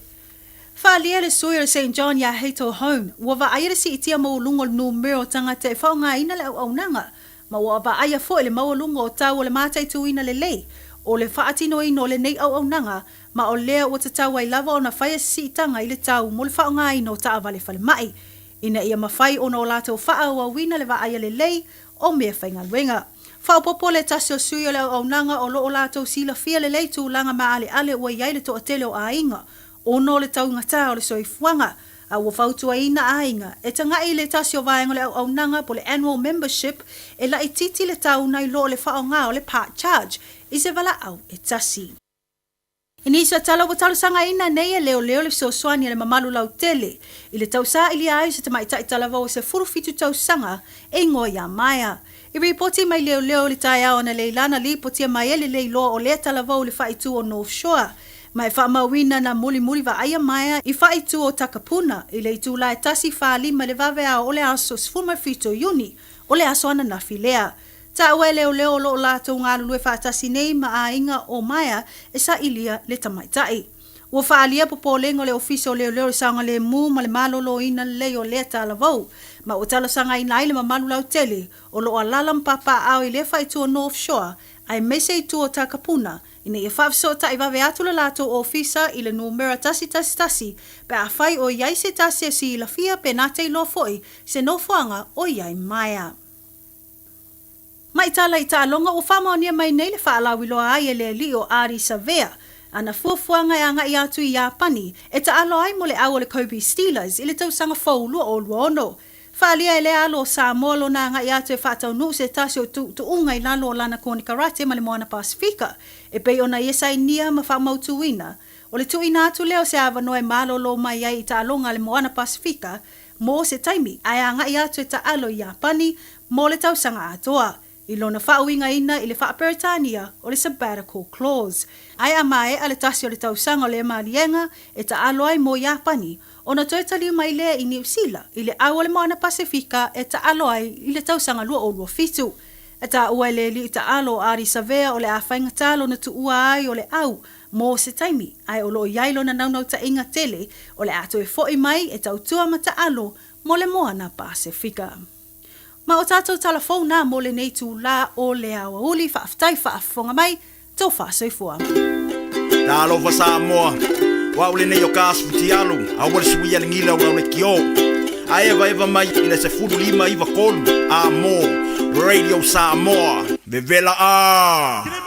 A: Faaalia le sui o le Saint John iā Heito Hone, ua vaaia le siitia maualuga o le numera o tagata e faaaogaina le auaunaga, ma ua vaaia foi le maualuga o tau o le mataituina lelei o le faatinoina o lenei auaunaga, ma o lea ua tatau ai lava ona faia se siitaga i le tau mo le faaaogaina o taavale falemai, ina ia mafai ona o latou faaauauina le vaaia lelei o meafaigaluega. Faaopoopo le tasi o sui o le auaunaga o lo o latou silafia lelei tulaga maaleale ua i ai le toatele o aiga ona o le taugatā o le soifuaga, a ua fautuaina aiga e taga'i i le tasi o vaega o le auaunaga po o le annual membership e laitiiti le tau nai lo le faaaoga o le part charge i se valaau e tasi. I nisi o tala ua talosagaina nei e leoleo le fesoasoani a le mamalu lautele i le tausaili ai o se tamaitai talavou e 17 tausaga e igoa ia Maea. I ripoti mai leoleo i le taeao analeila na lipotia mai ai le leiloa o lea talavou i le faaitu o North Shore ma e faamauina na mulimuli vaaia Maea i faaitu o Takapuna i le itula e 1:45 i le vaveao o le aso 17 o Iuni o le aso ananafi lea. Taua e leoleo o lo o latou galulue faatasi nei ma aiga o Maea e sailia le tamaitai. Ua faaalia popolega o le Ofisa o Leoleo i le saogalemu ma le maloloina lelei o lea talavou, ma ua talosagaina ai le mamalu lautele o lo o alaala ma papaaao i lea faaitu o North Shore aemaise i tua o Takapuna ina ia faafesootai vave atu le latou ofisa i le numera 111 pe afai o i ai se tasi e silafia pe na te iloa foi se nofoaga o i ai Maea. Mai tala i taaloga ua faamaonia mai nei le faalauiloa ai e le alii o Ardie Savea ana fuafuaga e agai atu i Iapani e taalo ai mo le au o le Kobe Steelers i le tausaga fou 2026. Faaalia e lea alo o Samoa lona agai atu e faataunuu se tasi o tuutuuga i lalo o lana konekarate ma le Moana Pasefika e pei ona ia sainia ma faamautuina. O le tuuina atu lea o se avanoa e malolo mai ai i taaloga a le Moana Pasefika mo se taimi ae agai atu e taalo i Iapani mo le tausaga atoa, i lona faauigaina i le faa-Peretania o le sabbatical clause. Ae a maea le tasi o le tausaga o lea maliega e taalo ai mo Iapani, ona toe taliu mai lea i Niu Sila i le au o le Moana Pasefika e taalo ai i le tausaga 2027. E taua e le alii taalo o Ardie Savea o le a faigata lona tuua ai o le au mo se taimi, ae o lo o i ai lona naunautaiga tele o le a toe fo'i mai e tautua ma taalo mo le Moana Pasefika. Ma o tatou tala fou na mo lenei itulā o le aoauli. Faafetai faafofoga mai, tou faasoifua.
J: Talofa Samoa, o au lenei o ka Asfutialu, aua le suia le gila o le kio. A evaeva mai i le 15 93 a mo Radio Samoa, vevela a!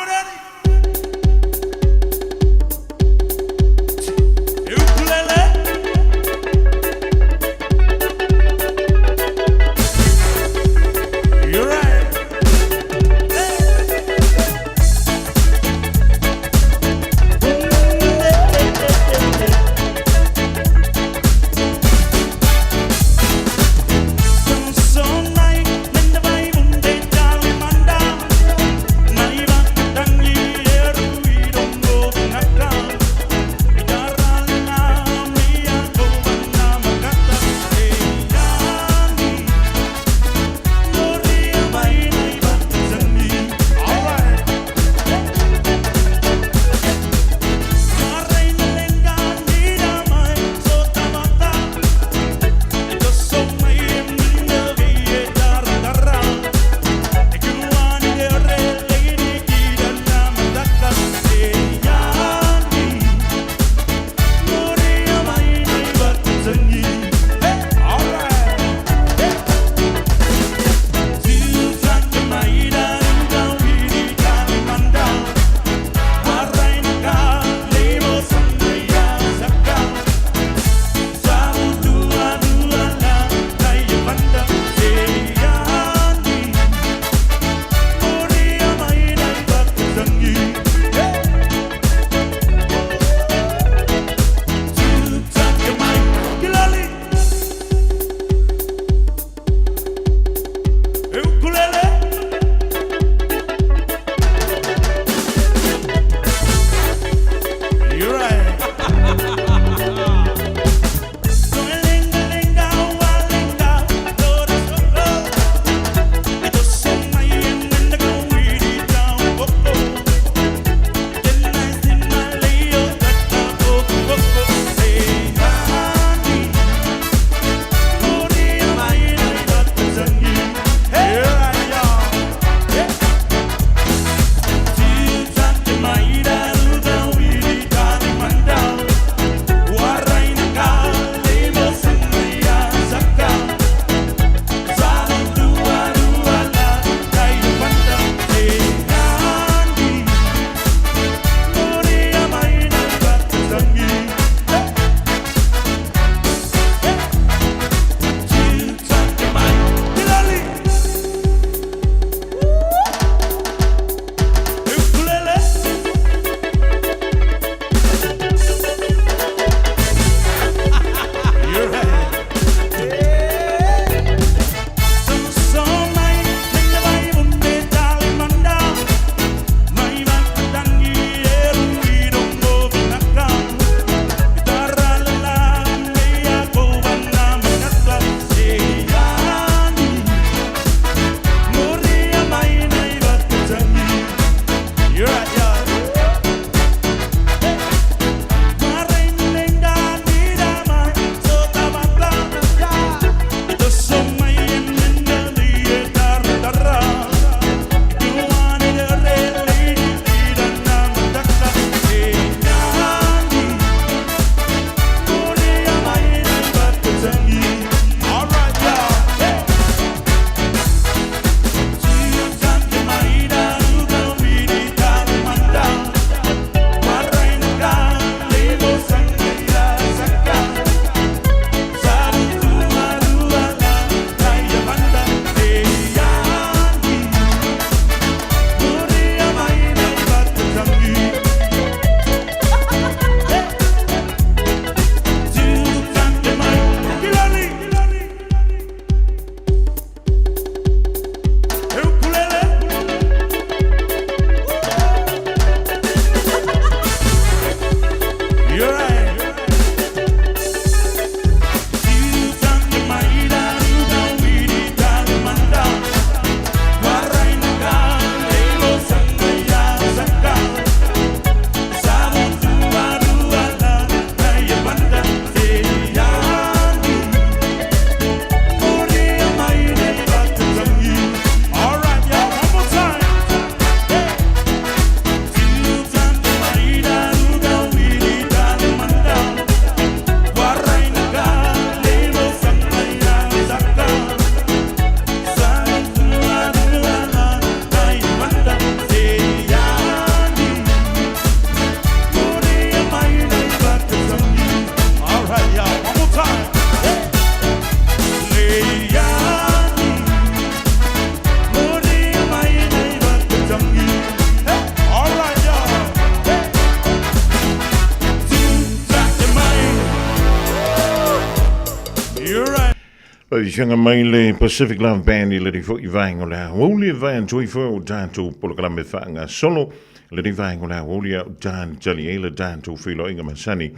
D: Faafetai mai le Pacific Love Band i lenei foi vaega o le aoauli e vae atu ai foi o tatou polokalame faagasolo lenei vaega o le aoauli a o talitali ai le tatou feiloaiga masani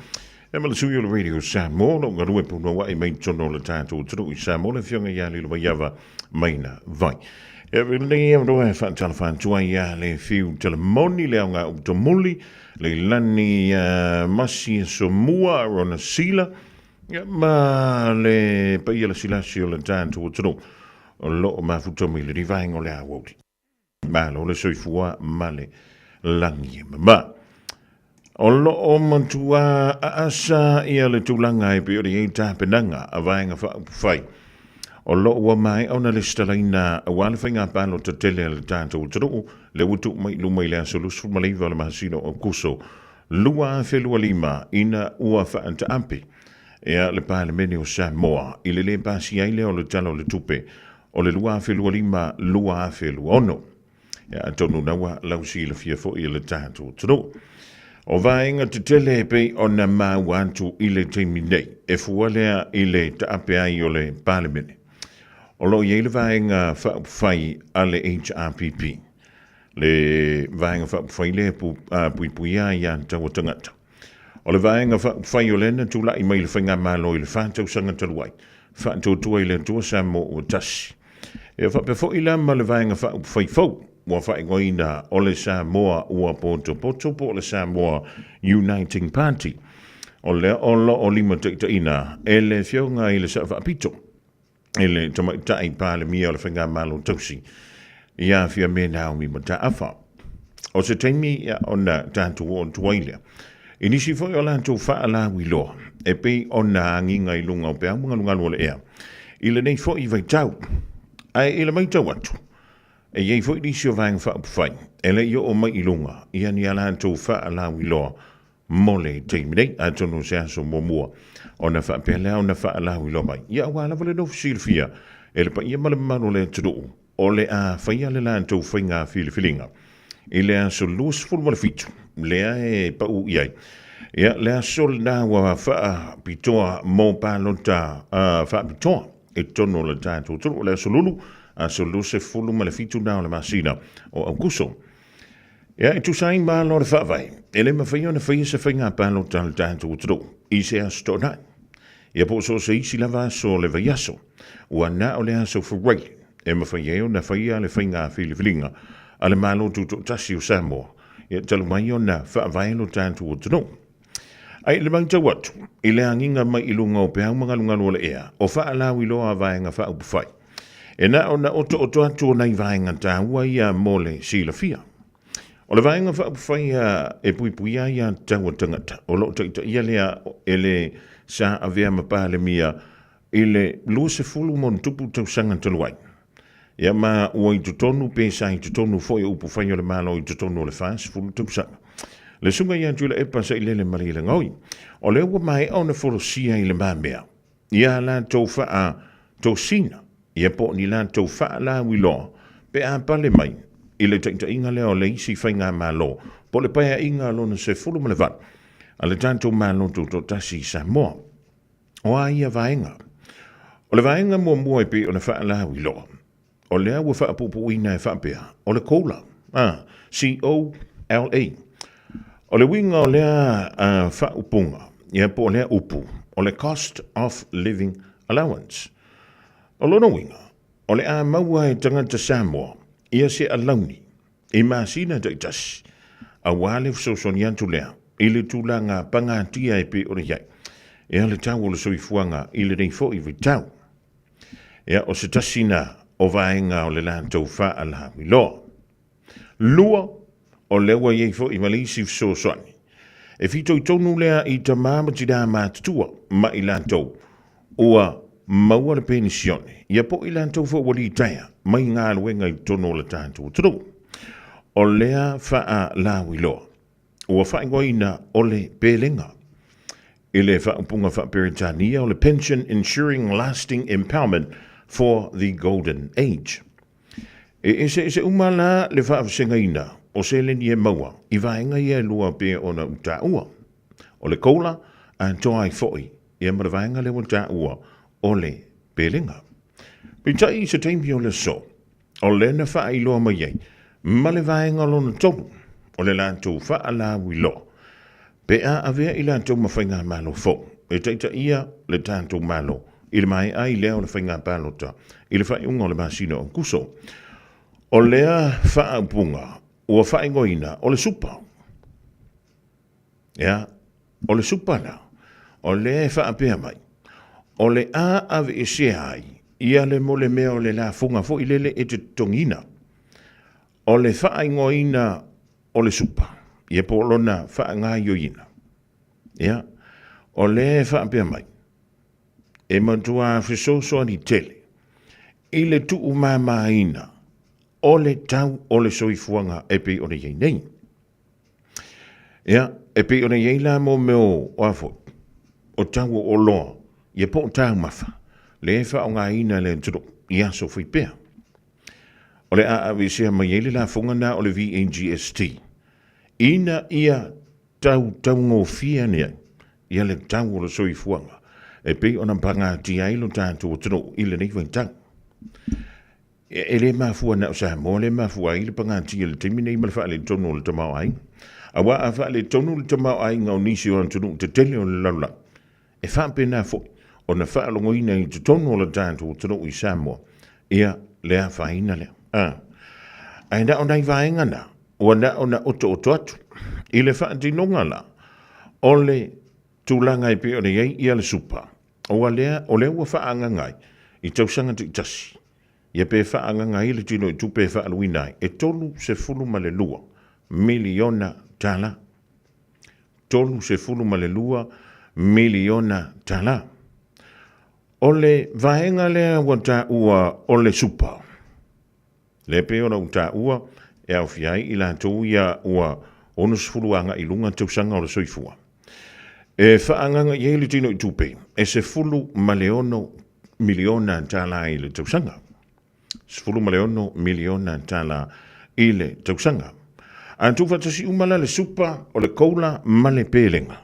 D: e ma le sui o le Radio Samoa o lo o galue punouai mai totonu o le tatou atunuu i Samoa le afioga ia Lilomaiava Maina Vai. E ave lenei avanoa e faatalofa atu ai ia le Fiu Talamoni, le aoga utamuli, Leilani Masi Asomua, Rona Sila, Ia, ma le paia lasilasi o le tatou atunuu o lo o mafuta mai lenei vaega o le aoauli. Malo le soifua ma le lagi e mama. O lo o matua aasa ia le tulaga e pei ona i ai tapenaga a Vaega Faaupufai. O lo o ua maea ona lesitalaina aua le faiga palota tele a le tatou atunuu, lea ua tuu mai i luma i le aso 29 o le masina o Aokuso 2025 ina ua faataape ea le Palemene o Samoa i le lē pasia ai lea o le Tala o le Tupe o le 2025/2026. Ia, atonu na ua lausilafia foi e le tatou atunuu. O vaega tetele e pei ona maua atu i le taimi nei, e fua lea i le taape ai o le Palemene. O lo o i ai le Vaega Faaupufai a le HRPP, Le Vaega Faaupufai lea e puipuia ai aiatatau a tagata. O le Vaega Faaupufai o lea na tulai mai i le Faigamalo i le fa tausaga talu ai, faatuatua i le Atua Samoa ua tasi. E faapea foi la ma le Vaega Faaupufai fou ua faaigoaina o le Samoa ua potopoto po o le Samoa Uniting Party. O lea o lo o limataitaiina e le Afioga i le Sao Faapito e le Tamaitai Palemia o le Faigamalo Tausi ia Fiame Naomi Mataafa. O se taimi ia ona tatou oo atu ai lea i nisi foi o latou faalauiloa e pei ona agiga i luga o peau ma galugalu o le ea i lenei foi vaitau. Ae i le matau atu, e i ai foi nisi o Vaega Faaupufai e le i oo mai i luga ia ni a latou faalauiloa mo le taimi nei, atonu o se aso muamua ona faapea lea ona faalauiloa mai. Ia aua lava le nofo silafia e le paia ma le mamalu o le atunuu, o le a faia le latou faiga filifiliga i le aso 27, lea e pau i ai. Ia, le aso lena ua faapitoa mo palota faapitoa i totonu o le tatou atunuu, o le aso Lulu, aso 27 na o le masina o Aukuso. Ia, e tusa ai ma ala o le Faavae, e le mafai ona faia se faiga palota a le tatou atunuu i se aso Toonai, ia po o so o se isi lava aso o le vaiaso. Ua na o le aso Furaili e mafai ai ona faia le faiga filifiliga a le Malo Tutoatasi o Samoa, ia talu mai ona faavae lo tatou atunuu. Ae i le matau atu i le agiga mai i luga o peau ma galugalu o le ea, o faalauiloa a Vaega Faaupufai, e na ona otooto atu o nai vaega taua ia mo le silafia. O le Vaega Faaupufai e puipuia ai aiatatau a tagata, o lo o taitaia lea e le sa avea ma Palemia i le 20 ma ona tupu tausaga talu ai. Ia ma ua i totonu pe sa i totonu foi o upufai o le Malo i totonu o le 40 tausaga. Le Susuga ia Tuilaepa Sailele Malielegaoi, o lea ua maea ona folasia i le mamea ia latou faa tosina, ia po o ni latou faalauiloa pe a pale mai i le taitaiga lea o le isi faigamalo po o le paeaiga lona 18 a le tatou Malo Tutoatasi i Samoa. O a ia vaega? O le vaega muamua e pei ona faalauiloa, o lea ua faapuupuuina e faapea, o le COLA, a, C-O-L-A. O le uiga o lea faaupuga, ia po o lea upu, o le Cost of Living Allowance. O lona uiga, o le a maua e tagata Samoa ia se alauni i masina taitasi, aua le fesoasoani atu lea i le tulaga pagatia e pei ona i ai ia le tau o le soifuaga i lenei foi vaitau. Ia, o se tasi na o vaega o le latou faalauiloa. Lua, o lea ua i ai foi ma le isi fesoasoani e fitoitonu lea i tama ma tinā matutua ma i latou ua maua le penisione, ia po o i latou foi ua litaea mai galuega i totonu o le tatou atunuu. O lea faalauiloa ua faaigoaina o le pelega i le faaupuga faa-Peretania o le Pension Ensuring Lasting Empowerment for the Golden Age. E eseese uma la le faavasegaina o seleni e maua i vaega ia e lua pei ona ou taua, o le COLA atoa ai foi ia ma le vaega lea ua taua o le. pelega. Peitai i se taimi o le aso, o lea na faailoa mai ai ma le vaega lona tolu o le latou faalauiloa pe a avea i latou ma faigamalo fou e taitaia le tatou Malo i le maea ai lea o le faiga palota i le faaiuga o le masina o Aokuso. O lea faaupuga ua faaigoaina o le supa. Ia, o le supa la, o lea e faapea mai, o le a aveesea ai ia le mo le mea o le lafoga foi lele e te totogiina. O le faaigoaina o le supa, ia po o lona faagaoioiina. Ia, o lea e faapea mai, e matua fesoasoani tele i le tuumamaina o le tau o le soifuaga e pei ona i ai nei. Ia, e pei ona i ai la mo mea o a foi, o tau o oloa, ia po o taumafa, lea e faaaogaina e le atunuu i aso fai pea. O le a aveesea mai ai le lafoga na o le VAGST, ina ia tau taugofie ane ai ia le tau o le soifuaga e pei ona pagatia ai lo tatou atunuu i lenei vaitau. E le mafua na o Samoa lea e mafua ai le pagatia i le taimi nei ma le faaletonu o le tamaoaiga. Aua a faaletonu le tamaoaiga o nisi o atunuu tetele o le lalolagi, e faapena foi ona faalogoina i totonu o le tatou atunuu i Samoa ia le afaina lea. A. Ae na o nai vaega na ua na ona otooto atu i le faatinoga la o le tulaga e pei ona i ai ia le supa, ua lea, o lea ua faaagaga ai i tausaga taitasi, ia pe faaagaga ai le tino i tupe e faaaluina ai e $32 miliona tala. $32 miliona tala. O le vaega lea ua taua o le supa, lea pei ona ou taua e aofia ai i latou ia ua 60 agai i luga tausaga o le soifua. E faaagaga i ai le tino i tupe e $16 miliona tala i le tausaga. $16 miliona tala i le tausaga. A tuufaatasi uma la le supa, o le koula ma le pelega,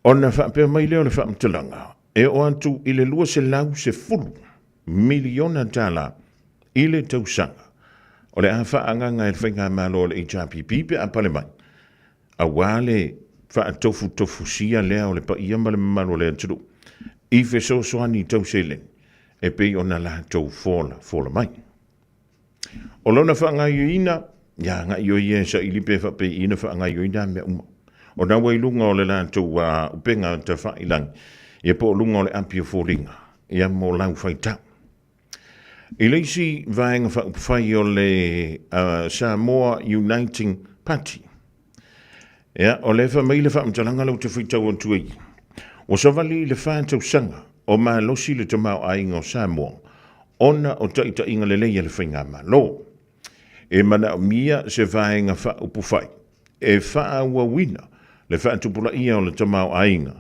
D: ona faapea mai lea o le faamatalaga, e oo atu i le $210 miliona tala i le tausaga o le a faaagaga e le Faigamalo a le HRPP pe a pale mai, aua le faatofutofusia lea o le paia ma le mamalu o le atunuu i fesoasoani tau seleni e pei ona latou folafola mai. O lona faagaoioiina, ia agai o ia e saili pe faapeiina faagaoioina mea uma. O na ua i luga o le latou upega tafailagi, ia po o luga o le api o foliga, ia mo lau faitau. I le isi vaega faaupufai o le Samoa Uniting Party, ia, o lea e fai mai le faamatalaga lea ou te faitau atu ai, ua savali i le fa tausaga o malosi le tamaoaiga o Samoa ona o taitaiga lelei a le Faigamalo. E manaomia se vaega faaupufai e faaauauina le faatupulaia o le tamaoaiga,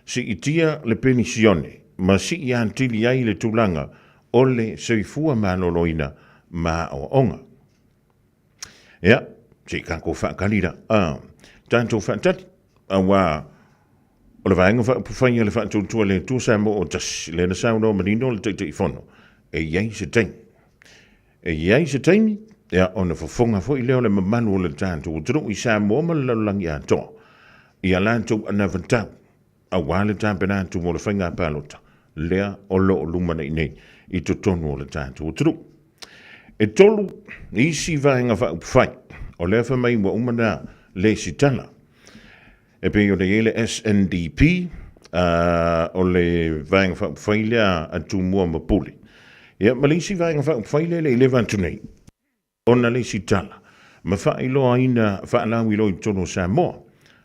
D: siitia le penisione ma sii atili ai le tulaga o le soifua maloloina ma aoaoga. Ia, se i tatou faatali la. A, tatou faatali, aua o le Vaega Faaupufai a le Faatuatua le Atua Samoa o Tasi, lea na saunoa manino le Taitaifono, e i ai se taimi. E i ai se taimi, ia, ona fofoga foi lea o le mamalu o le tatou atunuu i Samoa ma le lalolagi atoa, i a latou anavatau, aua le tapena atu mo le faiga palota lea o lo o lumanai nei i totonu o le tatou atunuu. E tolu isi vaega faaupufai o lea fai mai ua uma na lesitala e pei ona i ai le SNDP, o le vaega faaupufai lea a Tumua ma Pule, ia ma le isi vaega faaupufai lea e le i leva atu nei ona lesitala ma faailoaina faalauiloa i totonu o Samoa,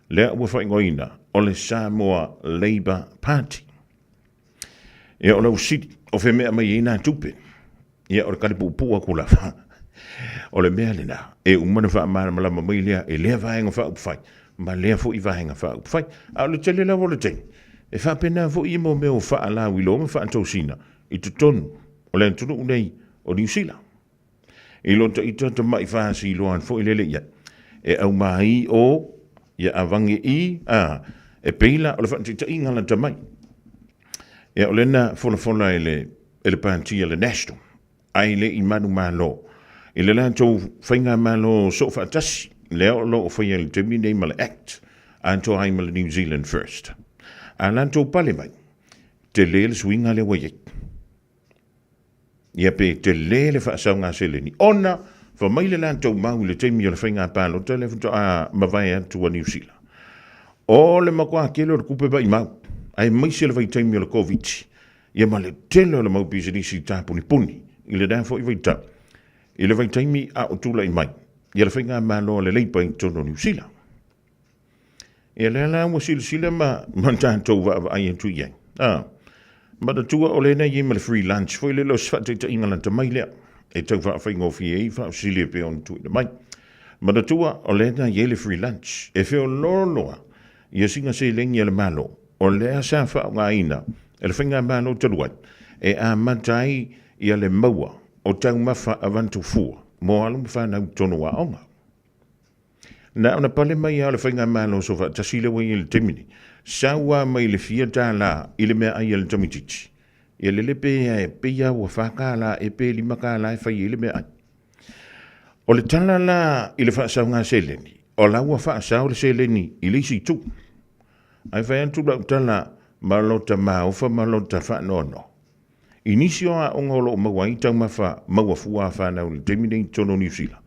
D: lea ua faaigoaina o le Samoa Labour Party. Ia o le ausili, o fea mea mai ai nā tupe? Ia o le tali puupuu atu lava, o le mea lena, e uma ona faamalamalama mai lea e lea vaega faaupufai ma lea foi vaega faaupufai. A o le tele lava o le taimi, e faapena foi mo mea o faalauiloa ma faatosina i totonu o le atunuu nei o Niu Sila. I lo ta ita tamai fasiloa foi lele i ai, e aumai o, ia avange i, a, e pei la o le faataitaiga lata mai. Ia, o lea na folafola e le, e le Pāti a le National, ae le i manumalo i le latou faigamalo soofaatasi lea o lo o faia i le taimi nei ma le Act atoa ai ma le New Zealand First. A latou pale mai, tele le suiga lea ua i ai. Ia pe tele le faasaoga seleni ona fa mai le latou mau i le taimi o le faiga palota lea faatoa mavae atu a Niu Sila. O le matua tele o le tupe maimau, aemaise le vaitaimi o le Koviti, ia ma le tele o le mau pisinisi tapunipuni i lena foi vaitau, i le vaitaimi a o tulai mai ia le faigamalo a le Leipa i totonu o Niu Sila. Ia lea la ua silasila ma, ma tatou vaavaai atu i ai. A, manatua o lena i ai ma le free lunch foi lele o se faataitaiga lata mai lea e tau faafaigofie ai faafesili e pei ona tuuina mai. Manatua o lena i ai le free lunch e feoloolo lava ia sina seleni a le Malo o lea sa faaaogaina e le Faigamalo talu ai e amata ai ia le maua o taumafa avatu fua mo alo ma fanau i totonu o aoga. Na ona pale mai lava o le Faigamalo Soofaatasi lea ua i ai i le taimi nei, sau lava mai le fia $, i le meaai a le tamaitiiti. Ia lele pe e pei lava ua $4 ea pe $5 e fai ai le meaai. O le tala la i le faasaoga seleni, o la ua faasao le seleni i le isi itu. Ae fai atu lau tala ma lota maofa ma lota faanoanoa. I nisi o aoga o lo o maua ai taumafa maua fua a fanau i le taimi nei i totonu o Niu Sila,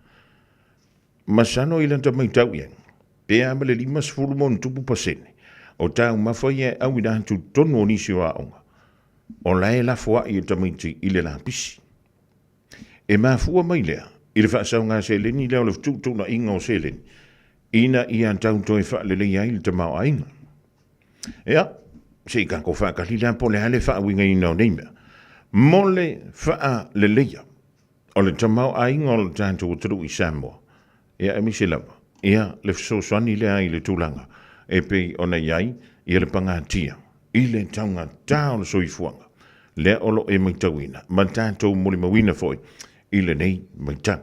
D: masalo i lata matau i ai, pe a ma le 50+% o taumafa ia e auina atu i totonu o nisi o aoga, o la e lafoai e tamaiti i le lapisi. E mafua mai lea i le faasaoga seleni lea o le fetuutuunaiga o seleni ina ia tau toe faaleleia ai le tamaoaiga. Ia, se i tatou faatali la po o le a le faauigaina o nei mea mo le faaleleia o le tamaoaiga o le tatou atunuu i Samoa, ia aemaise lava ia le fesoasoani lea i le tulaga e pei ona i ai ia le pagatia i le taugata o le soifuaga lea o lo o e matauina ma tatou molimauina foi i lenei vaitau.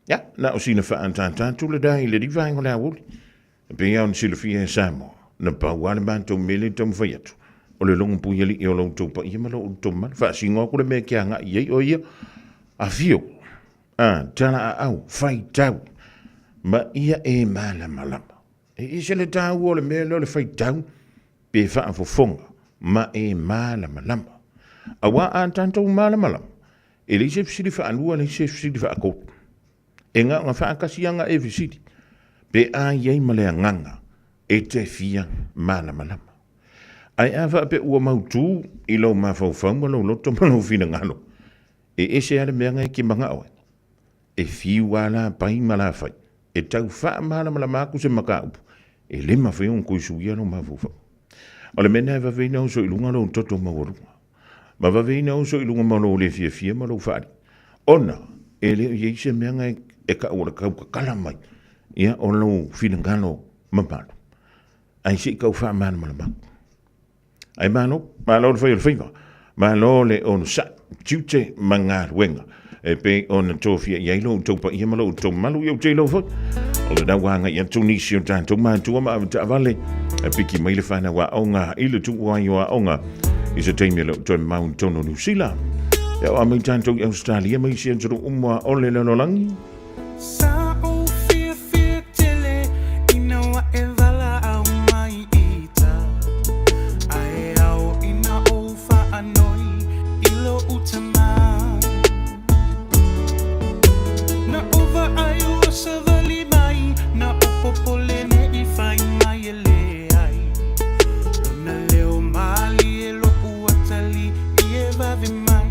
D: Ia, na o sina faaataata atu lena i lenei vaega o le aoauli. E pei lava ona silafia e Samoa, na pau lava le matou mea lea e taumafai atu, o le logo puialii o lo outou paia ma lo outou mamalu. Faasino atu le mea e te agai i ai o ia, afio, a, tala aau, faitau, ma ia e malamalama. E ese le taua o le mea lea o le faitau pe faafofoga ma e malamalama. Aua a tatou malamalama, e leai se fesili faalua, leai se fesili faatolu. E na ona faatasi lava ona e fesili, pe a i ai ma le agaga e te fia malamalama. Ae a faapea ua mautu i lou mafaufau ma lou loto ma lou finagalo, e ese lava le mea na e te manao ai. E fiu lava la pai ma la fai, e tau faamalamalama atu se mataupu, e le mafai ona toe suia lou mafaufau. O le mea lena e vave ai ona oso i luga lou toto maualuga. Ma vave ai ona oso i luga ma lou le fiafia ma lou faaali. Ona e le o i ai se mea na e tau o le tau tatala mai, ia, o lou finagalo mamalu. Ae se i tau faamalamalama atu. Ae malo, malo le fai o le faiva, malo le onosai, tiute ma galuega e pei ona tofia i ai lo outou paia ma lo outou mamalu. Ia ou te iloa foi, o lena ua agai atu nisi o tatou matua ma avetaavale e piki mai le fanau aoga i le tuu ai o aoga i se taimi e le o toe mamao i totonu o Niu Sila. Ia o a mai tatou i Australia ma isi atunuu uma o le lalolagi.
E: Sa ou fiafia tele ina ua e valaau mai i ta, Ae ao ina ou faanoi i lo'u tama. Na ou vaai ua savali mai, na ou popole nei fai mai e leai. Lona leo malie lo'u atalii e vave mai.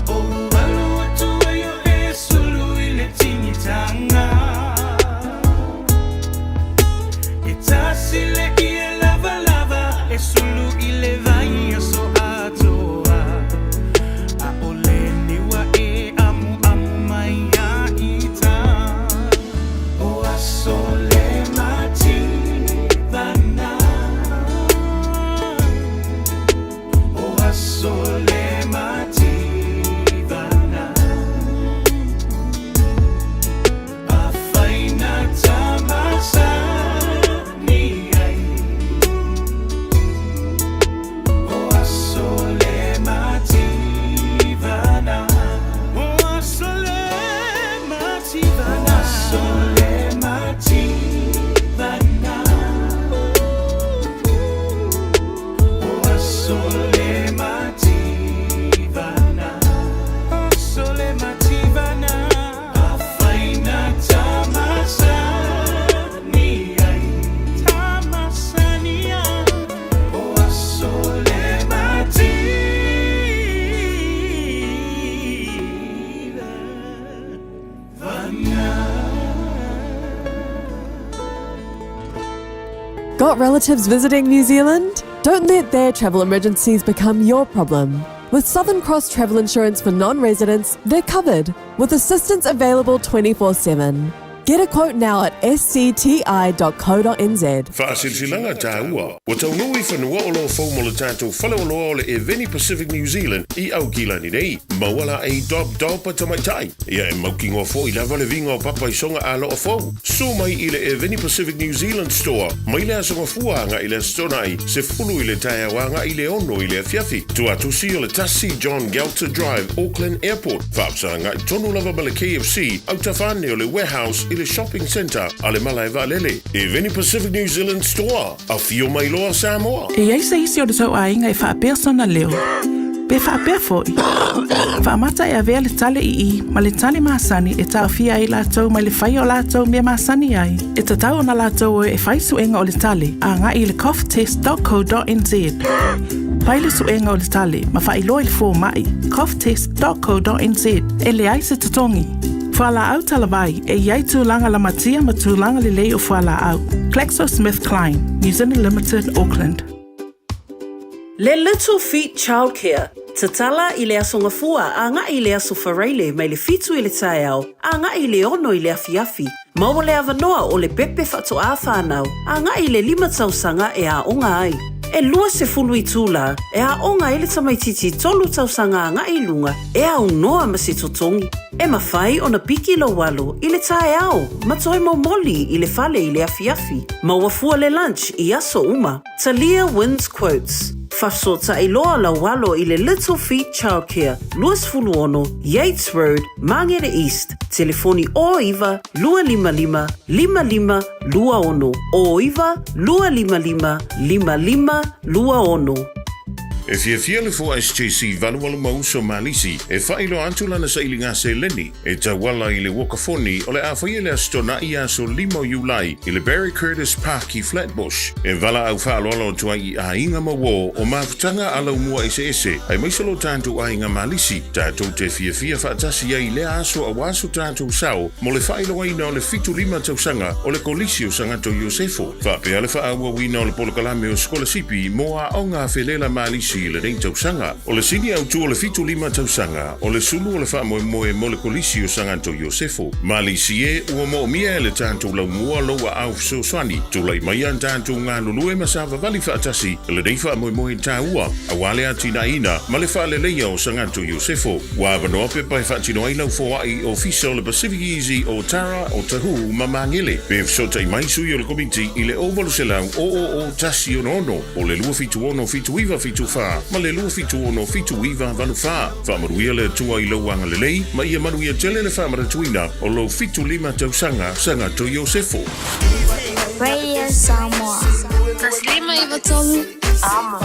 E: ou alu atu ai o e sulu i le tigitaga. E tasi le ie lavalava e sulu i le vaiaso atoa. ʻAʻole niua e amuamu mai iā ita. O aso le mativana. O aso le mativana. Afai na tamasani ai. O aso le mativana. O aso le mativana. O aso le mativana. O aso le mativana. Aso le mativana. Afai na tamasani ai. Tamasani ai. O aso le mativana.
G: Got relatives visiting New Zealand? Don't let their travel emergencies become your problem. With Southern Cross Travel Insurance for non residents, they're covered with assistance available 24 7. Get a quote now at scti.co.nz.
D: Faasilasilaga taua, ua taunuu i fanua oloa fou mo le tatou faleoloa o le Eveni Pacific New Zealand i Aukilani nei. Maua laei Dob Dob a tamaitai. Ia e mautinoa foi lava le viga o papa i soga aloa fou. Susu mai i le Eveni Pacific New Zealand Store mai le Aso Gafua agai i le Aso Toonai, 10 i le taeao agai i le 6 i le afiafi. Tuatusi o le 1 John Gelter Drive, Auckland Airport, faafesagai tonu lava ma le KFC, autafa ane o le Warehouse i le Shopping Centre a le Malae Vaalele. Eveni Pacific New Zealand Store, afio mai loa Samoa!
I: E i ai se isi o le tou aiga e faapea sona leo, pe faapea foi, faamata e avea le tale ii ma le tale masani e taofia ai latou mai le faia o latou mea masani ai, e tatau ona latou o e fai suega o le tale agai i le coughtest.co.nz. Fai le suega o le tale ma faailoa i le fomai, coughtest.co.nz, e leai se totogi. Fualaau talavai, e i ai tulaga lamatia ma tulaga lelei o fualaau. GlaxoSmithKline, New Zealand Limited, Auckland.
H: Le Little Feet Childcare, Tatala i le Aso Gafua agai i le Aso Faraile mai le 7 i le taeao agai i le 6 i le afiafi. Maua le avanoa o le pepe faatoā whānau agai i le 5 tausaga e aoga ai. E 20 itulā e aoga ai le tamaitiiti 3 tausaga agai i luga e aunoa ma se totogi. E mafai ona piki lou alo i le taeao ma toe momoli i le fale i le afiafi. Maua fua le lunch i aso uma. Talia wins quotes. Fafesootai loa lau alo i le Little Feet Childcare, 26 Yates Road, Māngere East, telefoni 09 255 5526, 09 255 5526.
D: E fiafia le Foa SJC 88 ma uso Malisi e faailoa atu lana sailiga seleni e tauala i le uakafoni o le a faia i le Aso Toonai aso 5 o Iulai i le Barry Curtis Park i Flatbush. E valaau faaaloalo atu ai i aiga ma uo o mafutaga a laumua eseese aemaise lo tatou aiga Malisi tatou te fiafia faatasi ai i lea aso auā so tatou sao mo le faailoaina o le 75 tausaga o le Kolisi o Sagato Iosefo. Faapea le faaauauina o le polokalame o sikolasipi mo aoga felela Malisi i lenei tausaga. O le sini autu o le 75 tausaga o le sulu o le faamoemoe mo le Kolisi o Sagato Iosefo. Malisi e, ua moomia e le tatou laumua lou aao fesoasoani. Tulai mai a tatou galulue ma savavali faatasi i lenei faamoemoe taua aua le atinaeina ma le faaleleia o Sagato Iosefo. Ua avanoa pepa e faatino ai lau foai i Ofisa o le Pacific Easy o Tara, o Tahu ma Magele. Pe fesootai mai sui o le Komiti i le 0800 000 166 o le 276 7974 ma le 276 7984. Faamanuia le Atua i lou agalelei ma ia manuia tele le faamanatuina o lou 75 tausaga Sagato Iosefo.
M: Radio Samoa. 153 Amo.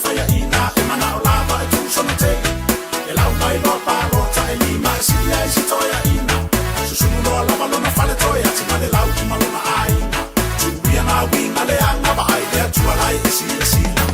E: faiaina e manao lava e tuusona tele E lau mai loa palota e lima e sili ai si toeaina Susunu loa lava lona faletoe ati ma le lau ma lona aiga Tuia ngā uiga leaga vaai le Atua la e silasila.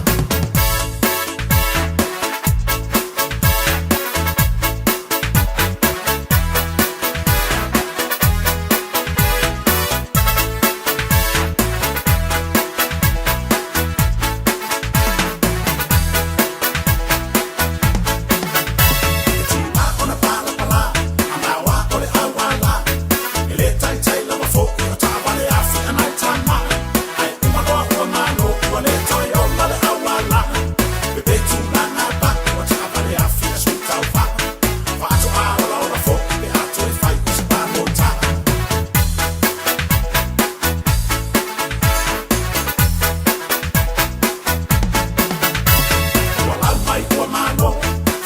E: Ua lau mai ua malo,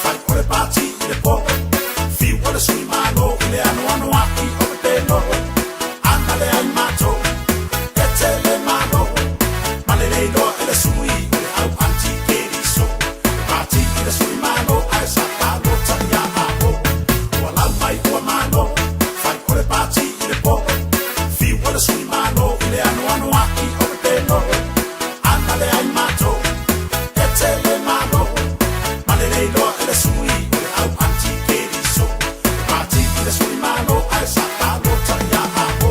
E: fai o le pati i le po. Fiu o le sui malo i le anoanoai o pepelo. Ana leai matou, e tele malo. Ma le le iloa e le sui o le au anti-keriso. E pati i le sui malo ae sa palota ia Apo. Ua lau mai ua malo, fai o le pati i le po. Fiu o le sui malo i le anoanoai o pepelo. Ana leai matou, e tele malo. Ma le le iloa e le sui o le au anti-keriso. E pati i le sui malo ae sa palota ia Apo.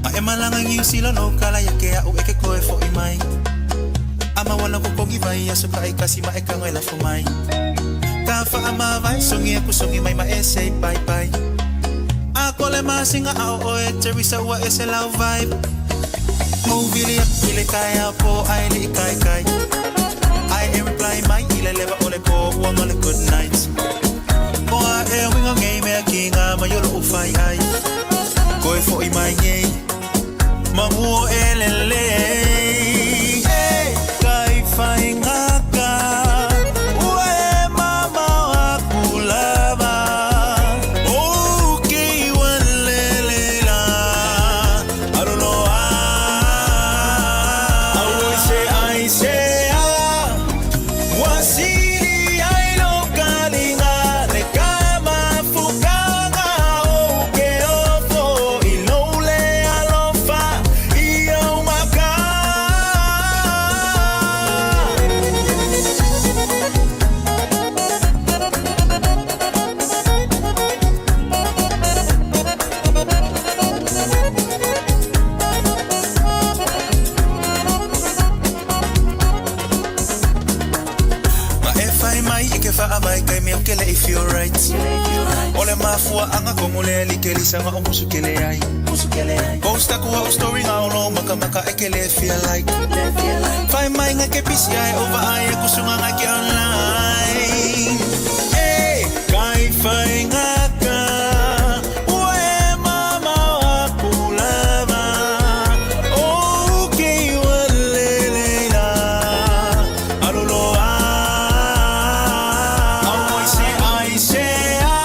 B: A e malaga i Niu Sila no kala ia ke a'u e ke koe fo'i mai. A maua lau kokogi vai aso ta'itasi ma e kago e lafo mai. Ka fa'amavae sogi aku sogi mai ma e sei pai pai. A kole masinga ao oe Teresa ua ese lau vibe. Ou vili aku i le taeao po ai li'i kai kai. Ai e reply mai i le leva o le po ua ma le good night. O a e uiga ngei mea ki ngā mai o lo'u fai ai. Koe fo'i mai ngei ma ua e lelei. E kai whaingaka ua e mamao aku lava. O ki ua lelei la aluloa. Auoi se ai se a ua sili ai lo kaliga le ka mafukanga o ke ofo i lou le alofa i ou maka. Ma e fai mai i ke faavae kai mea o ke le'i feel right. O le mafuaʻaga komo le ali ke lisanga o musu ke leai. Post aku a'u story nga o lou makamaka e ke le feel like. Fai mai nga ke pisi ai o vaai aku sunga nga ke online. E kai whaingaka ua e mamao aku lava. O ke ua lelei la aluloa. Auoi se ai se a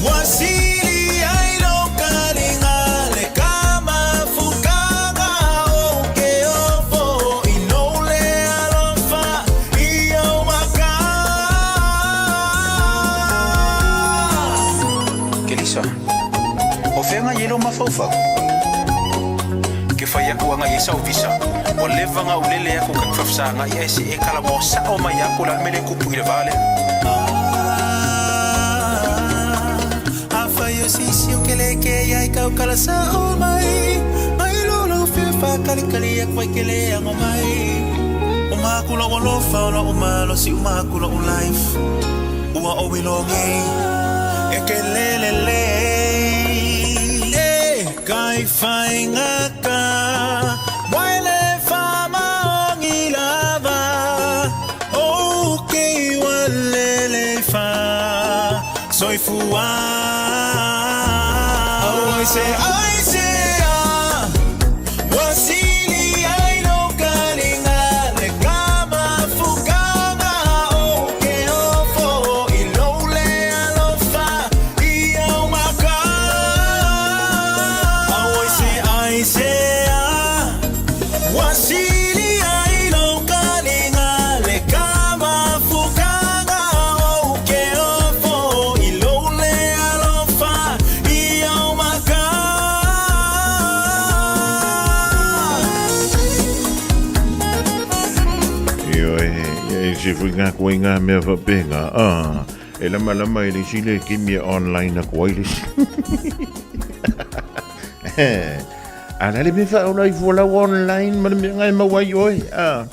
B: ua sili ai lo kaliga le ka mafukanga o ke ofo i lou le alofa i ou maka.
N: Kelisa, o fea ngai e lou mafaufau? Ke fai aku anga i sau visa. Ua leva nga ulele aku ka fafsa nga i se e kala mo sa o mai aku la mele kupu i le vale.
B: A fai o sisi o ke le ke ia i kau kala sa o mai. Mai lo lo fia fa kali kali aku ai ke le ango mai. O makula o lofa o lo umalo si umakula o life. Ua o ilo ngei. E ke lele lei E kai whainga ka Waile whamaongi lava O ke wa lele wha Soifua Oh, I say, I say, ah Wasili ai no kalinga le kama fukanga o ke ofo i lole alofa i au maka. Oh, I say, ah Wasili ai no kalinga le kama fukanga o ke ofo i lole alofa i au maka.
D: Ioe, ia e se fui ngā koe ngā mea whapenga. Ah, e lama lama e le isi le kimi e online aku ai le isi. A la le mea whaola i fualau online ma le mea ngai mau ai oe. Ah,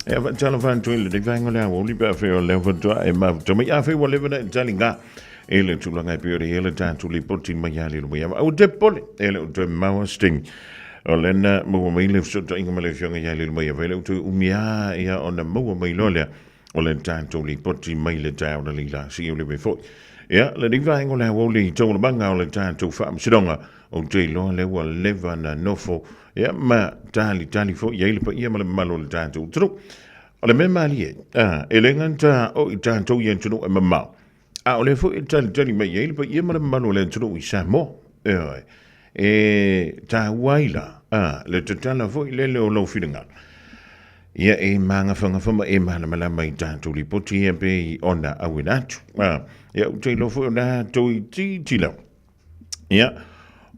D: e awa tala whantu i le rei whainga le awa uli pe a whea o leo whatua e mafuta mai a whea wa lewa na e tali ngā. E le tulaga e pei o le hele tātou lipoti mai a lilo mai ava. Au te pole, e le o toe maua sting. O lena maua mai le fesootaiga ma le afioga ia lilo mai ava. E le o toe umi a ia ona maua mai loa lea o le tātou lipoti mai le taeao na leila si o le me foi. Ia, le nei vaega o le aoauli i taualamaga o le tātou faamasinoga o te iloa lea ua leva na nofo ia ma talitali foi i ai le paia ma le mamalu o le tātou atunuu. O le mea malie, a, e le gata o i tātou i atunuu e mamao, A o lea foi e talitali mai ai le paia ma le mamalu o le atunuu i Samoa. Ioe. E tāua ai la, a, le tatala foi lele o lou finagalo. Ia e magafagafa ma e malamalama i tātou lipoti ia pe i ona auina atu. A, ia ou te iloa foi o na toitiiti lava. Ia,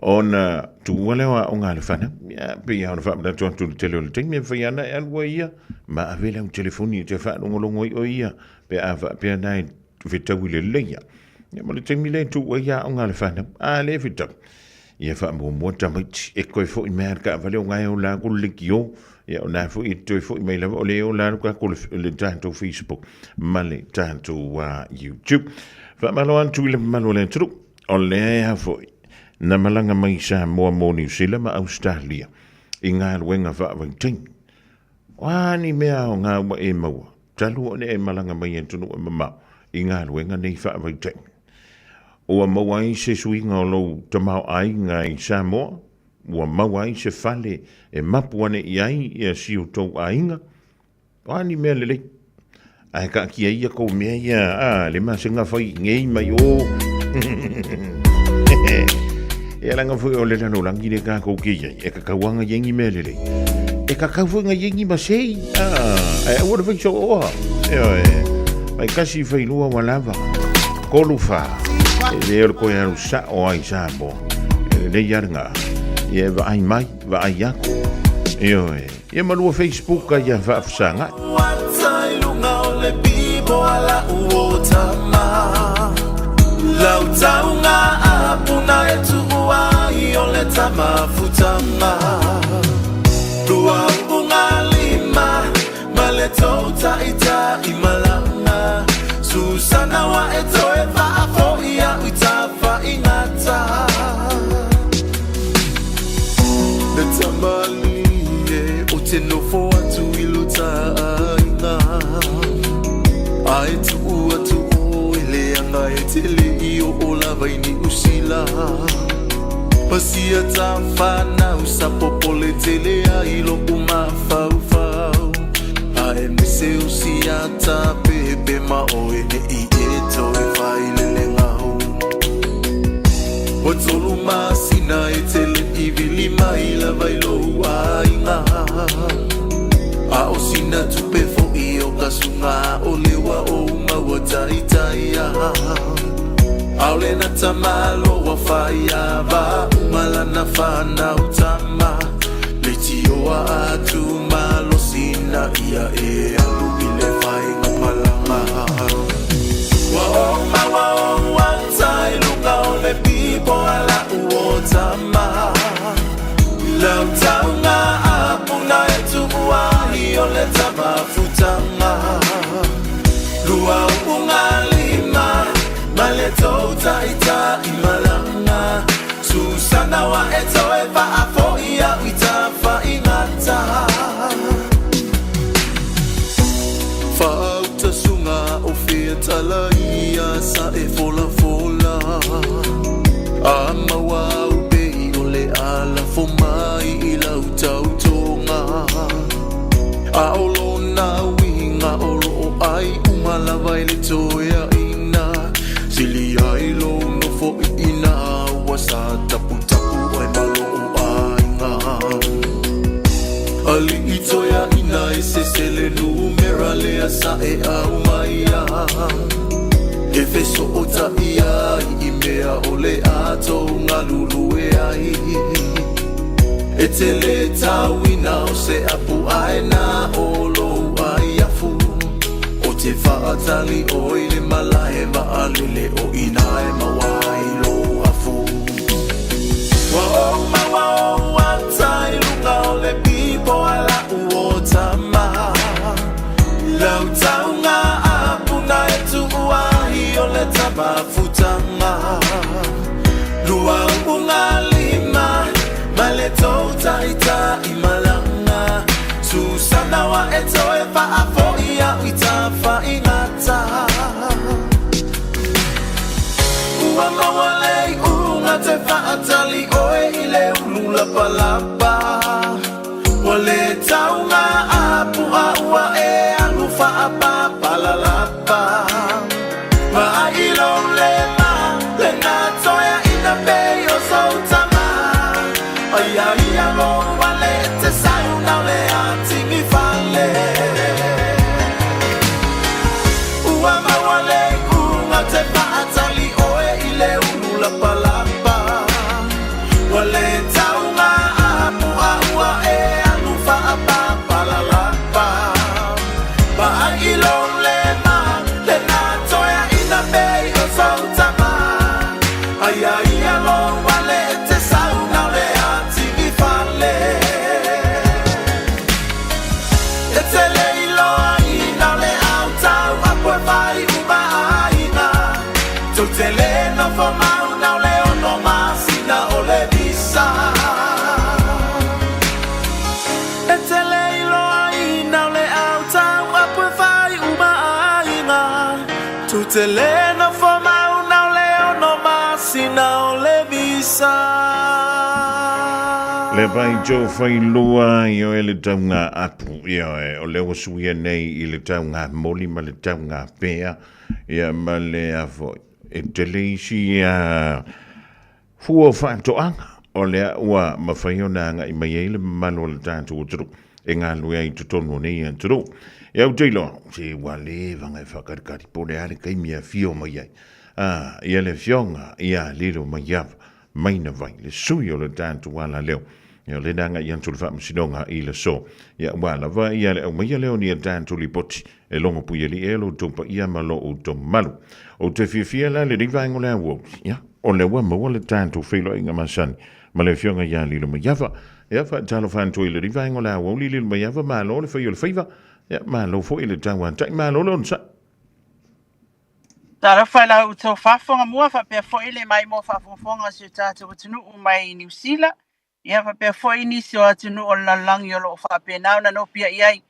D: ona tuua lea o aoga a le fanau. Ia, pei lava ona faamanatu atu i le tele o le taimi e mafai ana e alu ai ia, ma ave lau telefoni e te faalogologo ai oe ia, pe a faapea na e fetaui lelei ia. Ia, ma le taimi lea e tuu ai aoga a le fanau, a le fetau. Ia faamuamua tamaiti, e koe foi mai lava le taavale o na e ola atu le leitio, ia o na foi e toe foi mai lava o lea e ola atu tatou le tatou Facebook ma le tatou YouTube. Faamalo atu i le mamalu o le atunuu. O lea ea foi na malaga mai i Samoa mo Niu Sila ma Ausetalia i galuega faavaitaimi. O a ni mea aoga ua e maua talu ona e malaga mai i atunuu e mamao i galuega nei faavaitaimi? Ua maua ai se suiga o lou tamaoaiga i Samoa? Ua maua ai se fale e mapu ane i ai ia si o tou aiga? O a ni mea lelei. Ae kaatia ia kou mea ia, a, le masega fai ngei mai o. Ia langa foi o le lalolagi le kākou ke iai, e kakau anga iai ni mea lelei. E kakau foi nga iai ni masei, a, ae aua le fai so oa. Ioe, mai kasi fai lua ua lava. Kolu whā, e le o le koe alu sa o ai Samoa. E lelei ara ngā, ia e vaai mai, vaai aku. Ioe, Ia malua Facebook a ia faafesagai.
V: Le tamalii e o te nofo atu i lo taaiga A e tuu atu oe leaga e te le i oo lava i Niu Sila Pasia ta whanau sa popole tele ai lo'u mafaufau A e mese o sia ta pepe ma oe ne'i e toe whailele ngau Ua tolu masina e tele i vili mai lava i lou aiga A o sina tupe fo'i o ka suga o le ua ou maua taitaia Aole na tamalo ua whaia va uma lana whanau tama Leitioa atu malosi na ia e alu i le whainga malanga Ua ou maua ou ata i luga o le pipo a la'u o tama Lau taunga a puna e tu'u ai o le tama futanga Lua u'uga lima ma le tou taʻitaʻimalaga Susana ua e toe faafoʻi aʻu i tafaigata Faautasuga o fea tala ia sa e folafola A maua au pei o le a lafo mai i lau tautoga A o lona uiga o loo ai uma lava i le toeaina Sili ai lou nofoiina ua sa taputapu oe ma lou aiga Alii toeaina e sese le numera lea sa e aumaia E fesootai ai i mea o le a tou galulue ai E te le tauina o se apu aena o lou aiafu O te faatali oe i le malae vaalele o ina e maua ai lou afu Ua ou maua ou ata i luga o le pipo a lau o tama Lau tauga apuna e tuu ai o le tamafutaga Lua uuga lima ma le tou taʻitaʻimalaga Susana ua e toe faafoʻi aʻu i tafaigata Ua maua le iuga toe faatali oe i le ulu lapalapa Ua le tauga apu'a ua e alu faapapalalapa Vaai i lou lema lena toeaina pei o sou tama Aia ia lou ale e te sau na o le atigi fale Ua maua le iuga te faatali oe i le ulu lapalapa Ua le tauga apu'a ua e alu faapapalalapa Vaai i lou lema lena toeaina pei o sou tama Aia ia lou ale e te sau na o le atigi fale E te le iloaina o le autau apu e fai uma aiga Tou te le nofo mau na o le 6 masina o le visa E te le iloaina o le autau apu e fai uma aiga Tou te le nofo mau na o le 6 masina o le visa
D: Le vai tō whailua i oe le taunga apu, ia oe, o lea ua suia nei i le taunga moli ma le taunga pea, ia ma le afo, e tele isi ia fua o faatoaga, o lea ua mafai ona agai mai ai le mamalu o le tatou atunuu e galulue ai i totonu o nei atunuu. Ia ou te iloa, se ua leva ona e faakalikali, po o le a le taimi e afio mai ai. A, ia le afioga ia Lilo Maiava, mai na vai, le sui o le tatou alaleo. Ia o lea na agai atu le Faamasinoga i le aso. Ia ua lava ia le aumaia lea o ni a tatou lipoti e logo puialii ai lo outou paia ma lo outou mamalu. Ou te fiafia la i lenei vaega o le aoauli, ia, o lea ua maua le tatou feiloaiga masani ma le Afioga ia Lilomaiava. Ia, faatalofa atu ai i lenei vaega o le aoauli Lilomaiava, malo le fai o le faiva, ia, malo foi le tauatai, malo le onosai.
P: Talofa i la outou faafofoga mua faapea foi le maimoa faafogafoga o si o tatou atunuu mai Niu Sila, ia faapea foi nisi o atunuu o le lalolagi o lo o faapena ona nopiai ai.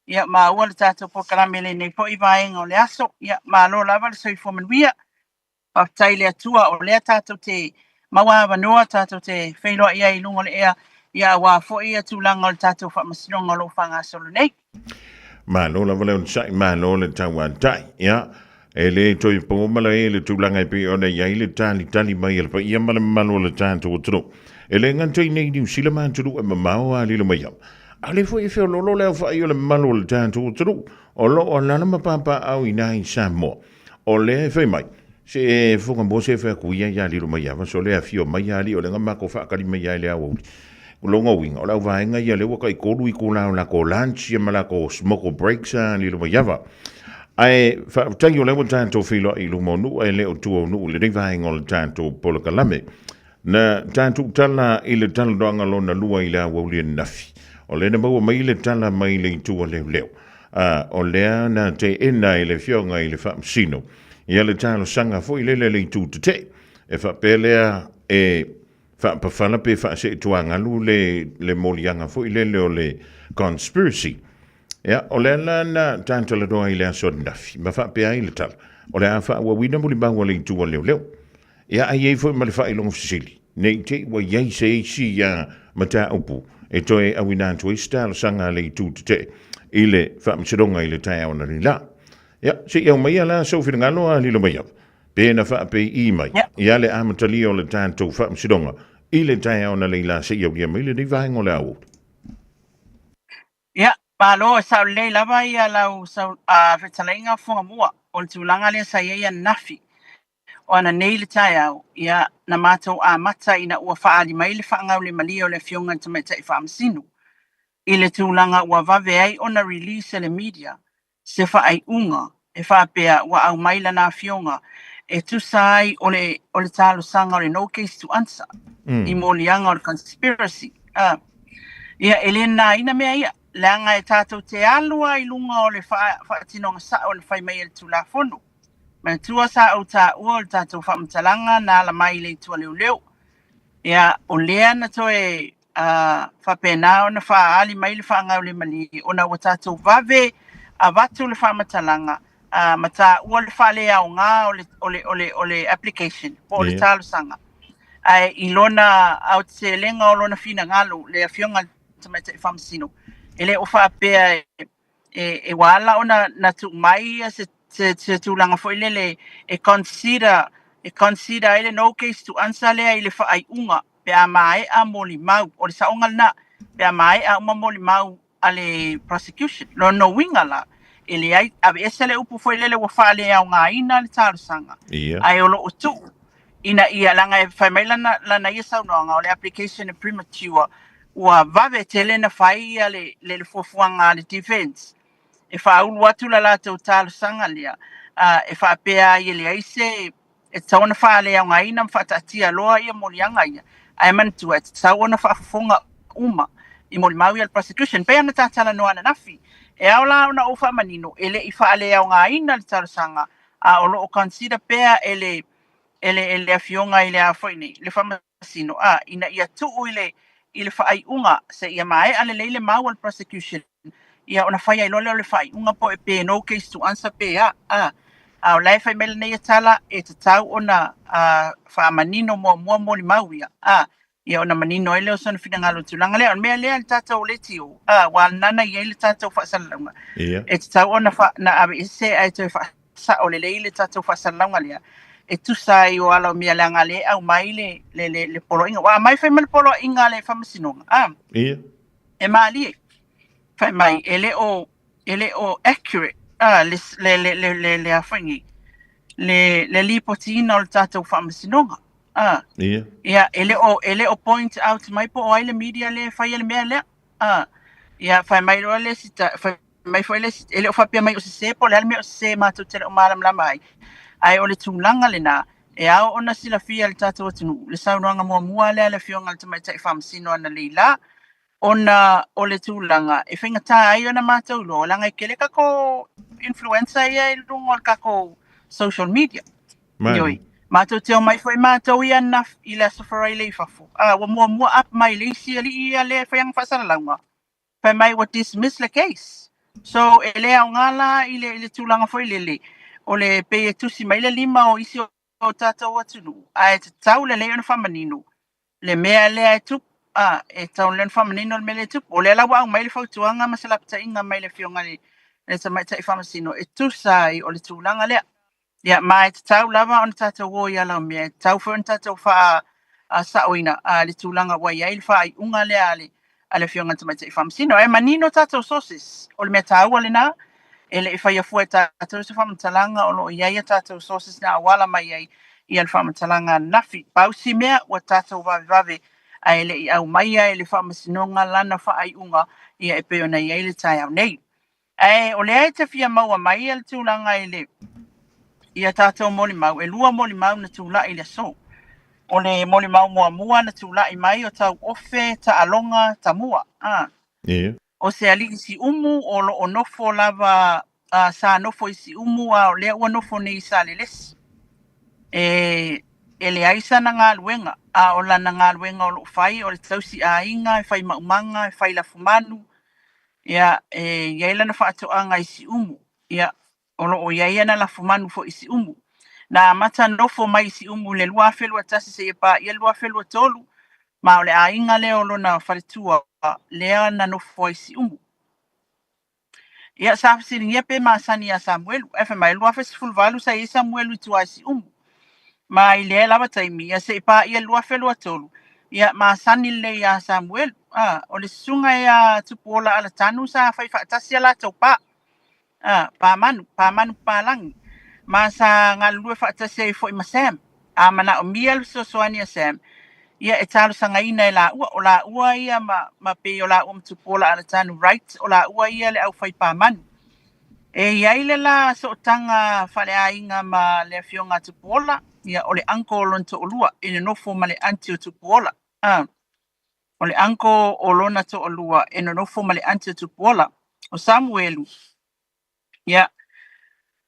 P: Ia maua le tatou polokalame i lenei foi vaega o le aso. Ia malo lava le soifua manuia. Faafetai i le Atua o lea tatou te maua avanoa tatou te feiloai ai i luga o le ea, ia aua foi ia tulaga o le tatou faamasinoga o lo o faagasolo nei.
D: Malo lava le onosai, malo le tauatai. Ia, e le toe po mala e le tulaga e pei ona i ai le talitali mai a le paia ma le mamalu o le tatou atunuu. E le gata i nei Niu Sila ma atunuu e mamao a lilo mai au. A o lea foi e feoloolo le aofai o le mamalu o le tatou atunuu o lo o alaala ma papaaao i ina i Samoa. O lea e fai mai, se fofoga mo se fai atu ia ia lilo mai ava, so le afio mai ia alii o lea na matou faatali mai ai le aoauli. O lona uiga, o le auvaega ia lea ua tai 3 itula o latou lunch ia ma latou smoko breaks a lilo mai ava. Ae faafetai o lea ua tatou feiloai i luma o nuu ae le o tua o nuu i lenei vaega o le tatou polokalame. Na tatou tala i le talanoaga lona lua i le aoauli ananafi. O lea na maua mai le tala mai le itu a leoleo. A, o lea na teena e le Afioga i le Faamasino. Ia le talosaga foi lele a le itu tetee, e faapea lea e faapafala pe faaseetuagalu le, le moliaga foi lele o le conspiracy. Ia, o le ala na tatalanoa ai i le aso ananafi, ma faapea ai le tala, o le a faaauauina molimau a le itu a leoleo. Ia, a i ai foi ma le faailoga fesili, ne i te i ua i ai se isi ia mataupu e toe auina atu ai se talosaga a le itu tetee i le faamasinoga i le taeao analeila. Ia, se i aumaia la sou finagalo a Lilomaiava, pe na faapei mai ia le amatalia o le tatou faamasinoga i le taeao analeila se i aulia mai lenei vaega o le aoauli.
P: Ia, malo, e sao lelei lava ia lau sau, fetalaiga Fuagamua, o le tulaga lea sa i ai ananafi. O ananei i le taeao, ia, na matou amata ina ua faaali mai le faagaulemalie o le Afioga i le Tamaitai Faamasino i le tulaga ua vave ai ona release e le media se faaiuga e faapea ua aumai lana afioga e tusa ai o le o le talosaga o le no case to answer i moliaga o le conspiracy. A, ia, e le nanaina mea ia, leaga e tatou te alu lava i luga o le faatinoga sao na fai mai e le Tulafono. Manatua sa ou taua o le tatou faamatalaga na ala mai i le itu a leoleo. Ia, o lea na toe faapena ona faaali mai le faagaulemalie ona ua tatou vave avatu le faamatalaga ma taua le faaleaoga o le, o le, o le, o le application po o le talosaga. Ae i lona aotelega o lona finagalo, le Afioga i le Tamaitai Faamasino, e le o faapea e e, ua ala ona na tuu mai se, se, se tulaga foi lele e consider, e consider ai le no case to answer lea i le faaiuga pe a maea molimau. O le saoga lena, pe a maea uma molimau a le prosecution. Lona uiga la, e leai, aveese le upu foi lele ua faaleaogaina le talosaga, ae o lo o tuu ina ia, leaga e fai mai lana, lana ia saunoaga, o le application e premature, ua vave tele na fai ia le, le, le fuafuaga a le defense e faaulu atu la latou talosaga lea, a, e faapea ai e leai se, e tatau ona faaleaogaina ma faataatia loa ia moliaga ia, ae manatua e tatau ona faafofoga uma i molimau ia a le prosecution. Pei ona ta talanoa ananafi, e ao la ona ou faamanino, e le i faaleaogaina le talosaga, a o lo o consider pea e le, e le, e le afioga i le a foi nei, le faamasino, a, ina ia tuu i le, i le faaiuga seia maea lelei le mau a le prosecution, ia ona fai ai loa lea o le faaiuga po e pe no case to answer pe a, a. A o la e fai mai lenei tala e tatau ona faamanino muamua molimau ia, a, ia ona manino ai lea o sona finagalo i le tulaga lea. O le mea lea le tatou leitio, a, ua nana i ai le tatou faasalalauga, e tatau ona fa, na aveese ae toe faasao lelei le tatou faasalalauga lea, e tusa ai o ala o mea leaga lea e aumai le, le, le, le poloaiga. Ua aumai foi ma le poloaiga a le Faamasinoga, a, e malie, fai mai, e le o, e le o accurate, a, le, le, le, le, le, le a foi nei, le, le lipotiina o le tatou Faamasinoga. A.
D: Ia.
P: Ia, e le o, e le o point out mai po o ai le media lea e faia le mea lea. A. Ia, fai mai loa le isi, fai mai foi le isi, e le o faapea mai o sese po o le a le mea o sese matou te le o malamalama ai. Ae o le tulaga lena, e ao ona silafia e le tatou atunuu, le saunoaga muamua lea a le Afioga i le Tamaitai Faamasino analeila, ona o le tulaga e faigata ai ona matou iloa, leaga e tele tatou influencer ia i luga o le tatou social media. Ioe. Matou te omai foi matou ia ananafi i le Aso Faraile i fafo. A, ua muamua up mai le isi alii ia lea e fai ana faasalalauga, fai mai ua dismiss le case. So, e le aoga la i le, i le tulaga foi lele, o le pei e tusi mai le lima o isi o tatou atunuu, ae tatau lelei ona faamanino le mea lea e tupu, a, e tatau lelei ona faamanino le mea lea e tupu. O lea la ua aumai le fautuaga ma se lapataiga mai le Afioga i le Tamaitai Faamasino e tusa ai o le tulaga lea. Ia, ma e tatau lava ona tatou o i ala o mea, e tatau foi ona tatou faasaoina le tulaga ua i ai le faaiuga lea a le a le Afioga i le Tamaitai Faamasino. Ae manino tatou sources, o le mea taua lena, e le i faia fua e tatou se faamatalaga, o lo o i ai a tatou sources na auala mai ai ia le faamatalaga ananafi. Pau si mea, ua tatou vavevave ae le i aumaia e le Faamasinoga lana faaiuga ia e pei ona i ai le taeao nei. Ae o lea e te fia maua mai le tulaga i le ia tatou molimau, e lua molimau na tulai i le aso. O le molimau muamua na tulai mai o Tauofe Taaloga Tamua, a.
D: Ia.
P: O se alii siumu o lo o nofo lava Sa nofo i Siumu a o lea ua nofo nei i Salelesi. E e leai sana galuega, a o lana galuega o lo o fai o le tausi aiga, e fai maumaga, e fai lafumanu, ia, e i ai lana faatoaga i Siumu. Ia, o lo o i ai ana lafumanu foi i Siumu. Na amata nofo mai i Siumu i le 2021 seia paia le 2023, ma o le aiga lea o lona faletua lea na nofo ai i Siumu. Ia, sa fesiligia pe masani ia Samuelu. Ae fai mai, 2018 sa i ai Samuelu i tua i Siumu. Ma i lea lava taimi, ia se i paia le 2023, ia masani lelei ia Samuelu. A, o le susuga ia Tupuola Alatanu sa fai faatasi a latou pa. A, pa manu, pa manu papalagi. Ma sa galulue faatasi ai foi ma Sam. A manaomia le fesoasoani a Sam, ia e talosagaina e laua. O laua ia ma, ma pei o laua ma Tupuola Alatanu Wright, o laua ia le aufai pamanu. E i ai le la sootaga faaleaiga ma le afioga a Tupuola, ia o le uncle o lona toalua e nonofo ma le aunty o Tupuola. A, o le uncle o lona toalua e nonofo ma le aunty o Tupuola. O Samuelu, Ia,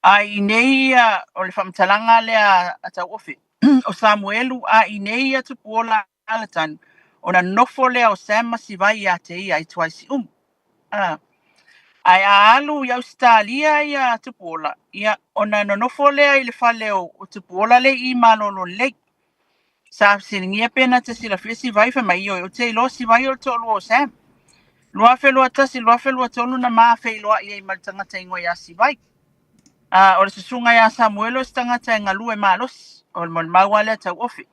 P: a i inei ia, o le faamatalaga lea a Tauofe, o Samuelu, a i inei ia Tupuola Alatanu, ona nofo lea o Sam ma Sivai ia te ia i tua i Siumu. A, ae a alu i Ausetalia ia Tupuola, ia, ona nonofo lea i le fale o, o Tupuola le i malolo lelei. Sa fesiligia pe na te silafia Sivai, fai mai, Ioe, ou te iloa Sivai o le toalua o Sam. 2021, 2023 na ma feiloai ai ma le tagata igoa ia Sivai. A, o le susuga ia Samuelo o se tagata e galue malosi, o le molimau lava lea tauofe.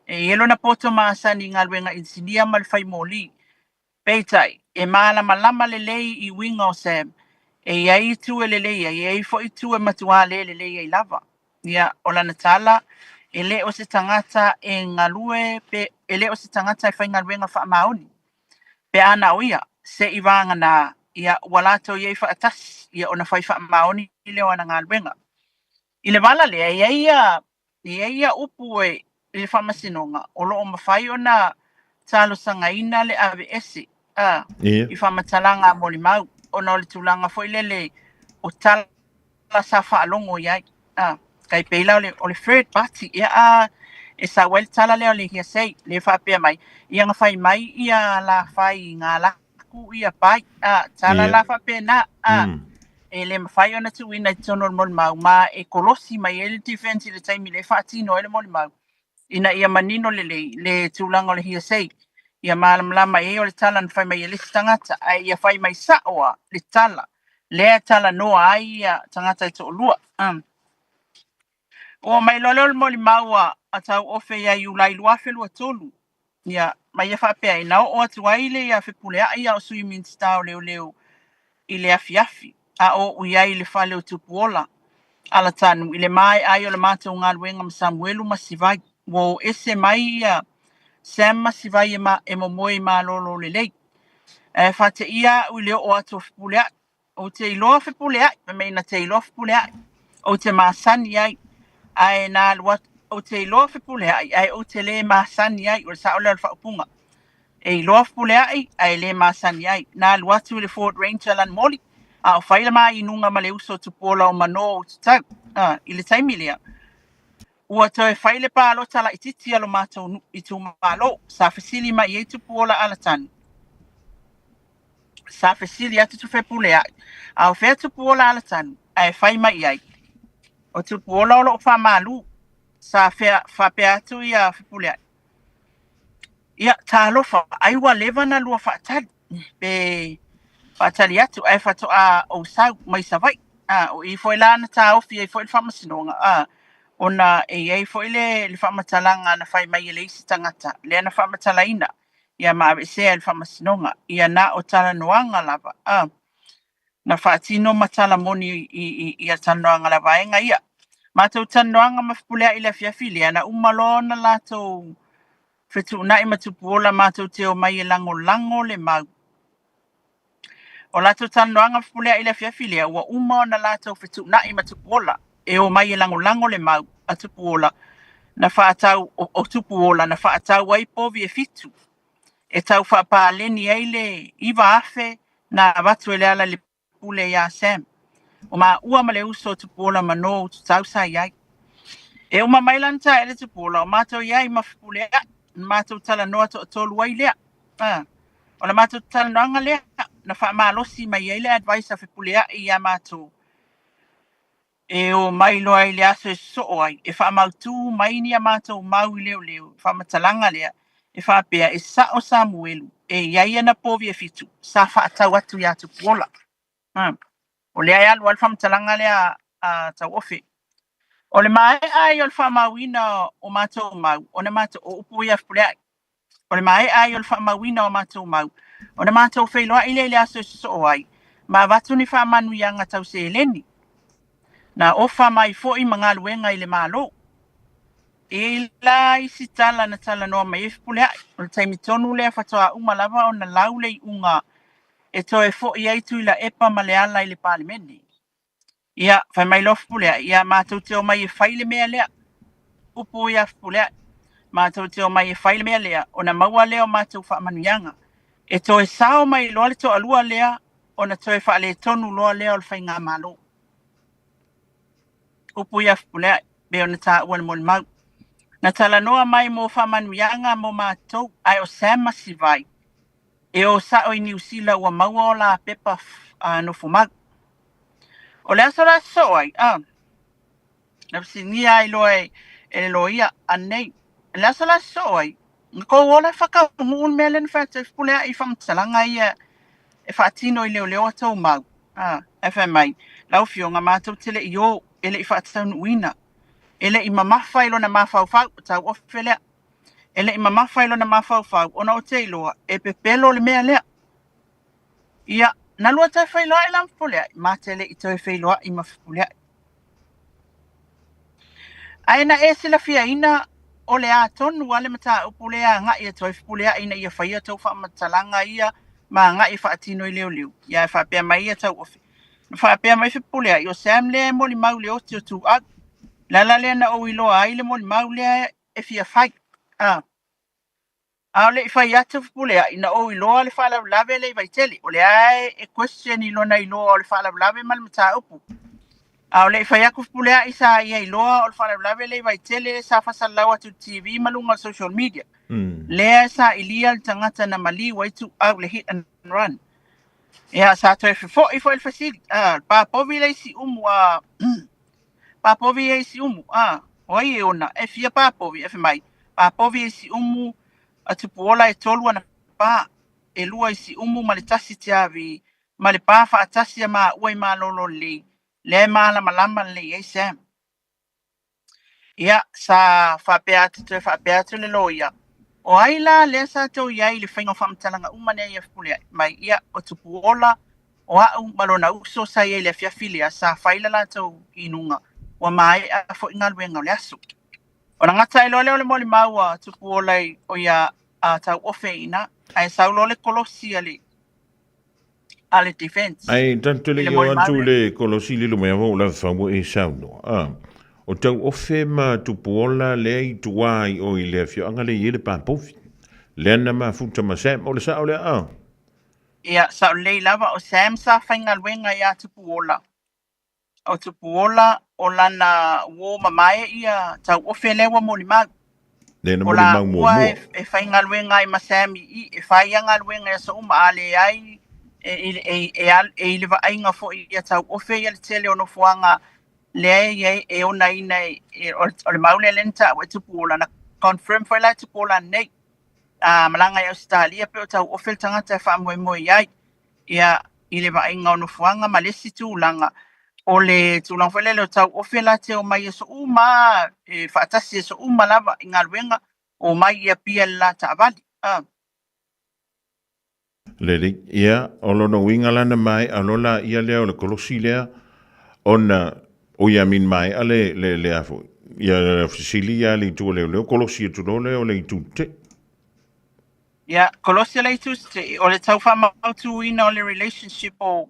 P: E i ai lona poto masani i galuega inisinia ma le fai moli. Peitai, e malamalama lelei i uiga o Sam. E i ai itu e lelei ai, e i ai foi itu e matuā le lelei ai lava. Ia, o lana tala, e le o se tagata e galue pe e le o se tagata e faigaluega faamaoni. Pe a na o ia, se i vagana, ia, ua latou i ai faatasi, ia ona fai faamaoni lea o ana galuega. I le vala lea, e i ai ia E i ai ia upu e i le faamasinoga o lo o mafai ona talosagaina le aveese a i faamatalaga a molimau ona o le tulaga foi lele o tala sa faalogo i ai. A, tai pei la o le, o le third party, ia a e sau ai le tala lea o le hearsay, lea e faapea mai, ia na fai mai ia la fai i ngā laku ia pai, a, tala la faapena, a, e le mafai ona tuuina i totonu o le molimau, ma e kolosi mai ai le defense i le taimi lea e faatino ai le molimau, ina ia manino lelei le tulaga o le hearsay, ia malamalama i ai o le tala na fai mai e le isi tagata, ae ia fai mai sao lava le tala lea e talanoa ai ia tagata e toalua. Ua mai loa lea o le molimau a Tauofe ia Iulai 2023, ia, ma ia faapea ai, na oo atu ai le ia Fepuleai a o Sui Minisita o Leoleo i le afiafi, a o ou i ai i le fale o Tupuola, Alatanu, i le maea ai o le matou galuega ma Samuelu ma Sivai. Ua o ese mai ia Sam ma Sivai e, ma, e momoe i malolo lelei. Ae faateia au i le oo atu o Fepuleai. Ou te iloa Fepuleai, fai mai na te iloa Fepuleai, ou te masani ai, ae na alu atu, ou te iloa Fepuleai, ae ou te le masani ai, o le sao lea o le faaupuga. E iloa Fepuleai, ae le masani ai. Na alu atu i le Ford Ranger lanumoli, a o fai le ma inuga ma le uso o Tupuola o Manō Ututau. A, i le taimi lea, ua toe fai le palota laitiiti a lo matou itumalo, sa fesili mai i ai Tupuola Alatanu. Sa fesili atu Tufepuleai, a o fea Tupuola Alatanu, ae fai mai i ai, O Tupuola o loo faamalu. Sa fea, faapea atu ia Fepuleai, Ia, talofa, ai ua leva na lua faatali, pe faatali atu ae faatoa ou sau mai Savaii. A, o i foi la na taofi ai foi le faamasinoga, a, ona e i ai foi le, le faamatalaga na fai mai e le isi tagata, lea na faamatalaina. ia ma aveesea e le Faamasinoga. Ia na o talanoaga lava, a, na faatino ma tala moni i, i, ia talanoaga la vaega ia. Matou talanoaga ma Fepuleai i le afiafi lea, na uma loa ona latou fetuunai ma Tupuola matou te omai e lagolago le mau. O latou talanoaga fepuleai i le afiafi lea, ua uma ona latou fetuunai ma Tupuola e omai e lagolago le mau a Tupuola na faatau, o Tupuola na faatau ai povi e fitu e tau faapaleni ai le 9,000 na avatu e Lealailepule iā Sam. O maua ma le uso o Tupuola ma No Ututau sa i ai. E uma mai la na taele Tupuola, o matou i ai ma Fepuleai, na matou talanoa toatolu ai lea. A, o le matou talanoaga lea, na faamalosi mai ai le advice a Fepuleai ia matou, e o mai loa i le aso e sosoo ai, e faamautū mai ni a matou mau i leoleo, faamatalaga lea, e faapea, e sa'o Samuelu, e i ai ana povi e fitu, sa faatau atu iā Tupuola. A, o lea e alu ai le faamatalaga lea a Tauofe. O le maea ai o le faamauina o matou mau, ona matou, o upu ia a Fepuleai, O le maea ai o le faamauina o matou mau, ona matou feiloai lea i le aso e sosoo ai, ma avatu ni faamanuiaga tau seleni. Na ofa mai foi ma galuega i le Malo. E i ai la isi tala na talanoa mai ai Fepuleai, o le taimi tonu lea faatoa uma lava ona lau le iuga e toe foi ai Tuilaepa ma Leala i le Palemene. Ia, fai mai loa Fepuleai, ia matou te omai e fai le mea lea. Upu ia Fepuleai, matou te omai e fai le mea lea, ona maua lea o matou faamanuiaga. E toe sao mai loa le toalua lea, ona toe faaletonu loa lea o le faigamalo. Upu ia Fepuleai, pei ona taua i le molimau. Na talanoa mai mo faamanuiaga mo matou, ae o Sam ma Sivai, E o sa'o i Niu Sila ua maua o la pepa nofomau. O le aso la sosoo ai, a, na fesiligia ai loa e le loia anei, o le aso la sosoo ai, na kou ola e whakaunuu le mea lea na fai atu ai Fepuleai i faamatalaga ia e faatino i leoleo a tou mau. A, ae fai mai, lau Afioga, matou te le i o, e le i faataunuuina, e le i mamafa i lona mafaufau, o tauofe lea. E le i mamafa i lona mafaufau ona ou te iloa e pepelo le mea lea. Ia, na lua toe feiloai la ma Fepuleai, ma te le i toe feiloai ma Fepuleai. Ae na e silafiaina o le a tonu a le mataupu lea e agai atu ai Fepuleai ina ia faia tou faamatalaga ia ma agai e faatino i leoleo. Ia ae faapea mai ia Tauofe. Na faapea mai Fepuleai, o Sam lea e molimau i le oti o Tuuau. O le ala lea na ou iloa ai le molimau lea e fia fai. A, a o le i fai atu Fepuleai, na ou iloa le faalavelave lea i Vaitele. O lea e question i lona iloa o le faalavelave ma le mataupu. A o le i fai atu Fepuleai sa ia iloa o le faalavelave lea i Vaitele sa faasalalau atu i le TV ma luga o le social media. Lea e sailia le tagata na maliu ai Tuuau i le hit and run. Ia, sa toe fefo'i foi le fesili. A, le papovi lea i Siumu, a, Papovi e i Siumu, a, o ai e ona, e fia papovi, e fai mai, papovi e i Siumu, a Tupuola e tolu ana pā, e lua i Siumu ma le tasi Tiavi, ma le pā faatasi a māua i Malolo lelei, lea e mālamalama lelei ai Sam. Ia, sa faapea atu toe faapea atu le loia, O ai la lea sa tou i ai i le faiga o faamatalaga uma nei a Fepuleai? Mai, ia, o Tupuola, o a'u ma lona uso sa i ai i le afiafi lea, sa fai la latou inuga, ua maea foi galuega o le aso. Ona gata ai loa lea o le molimau a Tupuola i, o ia a Tauofe i ina, ae sau loa le kolosi a le, a le defense
D: Ai tatou
P: i
D: le
P: le
D: i o
P: molimau
D: atu
P: lea.
D: le kolosi lilo mai ava o la faua e saunoa. A, o Tauofe ma Tupuola lea i tua i o i le afioaga lea i ai le papovi. Lea na mafuta ma Sam, o le sao lea a?
P: Ia, sao lelei lava, o Sam sa faigaluega iā Tupuola. O Tupuola, o lana uō mamae ia Tauofe lea ua molimau.
D: Lea na
P: O
D: molimau
P: laua
D: muamua.
P: e, e faigaluega ai ma Sam i i, e fai ia galuega i aso uma, a leai, e, e, e, e, alu, e i le vaaiga foi ia Tauofe ia le tele o nofoaga lea e i ai, e onaina e, e, o le mau lea lea na taua e Tupuola, na confirm foi la e Tupuola nei. A malaga i Ausetalia pe o tauofe le tagata e faamoemoe i ai ia i le vaaiga o nofoaga ma le isi tulaga o le tulaga foi lele o tauofe la te omai i aso uma e faatasi i aso uma lava i galuega omai i Apia i le la taavale. A.
D: Lelei, ia, o lona uiga la na maea loa laia lea o le kolosi lea, ona, oi I mean maea le, le, le a foi, ia le fesili ia le itu o leoleo, kolosi atu loa lea o le itu tetee.
P: Ia, kolosi o le itu tetee, o le tau faamautuina o le relationship o,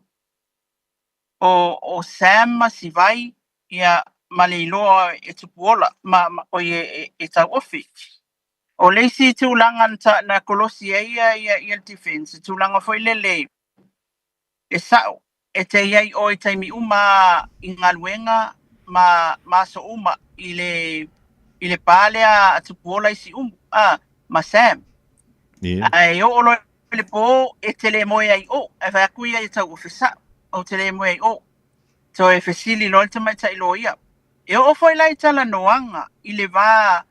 P: o, o Sam ma Sivai, ia, ma le iloa e Tupuola, ma, ma, oi e, e, e Tauofe. O le isi tulaga na, na kolosi ai ia, ia, ia le defense, tulaga foi lele e sa'o. E te i ai ʻoe i taimi uma i galuega ma ma aso uma i le i le pā lea a Tupuola i Siumu, a, ma Sam.
D: Yeah.
P: Ae oo loa i le pō e te le moe ai ʻo, ae fai atu ia i Tauofe, Sa'o, ou te le moe ai ʻo. Toe fesili loa le tamaitai loia. E oo foi la i talanoaga i le va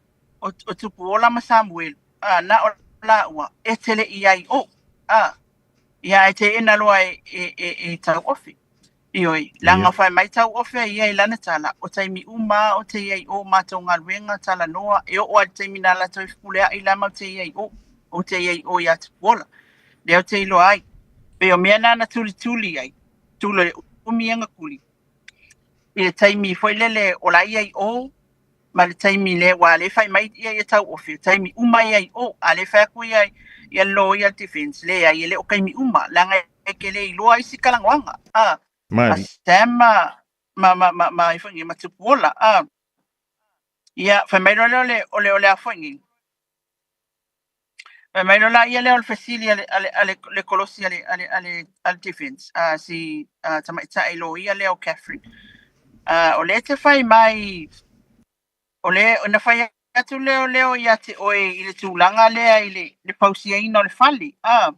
P: o, o Tupuola ma Samuelu, a, na o lāua, e te le i ai ʻo, a. Ia ae teena loa e, e, e, e Tauofe. Ioe, leaga fai mai Tauofe ia i lana tala, o taimi uma o te i ai o matou galuega talanoa, e oo lava i le taimi na latou e fepuleai la mau te i ai o, o te i ai o ia Tupuola. Lea ou te iloa ai. Pei o mea na na tulituli ai, tula le umi e gakuli. I le taimi foi lele o la i ai o, ma le taimi lea ua le fai mai ia ia Tauofe, taimi uma ia i o, a le fai atu ia ia le loia defense, leai e le o taimi uma, leaga e ke le iloa isi talanoaga, a, a
D: Malie.
P: Sam ma, ma, ma, ma, ma, ai foi nei, ma Tupuola, a. Ia, fai mai loa lea o le, o le, o le a foi nei. Fai mai loa la ia lea o le fesili a le, a le, a le, le kolosi a le, a le, a le, a le defense, a si a, tamaitai loia lea o Catherine. A, o lea e te fai mai, o le, na fai atu lea o leo ia te oe i le tulaga lea i le, le fausiaina o le fale. A,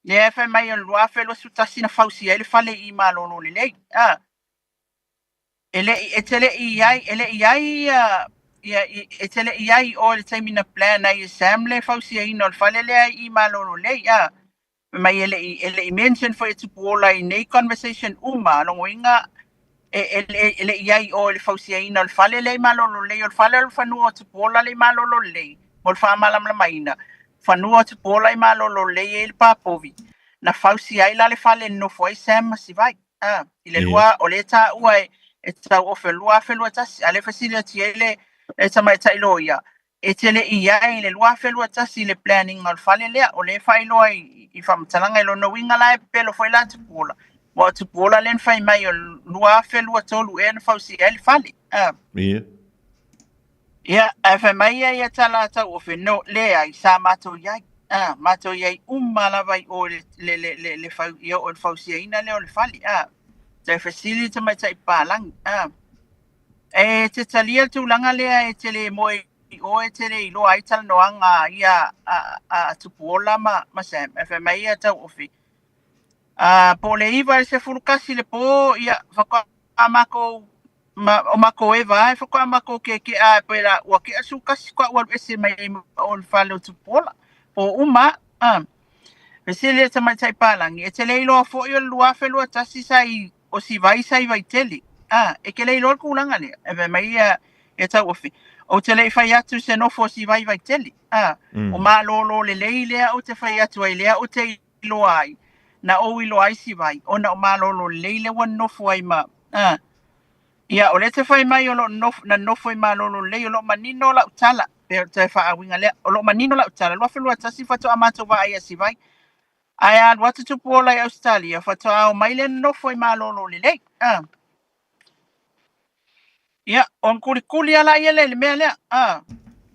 P: lea e fai mai o le 2021 na fausia ai le fale i Malolo Lelei. A, E le i, e te le i i ai, e le i i ai ia, ia, e te le i i ai i o i le taimi na plan ai e Sam le fausiaina o le fale lea i Malolo Lei, a. Fai mai e le i, e le i mention foi e Tupuola i nei conversation uma, lona uiga e, e, e, e le i i ai i o i le fausiaina o le fale lea i Malolo Lei, o le fale o le fanua o Tupuola lea i Malolo Lei, mo le faamalamalamaina, fanua o Tupuola i Malolo Lei e i ai le pā povi, na fausia ai la le fale e nonofo ai Sam ma Sivai. A, i le lua, o lea e taua e, e Tauofe, 2021, a lea e fesili atu i ai le, le tamaitai loia, e te le i i ai i le 2021 i le planning o le fale lea, o lea e faailoa i, i faamatalaga i lona uiga la e pepelo foi la Tupuola. Aua o Tupuola lea na fai mai o le 2023 ea na fausia ai le fale. A.
D: Ia.
P: Ia, ae fai mai ia ia tala a Tauofe, no, leai, sa matou i ai. A, matou i ai uma lava i o i le, le, le, le, fau, i o i le fausiaina lea o le fale. A, toe fesili le tamaitai papalagi. A, e te talia le tulaga lea e te le moe i o e te le iloa ai talanoaga a ia a, a, a Tupuola ma, ma Sam. Ae fai mai ia Tauofe, a, po o le 9 i le 11 i le pō, ia, faatoa makou ma, o makou eva e faatoa makou keke'a e pei la ua ke'a sukasi faatoa ou alu ese mai ai ma o le fale o Tupuola. Po uma, a. Fesili le tamaitai palagi, e te le iloa foi o le 2021 sa i o Sivai sa i Vaitele. A, e ke le iloa le tulaga lea. E fai mai ia ia Tauofe, ou te le i fai atu se nofo o Sivai i Vaitele. A, o malōlō lelei lea ou te fai atu ai lea ou te iloa ai, na ou iloa ai Sivai, ona o malōlō lelei lea ua nofo ai ma, a, ia, o lea e te fai mai o lo o nofo, na nofo i malōlō lelei, o lo o manino lau tala, pe o le faauiga lea, o lo o manino lau tala, 2021 faatoa matou vaai ia Sivai, ae a alu atu Tupuola i Ausetalia, faatoa omai lea na nofo i malōlō lelei, a. Ia, ona kulikuli lava laia lea i le mea lea, a,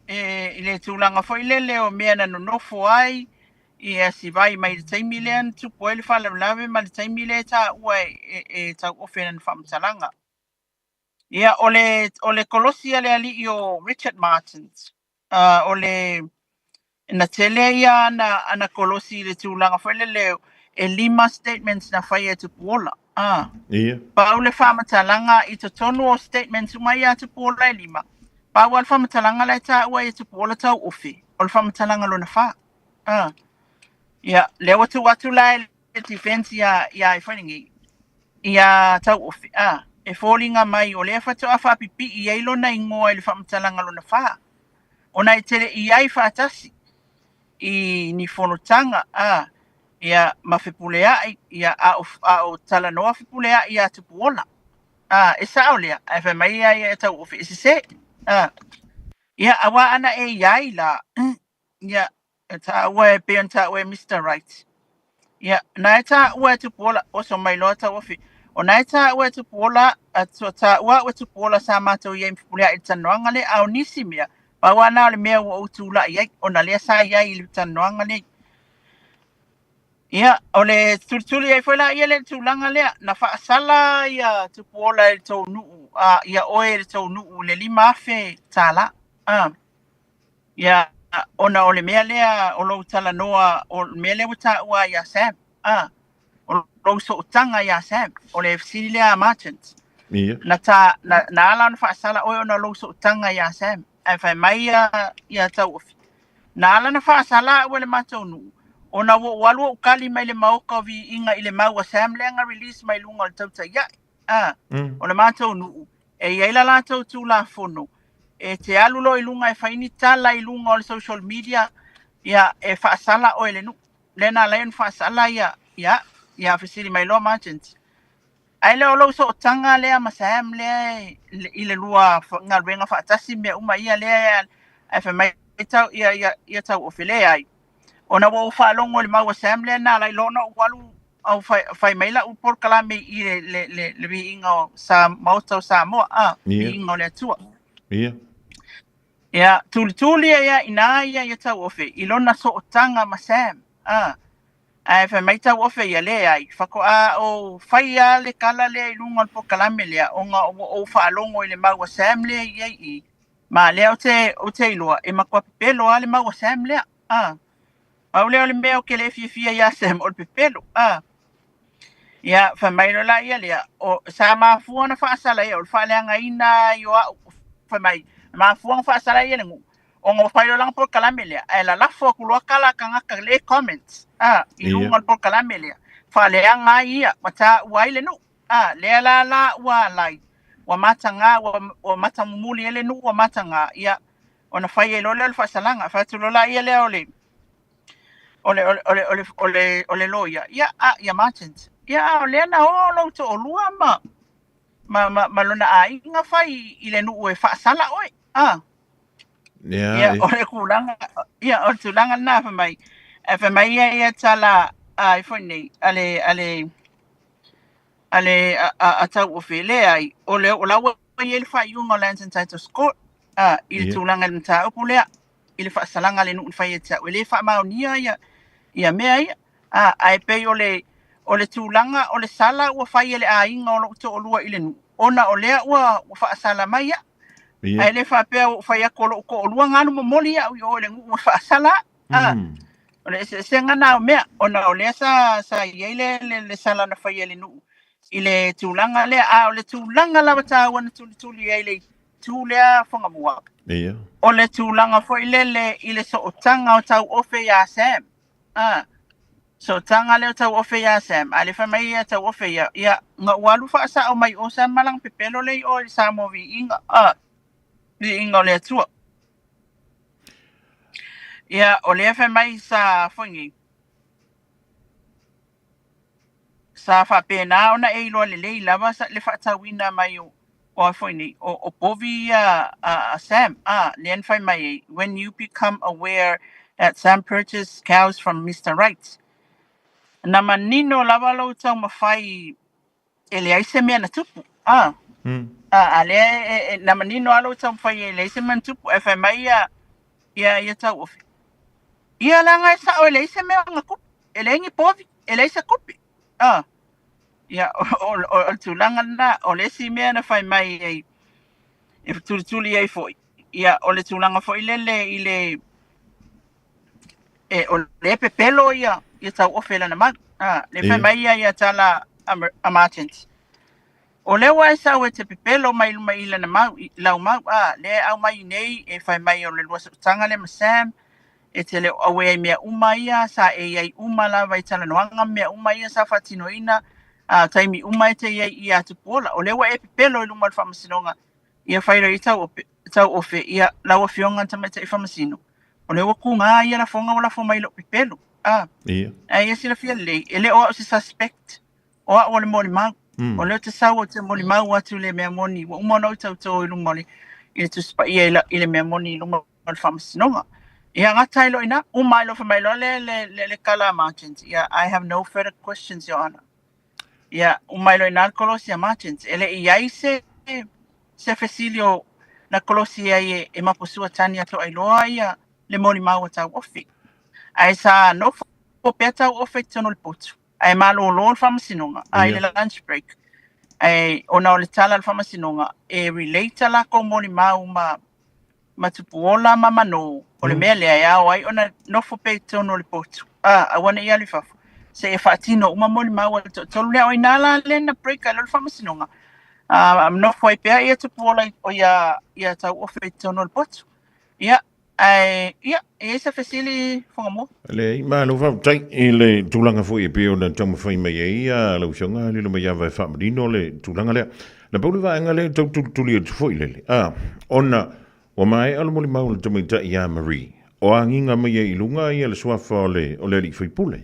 P: e, i le tulaga foi lele o mea na nonofo ai, ia Sivai mai le taimi lea na tupu ai le faalavelave ma le taimi lea e taua e, e, e Tauofe lana faamatalaga. Ia, o le, o le kolosi a le alii o Richard Martins, uh, o le, na tele ia ana, ana kolosi i le tulaga foi lele e lima statements na faia e Tupuola. Ah.
D: Ia.
P: Pau le faamatalaga i totonu o statements uma ia a Tupuola e lima, pau lava le faamatalaga la e taua e Tupuola Tauofe, o le faamatalaga lona fa. Ah. Ia, lea ua tuu atu la e le defense ia, ia ai foi lenei, ia Tauofe, ah, e foliga mai o lea faatoa faapipii ai lona igoa i le faamatalaga lona fa. Ona e tele i ai faatasi i ni fonotaga, a, ia, ma Fepuleai, ia, a o, a o talanoa Fepuleai iā Tupuola. A, e sao lea, ae fai mai ia ia e Tauofe e sesē. A, ia, auā ana e i ai la, ia, e taua e pei ona taua e Mister Wright. Ia, na e taua e Tupuola, oso mai loa Tauofe. O na e taua e Tupuola, a taua au e Tupuola sa matou i ai ma Fepuleai i le talanoaga lea, a o nisi mea, pau lava na o le mea ua ou tulai ai, ona lea sa i ai i le talanoaga nei. Ia, o le tulituli ai foi la ia le tulaga lea, na faasala ia Tupuola e le tou nuu, a, ia oe e le tou nuu le $5,000. A, ia, ona o le mea lea o lou talanoa, o le mea lea ua taua ai ia Sam, a, o lou sootaga ia Sam, o le fesili lea a Martins.
D: Ia.
P: Na, ta, na, na ala ona faasala oe ona o lou sootaga ia Sam. Ae fai mai ia, ia Tauofi, Na ala ona faasala au e le matou nuu, ona ua ou alu ou kali mai le maoka o Viiga i le mau a Sam lea na release mai luga o le tautai ae. A, o le matou nuu, e i ai la latou tulafono, e te alu loa i luga e fai ni tala i luga o le social media, ia, e faasala oe e le nuu. Lea na ala ai ona faasala ia, ia, ia fesili mai loa Martins. Ae le o lou sootaga lea ma Sam lea i le lua galuega faatasi mea uma ia lea ae fai mai tau ia ia ia Tauofe leai. Ona ua ou faalogo i le mau a Sam lea na ala ai loa ona ou alu au fai, fai mai lau polokalame i le le le, le viiga o sa Maota o Samoa a
D: Ia.
P: viiga o le Atua.
D: Ia.
P: Ia tulituli ai lava i ina ia ia Tauofe i lona sootaga ma Sam a Ae fai mai Tauofe ia, Leai, faatoa ou fai lava le tala lea i luga o le polokalame lea, ona ua ou faalogo i le mau a Sam lea i ai i i, ma lea ou te, ou te iloa, e matua pepelo lava le mau a Sam lea. A. Pau lea o le mea ou te le fiafia ia Sam, o le pepelo. A. Ia, fai mai loa la ia lea, o, sa mafua ona faasala ia, o le faaleagaina ai o au, fai mai, na mafua ona faasala ia le nuu, Ona ua fai loa lana polokalame lea, ae lalafo atu loa tala a tagata le comments a, i luga o le polokalame lea, faaleaga ai ia ma taua ai le nuu. A, lea la la ua alai, ua mataga, ua, ua matamumuli ai le nuu ua mataga, ia, ona fai ai loa lea o le faasalaga. Fai atu loa la ia lea o le, o le, o le, o le, o le, o le, o le loia, ia, a, ia Martins, ia, a o lea na o lou toalua ma, ma, ma, ma lona aiga fai i le nuu e faasala oe. A.
D: Ia,
P: Ia, o le tulaga, ia, o le tulaga lena fai mai. Ae fai mai ia ia tala a i foi nei, a le, a le, a le, a, a, a Tauofe, leai, o le, o la ua i ai le faaiuga o Lands and Titles Court, a, i le tulaga i le mataupu lea, i le faasalaga a le nuu na fai ia te au, e le faamaonia ia, ia mea ia. A, ae pei o le, o le tulaga o le sala ua fai e le aiga o lou toalua i le nuu, ona o lea ua, ua faasala mai au. Ae le faapea ua ou fai atu o lou toalua na alu momoli au i o i le nuu e faasala au. A, o le eseesega na o mea, ona o lea sa, sa i ai le, le, le sala na fai e le nuu i le tulaga lea. A o le tulaga lava taua na tulituli ai le itu lea Fagamua, o le tulaga foi lele i le sootaga o Tauofe ia Sam. A, sootaga lea o Tauofe ia Sam, a lea fai mai ia Tauofe ia, ia, na ou alu faasao mai o Sam ma lana pepelo lea i o i le Samoa Viiga, a, Viiga o le Atua. Ia, o lea fai mai sa foi nei, sa faapena ona e iloa lelei lava le faatauina mai o, o a foi nei, o, o povi ia a, a Sam, a, lea na fai mai ai, when you become aware that Sam purchased cows from Mister Wright. Na manino lava lou taumafai e leai se mea na tupu, a, a, a lea e, e, na manino lava lou taumafai e leai se mea na tupu, ae fai mai ia, ia, ia Tauofe, ia leaga e sao e leai se mea na tupu. E leai ni povi, e leai se tupe. Ah, ia, o, o, o, o le tulaga lena, o le isi mea na fai mai ai, e tulituli ai foi, ia, o le tulaga foi lele i le, e, o le pepelo ia, ia Tauofe lana mau. Ah, le fai mai ia ia tala a, a Martins. O lea ua e sau e te pepelo mai luma i lana mau, i lau mau, a, lea e aumai nei e fai mai o le lua sootaga lea ma Sam, e te le o aware i mea uma ia, sa e i ai uma lava i talanoaga ma mea uma ia sa faatinoina, a, taimi uma e te i ai ia Tupuola. O lea ua e pepelo i luma o le faamasinoga, ia fai loa i Tauope, Tauofe, ia, lau Afioga i le Tamaitai Faamasino, o lea ua tuga ia lafoga ua lafo mai i lou pepelo, a.
D: Ia.
P: Ae ia silafia lelei, e le o au se suspect. O au o le molimau. O lea ou te sau ou te molimau atu i le mea moni. Ua uma ona ou tauto i luma o le, i le Tusi Paia i, la, i le mea moni i luma o le faamasinoga. Ia gata ai loa i ina, uma ai loa fai mai loa le, le, le, le tala a Martins, ia, I have no further questions, Your Honor. Ia, uma ai loa i ina le kolosi a Martins. E le i i ai se, se fesili o na kolosi ai e, e Maposua Tania Toailoa ia le molimau a Tauofe. Ae sa nofo pea tauofe i totonu o le potu, ae malolo le faamasinoga, a i le lunch break. Ae ona o le tala a le faamasinoga, e relate a lakou molimau ma ma Tupuola ma Manō, o le mea lea e ao ai ona nofo pea i totonu o le potu, a, aua ne i alu i fafo, seia faatino uma molimau a le toatolu lea. O i ina la lea na break ai loa le faamasinoga, a, nofo ai pea ia Tupuola i, o ia, ia Tauofe i totonu o le potu. Ia, ae, ia, e i ai se fesili Fuagamua?
D: Leai, malo faafetai i le tulaga foi e pei ona taumafai mai ai lau Afioga Lilomaiava e faamanino le tulaga lea. Na pau le vaega lea e tau tulituli atu foi lele, a, ona ua maea le molimau a le tamaitai ia Marie, o agiga mai ai i luga ia le suafa o le, o le alii faipule.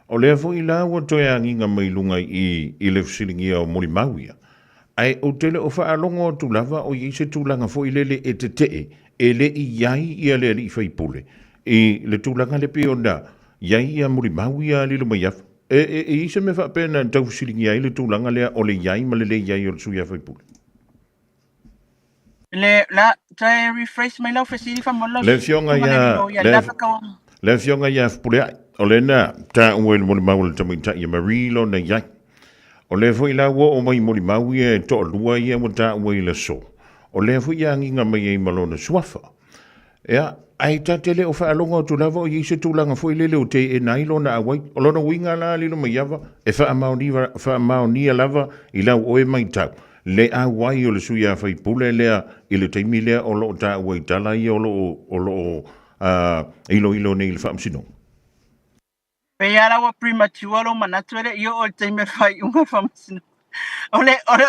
D: O lea foi la ua toe agiga mai i luga i, i le fesiligia o molimau ia. Ae ou te le o faalogo atu lava o i ai se tulaga foi lele e tetee e le i i ai ia le alii faipule i le tulaga lea pei ona i ai ia molimau ia a Lilomaiava. E, e, e i ai se mea faapea na tau fesiligia ai le tulaga lea o le i ai ma le le i ai o le sui usufono?
P: Le, la, toe rephrase mai lau fesili faamolemole
D: lau Le afioga ia, le, le afioga ia Fepuleai, o lea na taua i le molimau a le tamaitai ia Marie lona i ai. O lea foi la ua oo mai i molimau ia e toalua ia ua taua i le aso, o lea foi e agiga mai ai ma lona suafa. Ia, ae ta te le o faalogo atu lava o i ai se tulaga foi lele o teena ai lona auai. O lona uiga la Lilomaiava, e faamaonia, faamaonia lava i lau oe matau le auai o le sui usufono lea i le taimi lea o lo o taua i tala ia o lo o, o lo o iloilo nei i le Faamasinoga.
P: Pei lava la ua premature lou manatu e le i oo i le taimi o le faaiuga o le faamasinoga. O le, o le,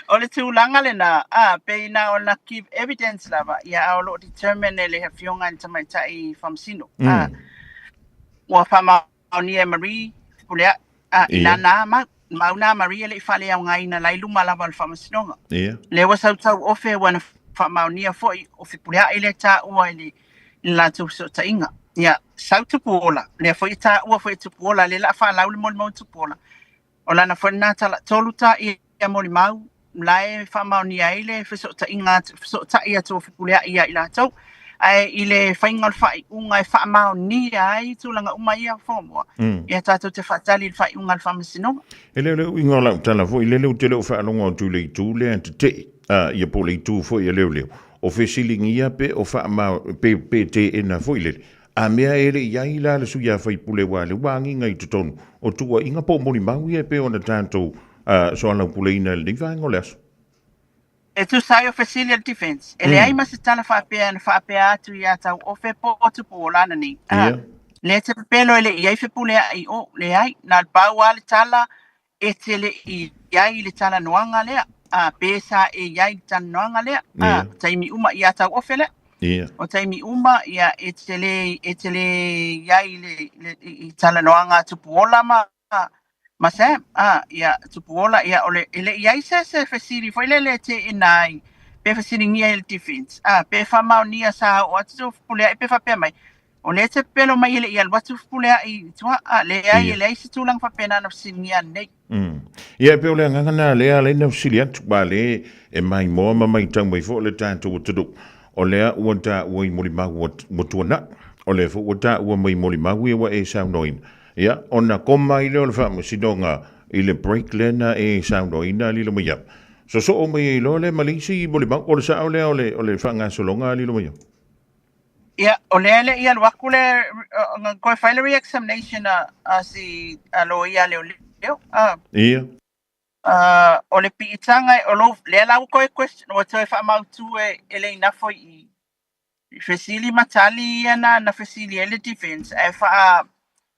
P: o le tulaga lena, a, pei na ona give evidence lava, ia, a o lo o determine e le Afioga i le Tamaitai Faamasino. A, ua faamaonia e Marie Fepuleai, a, i lana mau, mau na a Marie e le i faaleaogaina la i luma lava o le faamasinoga. Lea ua sau tauofe ua na faamaonia foi o Fepuleai lea e taua i le i le latou fesootaiga. Ia, sau Tupuola, lea foi e taua foi e Tupuola, lea o le a faalau le molimau a Tupuola. O lana foi lena tala, tolu ta ia molimau, la e faamaonia ai le fesootaiga atu, fesootai atu o Fepuleai ia i latou. Ae i le faiga o le faaiuga e faamaonia ai tulaga uma ia Fuagamua, ia tatou te faatali i le faaiuga a le Faamasinoga.
D: E le o le uiga o lau tala foi lele ou te le o faalogo atu i le itu lea e tetee, ia po o le itu foi a leoleo. O fesiligia pe o faamao, pe, pe teena foi lele. A mea e le i ai la le sui usufono aua le ua agiga i totonu o tuuaiga po o molimau ia e pei ona tatou soalaupuleina i lenei vaega o le aso.
P: E tusa ai o fesili a le defence, e leai ma se tala faapea na faapea atu ia Tauofe po o Tupuola ananei. A, lea te pepelo e le i ai Fepuleai o, leai, na o le pau lava le tala e te le i ai i le talanoaga lea, a, pe sa e i ai i le talanoaga lea, a, o taimi uma ia Tauofe lea. O taimi uma, ia, e te le, e te le i ai i le, le, i talanoaga a Tupuola ma, ma Sam, a, ia, Tupuola, ia, o le, e le i ai se, se fesili foi lele e teena ai, pe fesiligia e le defense, a, pe faamaonia sa oo atu Fepuleai pe faapea mai, O lea e te pepelo mai e le i alu atu Fepuleai i tua, a, leai, e leai se tulaga faapena na fesiligia nei.
D: Ia, e pei o le agaga lena lea ala ai na fesili atu, aua lea e maimoa ma matau mai foi le tatou atunuu, o lea ua taua i molimau ua, ua tuanai, o lea foi ua taua mai i molimau ia ua e saunoaina. Ia, ona koma ai lea o le faamasinoga i le break lea na e saunoaina Lilomaiava. Sosoo mai ai loa lea ma le isi molimau, o le sao lea o le, o le faagasologa a Lilomaiava.
P: Ia, o lea e le i alu atu le, na toe fai le re-examination a, a si, a loia a leoleo. A,
D: Ia.
P: a, o le piitaga, o lou, lea la ua toe question, ua toe faamautu e, e Leinafo i, i fesili ma tali ia na, na fesili ai le defense, ae faa,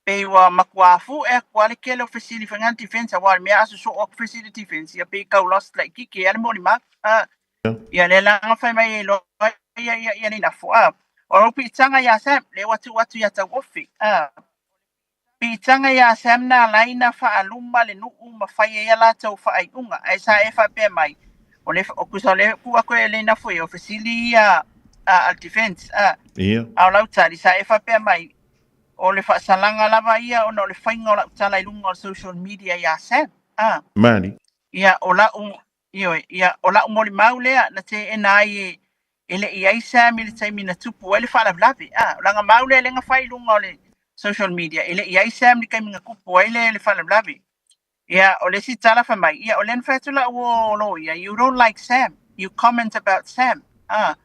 P: pei ua matua fu'e atu lava le tele o fesili foi na le defense, aua o le mea a sosoo atu fesili le defense, ia pei tau lost laitiiti ai le molimau. A, Ia lea la na fai mai ai loa ia ia ia Leinafo a. O lou piitaga iā Sam, lea ua tuu atu iā Tauofe a. Piitaga iā Sam na ala ai na faaluma le nuu ma fai ai a latou faaiuga. Ae sa e faapea mai, o le o tusa o lea tuu atu e Leinafo ia o fesili ia a a le defense a.
D: Ia.
P: A o lau tali sa e faapea mai, o le faasalaga lava ia ona o le faiga o lau tala i luga o le social media iā Sam a.
D: Mani.
P: Ia o lau Ioe, ia, o la'u molimau lea na teena ai e, e le i ai Sam i le taimi na tupu ai le faalavelave. A, o lana mau lea lea na fai i luga o le social media, e le i i ai Sam i le taimi na tupu ai le faalavelave. Ia, o le isi tala fai mai, ia, o lea na fai atu lau uo loia, you don't like Sam, you comment about Sam, ah,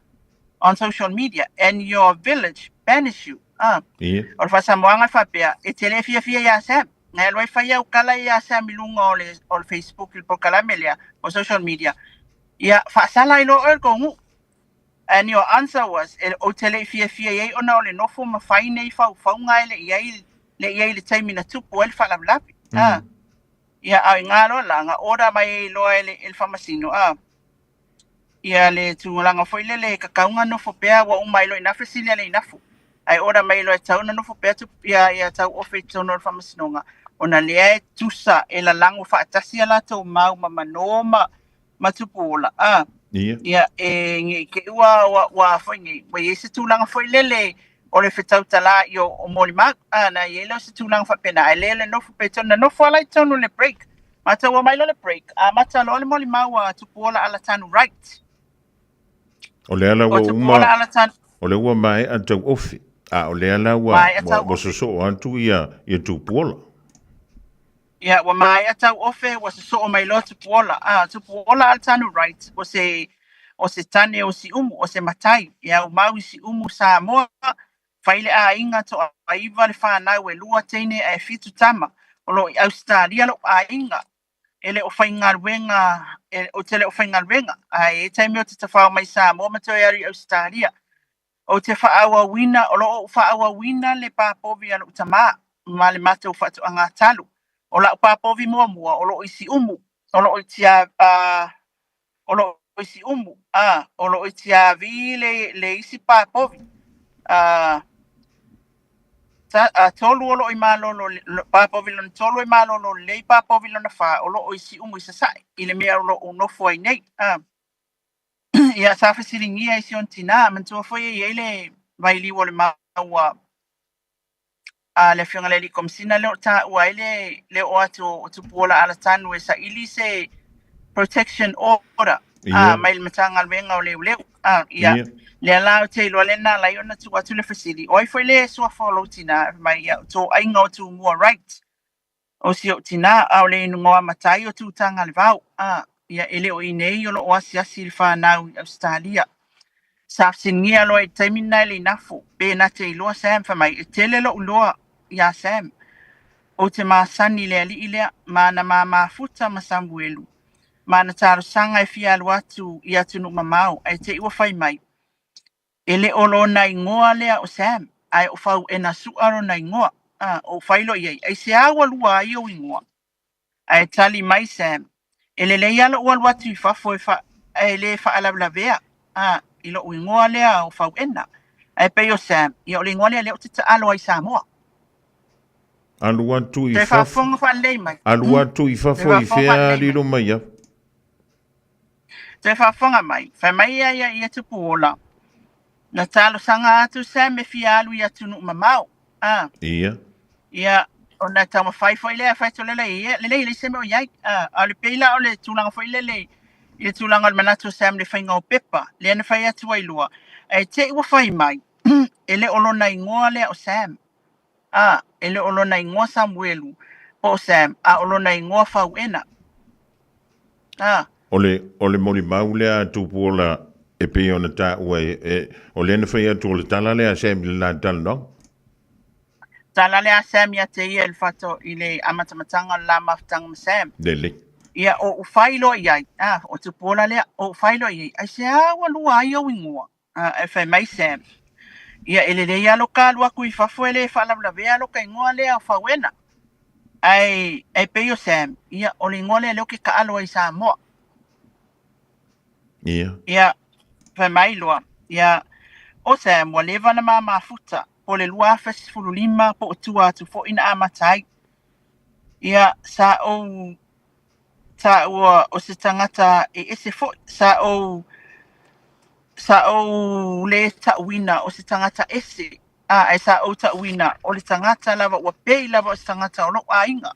P: on social media, and your village banish you, ah.
D: Ia.
P: O le faasamoaga e faapea, e te le fiafia iā Sam, na e alu ai fai au tala iā Sam i luga o le, o le Facebook i le polokalame lea, o social media, ia, faasala ai loa oe e le tou nuu. And your answer was, e, ou te le i fiafia i ai ona o le nofo ma fai nei faufauga e le i ai, le i ai i le taimi na tupu ai le faalavelave. Ah. Ia, a o i gā loa la, na order mai ai loa e le, e le faamasino, ah, ia le tulaga foi lele e tatau ona nofo pea, ua uma ai loa i ina fesili a le Inafu. Ae order mai loa e tatau ona nofo pea tu, ia, ia tauofe i totonu o le faamasinoga, ona lea e tusa e lalago faatasi a latou mau ma manō ma, ma Tupuola, a.
D: Ia.
P: Ia, e, ne i te i ua, ua, ua foi nei, ua i ai se tulaga foi lele o le fetautala'i o, o molimau, a, na i ai lea o se tulaga faapena, ae le le nofo pea i totonu, na nofo lava la i totonu i le break. Matou omai loa le break, amata loa le molimau a Tupuola Alatanu Wright.
D: O lea la
P: O
D: ua uma,
P: Tupuola Alatanu.
D: o lea ua maea tauofi, a o lea la ua,
P: Maea
D: ua, ua
P: tauofi.
D: sosoo atu ia, ia Tupuola.
P: Ia, ua maea tauofe, ua sosoo mai loa Tupuola. A, Tupuola Alatanu Wright, o se, o se tane o Siumu, o se matai. E aumau i Siumu, Samoa, fai le aiga, toaiva le fanau, e lua teine ae fitu tama. O lo o i Ausetalia lou aiga. E le o faigaluega, e, ou te le o faigaluega, ae i ai taimi ou te tafao mai i Samoa ma toe alu i Ausetalia. Ou te faaauauina, o lo o ou faaauauina le pā povi a lou tamā ma le matou faatoaga talo. O la'u pā povi muamua o lo o i Siumu, o lo o i Tia, a, o lo o i Siumu, a, o lo o i Tiavi le, le isi pā povi. A, ta, a, tolu o lo o i Malolo, pā povi lona tolu e malolo lelei, pā povi lona fā o lo o i Siumu i Sasae, i le mea o lo o ou nofo ai nei. A. Ia, sa fesiligia i si ona tinā, manatua foi e i ai le vailiu o le maua a le Afioga i le Alii Komesina lea o taua ai le, le oo atu o Tupuola Alatanu e saili se protection order a, mai le Matagaluega o Leoleo. A, ia, lea la ou te iloa lea na ala ai ona tuu atu le fesili, o ai foi le suafa o lou tinā? Fai mai, ia, o Tōaiga o Tumua Wright. O si ou tinā, a o le inoa matai o Tūtagalevao, a, ia, e le o i nei o lo o asiasi i le fanau i Ausetalia. Sa fesiligia loa i le taimi lena e Leinafo, pe na te iloa Sam, fai mai, e tele lou iloa iā Sam. Ou te masani i le alii lea, ma ana māmā Futa ma Samuelu, ma ana talosaga e fia alu atu i atunuu mamao, ae te i ua fai mai, E le o lona igoa lea o Sam, ae o Fauena Su'a lona igoa. A, ou fai loa i ai, Aisea ua lua ai ou igoa? Ae tali mai Sam, E lelei lava lou alu atu i fafo e fa, e le faalavelavea, a, i lou igoa lea o Fauena. Ae pei o Sam, ia o le igoa lea lea ou te taalo ai i Samoa.
D: Alu atu i
P: Toe
D: fafo.
P: faafofoga faalelei mai.
D: Alu atu i
P: Toe
D: fafo i
P: faafofoga
D: fea
P: faalelei mai.
D: lilo mai ai?
P: Toe faafofoga mai, fai mai ia ia ia Tupuola, na talosaga atu Sam e fia alu i atunuu mamao. A.
D: Ia.
P: Ia, ona taumafai foi lea, fai atu lele, ia, lelei, leai se mea o i ai. A, a o le pei la o le tulaga foi lele, i le tulaga o le manatu o Sam i le faiga o pepa, lea na fai atu ai loa, ae te i ua fai mai, e le o lona igoa lea o Sam. A, e le o lona igoa Samuelu, po o Sam, a o lona igoa Fauena. A.
D: O le, o le molimau lea a Tupuola e pei ona taua e, e, o lea na fai atu o le tala lea a Sam i le la talanoaga.
P: Tala lea a Sam ia te ia i le fato, i le amatamataga o le la mafutaga ma Sam.
D: Lelei.
P: Ia, o ou fai loa i ai, a, o Tupuola lea, o ou fai loa i ai, aisea ua lua ai ou igoa? Ae fai mai Sam, Ia, e lelei lava lo ta alu atu i fafo e le faalavelavea lo ta igoa lea o Fauena. Ae, ae pei o Sam, ia, o le igoa lea lea ou te taalo ai i Samoa.
D: Ia.
P: Ia, fai mai loa, ia, o Sam, ua leva ona ma mafuta, po o le 2015 po o tua atu foi na amata ai. Ia, sa ou taua o se tagata e ese foi, sa ou sa ou le tauina o se tagata ese, a, ae sa ou tauina o le tagata lava ua pei lava o se tagata o lou aiga.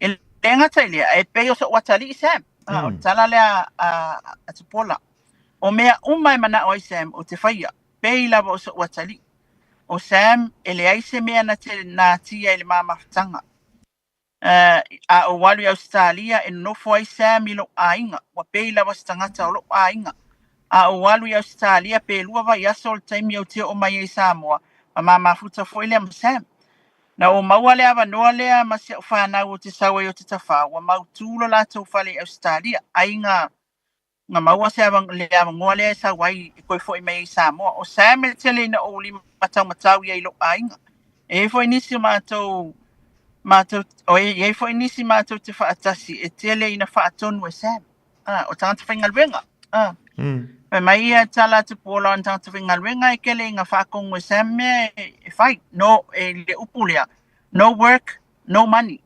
P: E le gata i lea, ae pei o so'u atalii Sam. A, o le tala lea a, a Tupuola. O mea uma e manao ai Sam ou te faia, pei lava o so'u atalii. O Sam, e leai se mea na te natia i le ma mafutaga. A ou alu i Ausetalia e nonofo ai Sam i lou aiga, ua pei lava se tagata o lou aiga. A ou alu i Ausetalia pe lua vaiaso o le taimi ou te oo mai ai i Samoa, ma ma mafuta foi lea ma Sam. Na ou maua le avanoa lea ma si au fanau ou te sau ai o Tafao, ua mautu lo latou fale i Ausetalia, aiga na maua se le avanoa lea e sau ai e toe foi mai ai i Samoa. O Sam e tele ina ou limataumatau i ai i lou aiga. E i ai foi nisi o matou matou o e i ai foi nisi matou te faatasi e tele ina faatonu e Sam. Ah, o tagata faigaluega. Ah. Fai mai ia tala a Tupuola o tagata faigaluega e kele ina faatonu e Sam mea e fai. No, e le upu lea. No work, no money.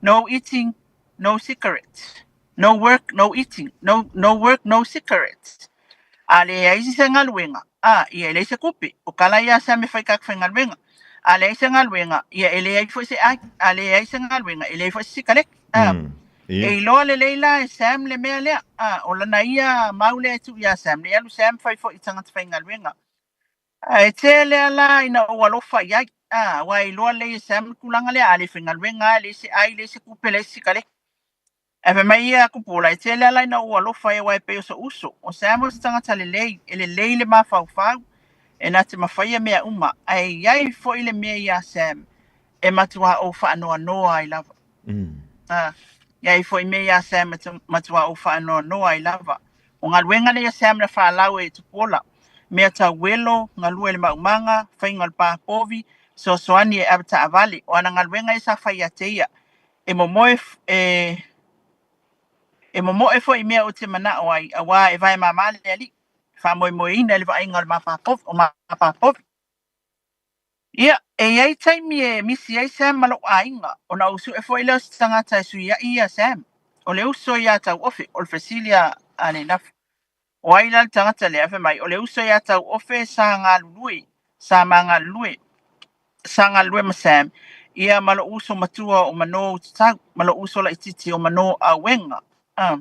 P: No eating, no cigarette. No work, no eating. No, no work, no cigarettes. A leai se galuega, a, ia e leai se tupe. O kala ia a Sam e fai tagata faigaluega. A leai se galuega, ia e leai foi se ai. A leai se galuega, e leai foi se sikareti. A, e iloa lelei la e Sam le mea lea. A, o lana ia mau lea e tuu iā Sam, ne i alu Sam fai foi i tagata faigaluega. A e tele lava la ina ou alofa i ai. A, aua e iloa lelei e Sam le tulaga lea, a le faigaluega lava, leai se ai, leai se tupe, leai se sikareti. Ae fai mai ia Tupuola, e tele lava la ina ou alofa i ai aua e pei o sou uso. O Sam o se tagata lelei, e lelei le mafaufau, e na te mafaia mea uma, ae i ai foi le mea iā Sam e matuā ou faanoanoa ai lava. A, i ai foi mea iā Sam e matuā ou faanoanoa ai lava. O galuega nei a Sam na faalau e Tupuola, mea tau uelo, galue i le maumaga, faiga o le pā povi, fesoasoani e ave taavale. O ana galuega ia sa fai ia te ia. E momoe e e momoe foi i mea ou te manao ai, auā e vae māmā le alii, e faamoemoeina i le vaaiga o le mā o māpāpovi. Ia, e i ai taimi e misi ai Sam ma lou aiga, ona ou sue foi lea o se tagata e suiaʻi ia Sam. O le uso iā Tauofe, o le fesili a Leinafo. O ai la le tagata lea? Fai mai, o le uso iā Tauofe sa galulue, sa ma galulue, sa galulue ma Sam, ia ma lou uso matua o Manō Utatau, ma lou uso laitiiti o Manō Auega. Ah.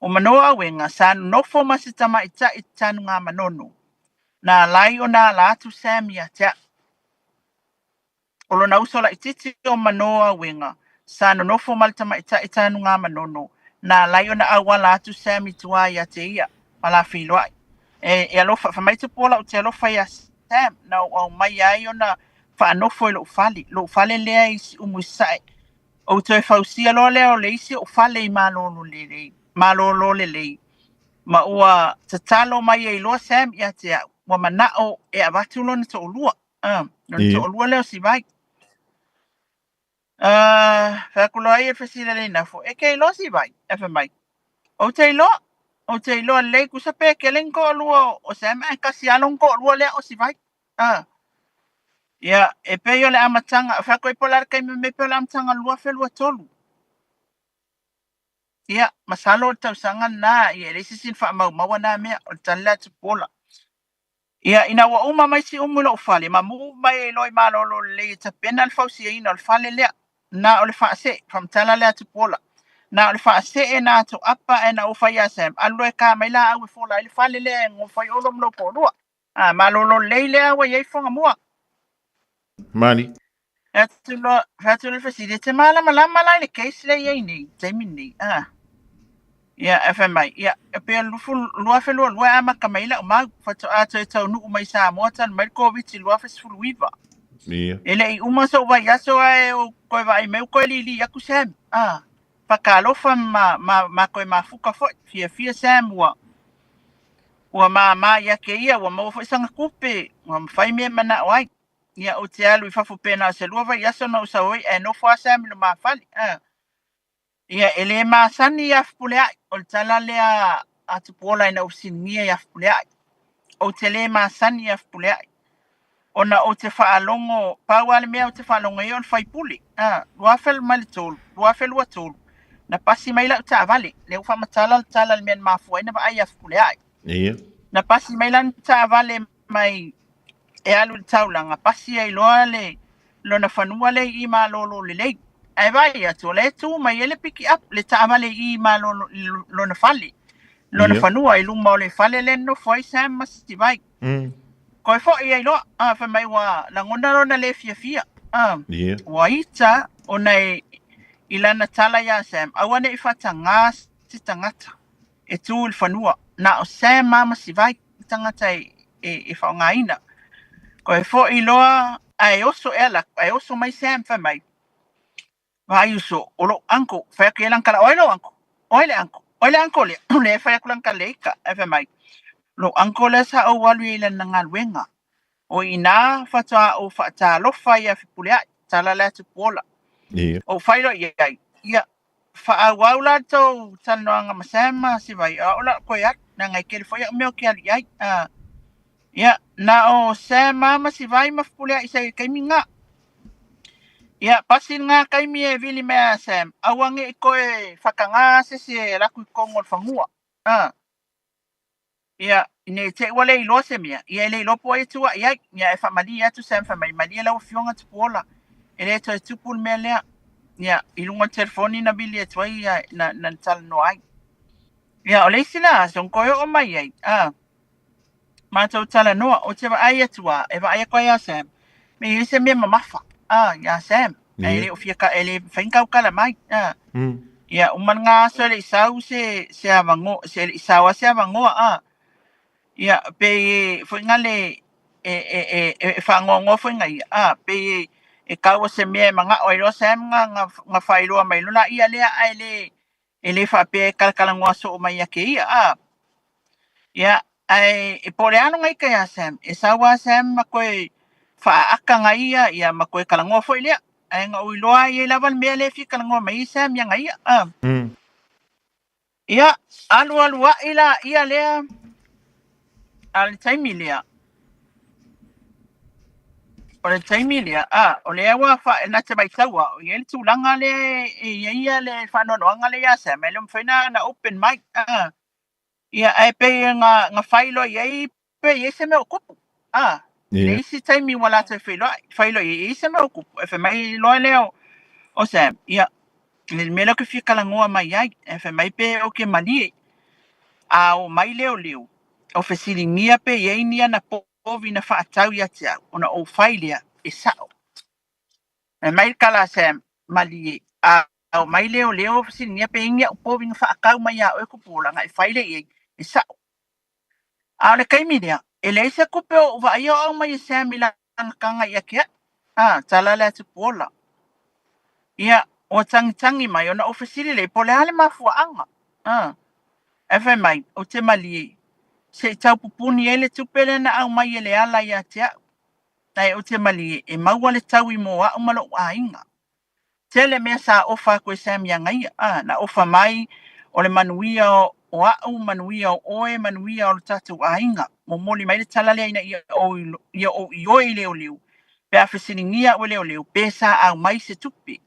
P: O Manō Auega, sa nonofo ma se tamaitai Tanugamanono. Na alai ona ala atu Sam ia te au. O lona uso laitiiti o Manō Auega, sa nonofo ma le tamaitai Tanugamanono, na alai ona auala atu Sam i tua ia te ia, ma la feiloai. E, e alofa, fai mai Tupuola ou te alofa iā Sam, na ou aumaia ai ona faanofo i lou fale, lou fale lea i Siumu i Sasae. Ou toe fausia loa lea o le isi ou fale i Malolo lelei, Malolo lelei. Ma ua tatalo mai ai loa Sam ia te au, ua manao e avatu lona toalua. Ah, lona toalua lea o Sivai. Ah, fai atu loa ia i le fesili a Leinafo, e te iloa Sivai? Ae fai mai, ou te iloa, ou te iloa lelei tusa pe tele ni toalua o Sam ae tasi lava lona toalua lea o Sivai. Ah. Ia, e pei o le amataga, fai atu ai po o le a le taimi mai pei o le amataga o le 2023. Ia, masalo o le tausaga lena, ia e leai se isi na faamaumaua na mea, o le tali lea a Tupuola. Ia, ina ua uma mai Siumu i lou fale, ma mu'u mai ai loa i malolo lelei e tapena le fausiaina o le fale lea. Na o le faasee, faamatala lea a Tupuola. Na o le faasee na toapa ae na ou fai iā Sam, alu loa e ka mai laau e fola ai le fale lea e nofo ai ʻolua ma lou toalua. A, malolo lelei lea ua i ai Fuagamua.
D: Mani.
P: Fai atu loa, fai atu loa le fesili, e te malamalama la i le case lea e i ai nei, taimi lenei. A. Ia, ae fai mai, ia, e pei o le 2022 e amata mai ai lau mau, faatoa toe taunuu mai i Samoa talu mai le Koviti 2019.
D: Ia.
P: E le i uma sou vaiaso ae ou toe vaai mai ua toe lili atu Sam. A. Faatalofa ma, ma, ma toe mafuta foi. Fiafia Sam ua, ua māmā ia te ia, ua maua foi sana tupe, ua mafai mea e manao ai. Ia, ou te alu i fafo pe na o se lua vaiaso na ou sau ai, ae nofo lava Sam i lo ma fale. A. Ia, e le masani ia Fepuleai, o le tala lea a Tupuola ina ua fesiligia ia Fepuleai. Ou te le masani ia Fepuleai, ona ou te faalogo, pau lava le mea ou te faalogo ai o le faipule. A, 2003, 2023, na pasi mai lau taavale, lea ua faamatala le tala i le mea na mafua ai na vaai ia Fepuleai.
D: Ia.
P: Na pasi mai lana taavale mai e alu i le taulaga, pasi ai loa le lona fanua lea i i Malolo lelei. Ae vaai atu, o la e tu mai ai le piki up, le taavale i i Malolo, i lona fale, lona fanua i luma o le fale lea e nonofo ai Sam ma Sivai. Koe foʻi ai loa, a, fai mai ua lagona lona le fiafia, a, ua ita ona e i lana tala iā Sam, aua ne i faatagā se tagata e tu i le fanua, na o Sam lava ma si vai tagata e, e, e faaaogaina. Koe foʻi loa, ae oso ea laku, ae oso mai Sam fai mai, Vaai uso, o lou uncle, fai atu i ai lana tala, o ai lou uncle? O ai le uncle? O ai le uncle lea? Lea e fai atu lana tala i le ita, ae fai mai, lou uncle lea sa ou alu i ai i lana galuega. O i inā faatoa ou faatalofa ia Fepuleai, tala lea a Tupuola. Ou fai loa i ai, ia, faaauau la le tou talanoaga ma Sam ma Sivai, o au o le a ou toe alu, leaga e tele foi au mea ou te alu i ai. Ia, na o Sam lava ma Sivai ma Fepuleai sa i le taimi lena. Ia, pasi lena taimi e vili mai a Sam, aua ne i toe faatagā se isi e alu atu i totonu o le fanua. A. Ia, ne i te i ua le iloa se mea, ia e le iloa po o ai e tuuaʻi ai. Ia, e faamalie atu Sam fai mai, malie lau afioga Tupuola, e le toe tupu le mea lea. Ia, i luga o le telefoni na vili atu ai, ia, na, na talanoa ai. Ia, o le isi la aso na toe oo mai ai, a, matou talanoa, ou te vaai atu a, e vaai atu ai ia Sam, me i ai se mea mamafa, a, iā Sam, ae le o fia ka, e le mafai ona tautala mai, a. Ia, uma lena aso e le i sau se, se avanoa, se e le i sao lava se avanoa, a. Ia, pei e, foi na le, e, e, e, e faanoanoa foi na ia, a, pei e, e tau o se mea e manao ai loa Sam na, na, na faailoa mai loa laia lea, ae le, E le faapea e kalakalanoa soo mai ia te ia, a. Ia, ae e po o le a lona ita iā Sam, e sau lava Sam ma toe faaata na ia, ia ma toe talanoa foi lea. Ae na ou iloa e i ai lava le mea lea e fia talanoa mai ai Sam ia na ia, a. Ia, alualu ai laia lea, a o le taimi lea, O le taimi lea, a, o lea ua fa, na te maitaua, o i ai le tulaga lea e i ai ia le faanoanoaga lea ia Sam, e le o mafai na, na open mai. A, ia, ae pei na, na fai loa i ai, pe i ai se mea o tupu. A, i le isi taimi ua latou feiloai, fai loa i ai, e i ai se mea o tupu. Ae fai mai loa lea o, o Sam, ia, le mea lea ou te fia talanoa mai ai, ae fai mai pe ou te malie. A o mai leoleo, o fesiligia pe i ai ni ana povi na faatau ia te au, ona ou fai lea, e sa'o. Fai mai le tala a Sam, Malie, a o mai leoleo o fesiligia pe i ai ni a'u povi na faatau mai iā oe Tupuola, ona e fai lea i ai, e sa'o. A o le taimi lea, e leai se tupe o ou vaaia o aumai e Sam i lana taga ia te a'u. A, tala lea a Tupuola. Ia, ua tagitagi mai ona ou fesili lea po o le a le mafuaaga. A, ae fai mai, ou te malie, se i tau pupuni ai le tupe lea na aumai e Leala ia te au. Ae ou te malie, e maua le taui mo au ma lou aiga. Tele mea sa ofa atu e Sam iā ia, a, na ofa mai o le manuia o au, manuia o oe, manuia o le tatou aiga. Momoli mai le tala lea ina ia ou, ia ou ioe i leoleo, pe a fesiligia au e leoleo, pe sa aumai se tupe.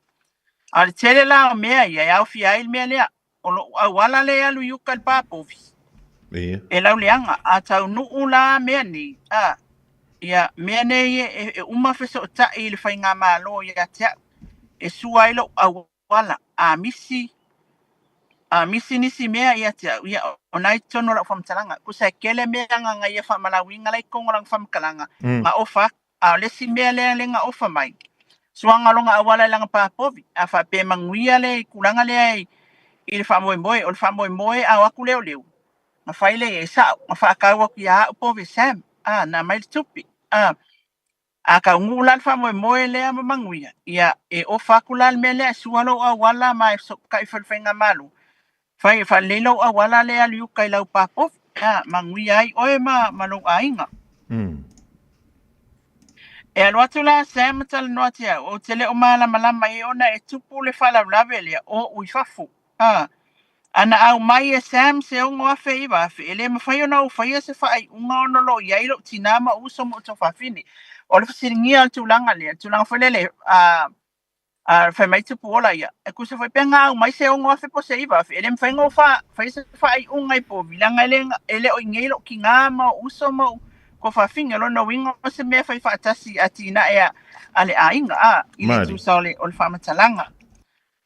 P: A o le tele la o mea ia e aofia ai le mea lea, o lou auala lea e alu i uka i le pā povi. E lauleaga, a taunuu la mea nei, a, ia, mea nei e, e, e uma fesootai i le faigamalo ia te au, e sua ai lou auala, a misi, a misi nisi mea ia te au, ia, o na i totonu o lau faamatalaga. Tusa e tele mea na na ia faamalauina la i totonu o lana faamatalaga, na ofa atu. A o le isi mea lea le na ofa mai, suaga o lona auala i lana pā povi, a faapea e manuia le tulaga lea i, i le faamoemoe, o le faamoemoe a o atu leoleo, na fai lea i ai, sa'o, na faatau atu ia a'u povi e Sam, a, na aumai le tupe, a, a taunuu la le faamoemoe lea ma manuia, ia, e ofa atu la le mea lea e sua lou auala ma e fesootai foi i le faigamalo, fai e faalelei lou auala lea e alu i uka i lau pā povi, a, manuia ai oe ma, ma lou aiga. E alu atu la a Sam ma talanoa te au, ou te le o malamalama i ai ona e tupu le faalavelave lea, o oʻu i fafo. A, a na aumai e Sam se 6,000 9,000, e le mafai ona ou faia se faaiuga ona o lo o i ai lou tinā ma ou uso ma ou tuafafine. O le fesiligia o le tulaga lea, le tulaga foi lele, a, a fai mai Tupuola ia, e tusa foi pe na aumai se 6,000 po o se 9,000, e le mafai ona ou fa, faia se faaiuga i povi, leaga e le, e le o i inei lou tinā ma ou uso ma ou tuafafine. O lona uiga o se mea e fai faatasi i atinae a, a le aiga, a, i le tusa o le, o le faamatalaga.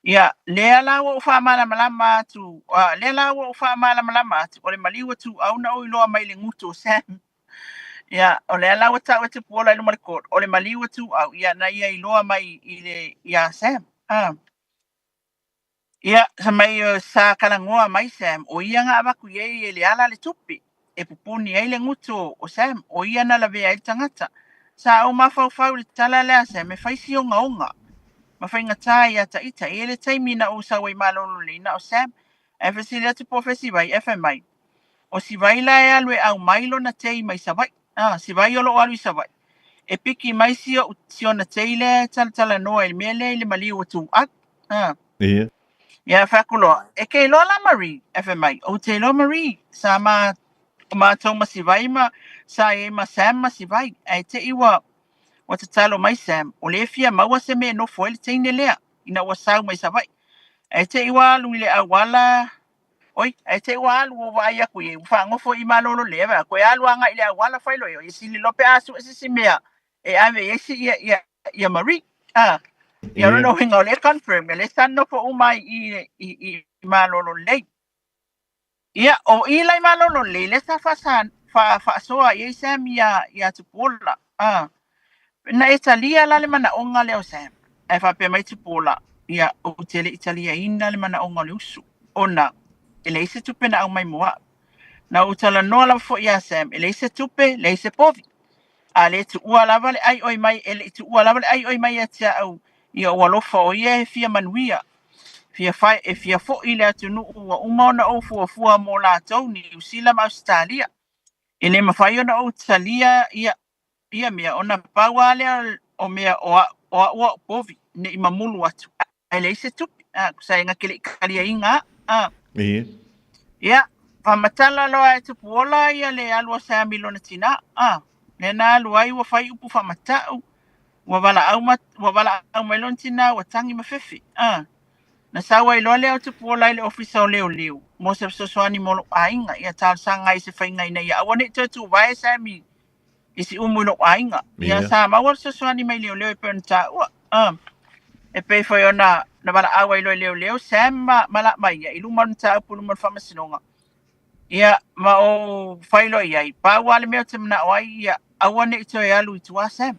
P: Ia, lea la ua ou faamalamalama atu, a, lea la ua ou faamalamalama atu, o le maliu a Tuuau na ou iloa mai le gutu o Sam. Ia, o lea la ua tau e Tupuola i luma o le court, o le maliu a Tuuau, ia na ia iloa mai i le, ia Sam. Ah. Ia, fai mai sa talanoa mai Sam, o ia na avatu i ai e Leala le tupe e pupuni ai le gutu o Sam, o ia na lavea ai le tagata. Sa ou mafaufau i le tala lea a Sam e fai si ogaoga ma faigata ia ta ita. E i ai le taimi na ou sau ai malolo lelei na o Sam, ae fesili atu po o fea Sivai, ae fai mai, o Sivai la e alu e aumai lona tei mai Savaii. Ah, Sivai o lo o alu i Savaii. E piki mai si ou, si ona tei lea e talatalanoa i le mea lea i le maliu o Tuuau. Ah.
D: Ia.
P: Ia, fai atu loa, e te iloa la Marie? Ae fai mai, ou te iloa Marie, sa ma, matou ma Sivai ma, sa i ai ma Sam ma Sivai, ae te i ua, ua tatalo mai Sam, o lea e fia maua se mea e nofo ai le teine lea, ina ua sau mai Savaii. Ae te i ua alu i le auala, oi, ae te i ua alu ua vaai atu i ai, ua faanofo i malolo lea, vaai atu, e alu agai i le auala fai loa, ia sili loa pe a sue se isi mea e ave i ai si ia, ia, ia Marie. Ah, ia lona uiga o lea e confirm, o lea sa nofo uma ai i, i, i malolo lelei. Ia, o i la i malolo lelei, lea sa faasa, fa, faasoa i ai Sam ia, ia Tupuola. Ah, na e talia la le manaoga lea o Sam. Ae faapea mai Tupuola, ia, ou te le i taliaina le manaoga o le usu, ona e leai se tupe na aumai mo au. Na ou talanoa lava foi ia Sam, e leai se tupe, leai se povi. A le tuua lava le ai oi mai, e le i tuua lava le ai oi mai ia te au i ou alofa o ia e fia manuia, fia fai, e fia foi i le atunuu ua uma ona ou fuafua mo latou, Niu Sila ma Ausetalia. E le mafai ona ou talia ia, ia mea, ona pau lava lea o mea o au, o au a ou povi, ne i mamulu atu. Ae leai se tupe, a, tusa ai na te le i taliaina a.
D: Ia.
P: Ia, faamatala loa e Tupuola ia le alu o Sam i lona tinā, a, lea na alu ai ua fai upu faamatau, ua valaau ma, ua valaau mai lona tinā ua tagi ma fefe, a. Na sau ai loa lea o Tupuola i le ofisa o leoleo mo se fesoasoani mo lou aiga, ia talosaga ai i se faiga ina ia aua ne i toe tuvae Sam i i Siumu i lou aiga. Ia sa maua le fesoasoani mai leoleo e pei ona taua. E pei foi ona na valaau ai loa i leoleo Sam ma, ma la mai ia i luma o le mataupu i luma o le faamasinoga. Ia ma ou fai loa i ai, pau lava le mea ou te manao ai ia aua ne i toe alu i tua Sam.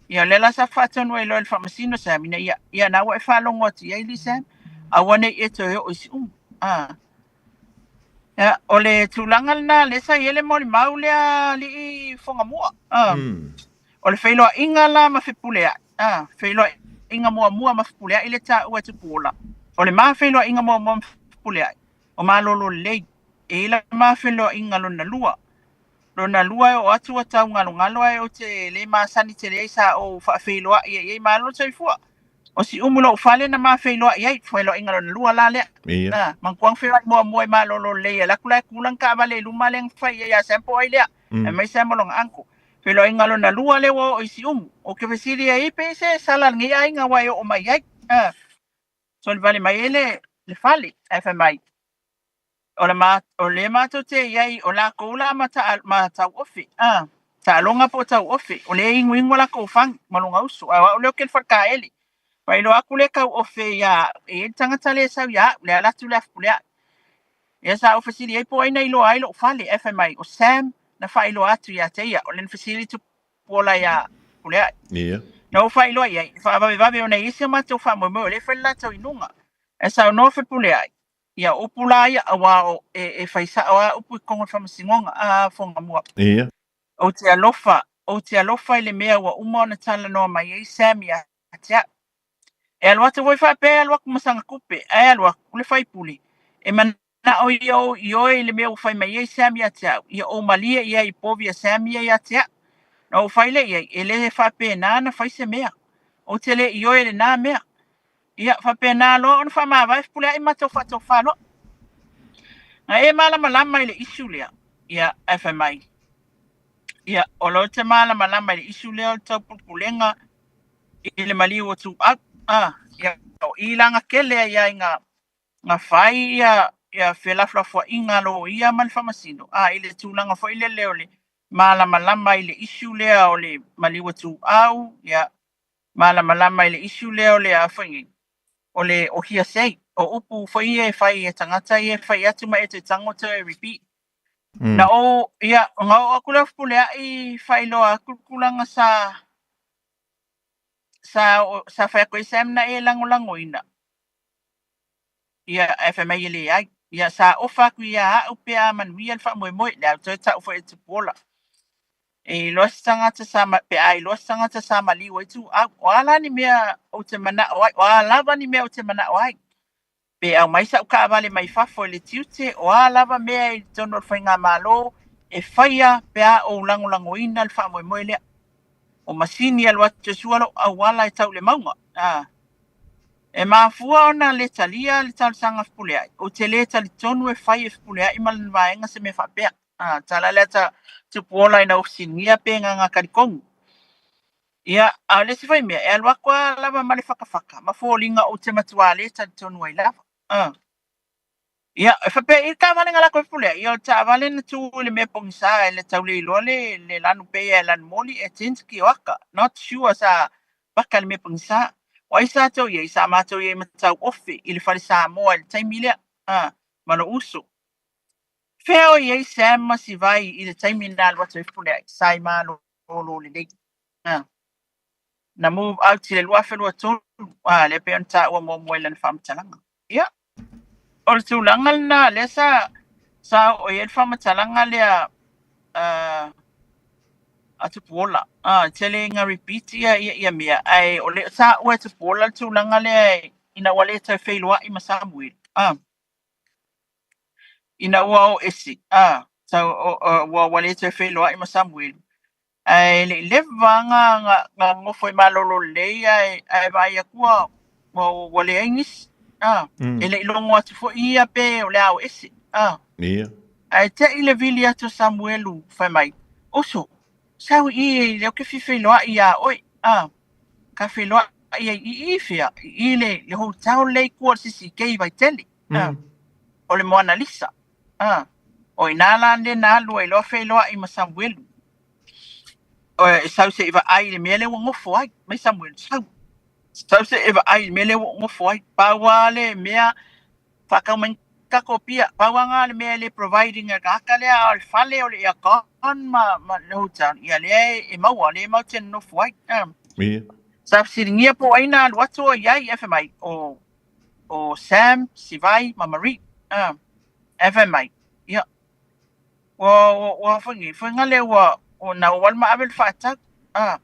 P: Ia o lea la sa faatonu ai loa e le faamasino Sam ina ia, ia na ua e faalogo atu i ai li Sam, aua ne i e toe oo i Siumu. Ia, o le tulaga lena lea sa i ai le molimau lea alii Fuagamua. O le feiloaiga la ma Fepuleai, feiloaiga muamua ma Fepuleai lea taua e Tupuola. O le ma feiloaiga muamua ma Fepuleai, o malolo lelei. E i ai la ma feiloaiga lona lua. Lona lua e oo atu ua taugalogalo ae ou te le masani tele ai sa ou faafeiloai ai i ai malo le soifua. O Siumu lou fale na ma feiloai ai, feiloaiga lona lua la lea.
D: Ia.
P: Ah, manatua na feiloai muamua i malolo lelei e alu atu la e tu lana taavale i luma lea na fai ai ia Sam po o ai lea. Aemaise Sam o lona uncle. Feiloaiga lona lua lea ua oo i Siumu. Ou te fesili ai pe i se sala a lenei aiga ua e oo mai ai. Ah, solivale mai ai le, le fale. Ae fai mai, O le ma, o lea matou te i ai, o lakou la ma ta, ma tauofe, a, taaloga po o tauofe, o lea e inuinu a lakou fagi ma lona uso, a o au lea ou te i le faletaele. Faailoa atu lea tauofe ia au, e i ai le tagata lea e sau ia au, le ala atu lea a Fepuleai. Ia sa ou fesili ai po o ai na iloa ai lou fale, ae fai mai, o Sam na faailoa atu ia te ia, o lea na fesili Tupuola ia Fepuleai.
D: Ia.
P: Na ou faailoa i ai, faavavevave ona e i ai si o matou faamoemoe o lea e fai le latou inuga. Ae saunoa Fepuleai, Ia, o upu la ia, aua o, e, e fai sao lava upu i totonu o le faamasinoga, a Fuagamua.
D: Ia.
P: Ou te alofa, ou te alofa i le mea ua uma ona talanoa mai ai Sam ia te au. E alu atu foi faapea e alu atu ma sana tupe, ae alu atu le faipule, e manao ia ou ioe i le mea ua fai mai ai Sam ia te au, ia ou malie i ai i povi a Sam ia ia te au. Na ou fai lea i ai, e le faapena ona fai se mea. Ou te le ioe i lena mea. Ia, faapena loa ona faamavae Fepuleai matou faatofa loa. Na e malamalama i le issue lea, ia, ae fai mai, ia, o lea ou te malamalama i le issue lea o le taupulepulega i le maliu o Tuuau. Ah, ia, o i la na kele ai ai na, na fai ia, ia felafolafoaiga a loia ma le faamasino, ah, i le tulaga foi lele o le malamalama i le issue lea o le maliu o Tuuau, ia, malamalama i le issue lea o le a foi nei, o le o hearsay, o upu foi ia e fai e tagata ia e fai atu ma e toe tago toe repeat. Na ou, ia, ona oo atu lea o Fepuleai faailoa atu le tulaga sa sa sa fai atu ai Sam na e lagolagoina. Ia, ae fai mai e leai. Ia, sa ofa atu ia au pe a manuia le faamoemoe, lea toe tau foi e Tupuola. E iloa se tagata sa pe a iloa se tagata sa maliu ai Tuuau. O a la ni mea ou te manao ai, o a lava ni mea ou te manao ai. Pe aumai sa'u taavale mai fafo i le tiute, o a lava mea i totonu o le faigamalo e faia pe a ou lagolagoina le faamoemoe lea. O masini e alu atu e sua lou auala e tau i le mauga. A. E mafua ona le talia le talosaga a Fepuleai, ou te le talitonu e fai e Fepuleai ma lana vaega se mea faapea. A, tala lea ta Tupuola ina ua fesiligia pe gaga talitonu. Ia, a o le isi foi mea, e alu atu a lava ma le fatafata ma foliga ou te matuā le talitonu ai lava. A. Ia, e faapea i le taavale na latou pule ai, ia o le taavale na tu i le mea pogisa e le tau le iloa le, le lanu pei e lanu moli e tint ki o aka. Not sure sa paka i le mea pogisa. O ai sa tou i ai? Sa matou i ai ma Tauofe i le fale Samoa i le taimi lea, a, ma lou uso. Fea o i ai Sam ma Sivai i le taimi na alu atu ai Fepuleai? Sa i malolo lelei. A. Na move out i le 2023, a, lea pei ona taua muamua i lana faamatalaga. Ia, o le tulaga lena lea sa sa oo i ai le faamatalaga lea a a Tupuola. A, e tele ina repeat ia ia ia mea, ae o lea sa ua e Tupuola le tulaga lea ina ua le toe feiloai ma Samuel. A, ina ua o ese, a, tau, o, o, ua, ua le toe feiloai ma Samuel. Ae le i leva na, na, na nofo i malolo lelei ae, ae vaai atu ua, ua, ua leai nisi. A, e le i logo atu foi ia pe o le a o ese. A,
D: Ia.
P: ae te'i le vili atu o Samuelu fai mai, Uso, sau i i lea ou te fia feiloai iā oe. A, ka feiloai ai i i fea, i i le, le hotel lea i tua o le CCK i Vaitele. A, o le Moana Lisa. A, o i inā la lea na alu ai loa feiloai ma Samuelu. O, e sau se i vaai i le mea lea ua nofo ai. Mai Samuelu, sau. Sau se i vaai i le mea lea ua nofo ai. Pau lava le mea, faatau mai tatou pia. Pau lava lena le mea e le provide ina e le tagata lea, a o le fale, o le aircon ma, ma le hotel, ia lea e, e maua, lea matou te nonofo ai. A.
D: Ia.
P: Sa fesiligia po o ai na alu atu o i ai, ae fai mai, o, o Sam, Sivai ma Marie. A. Ae fai mai, ia, ua, ua, ua foi nei, foi ngale ua, ua na ua alu ma ave le faatau. A.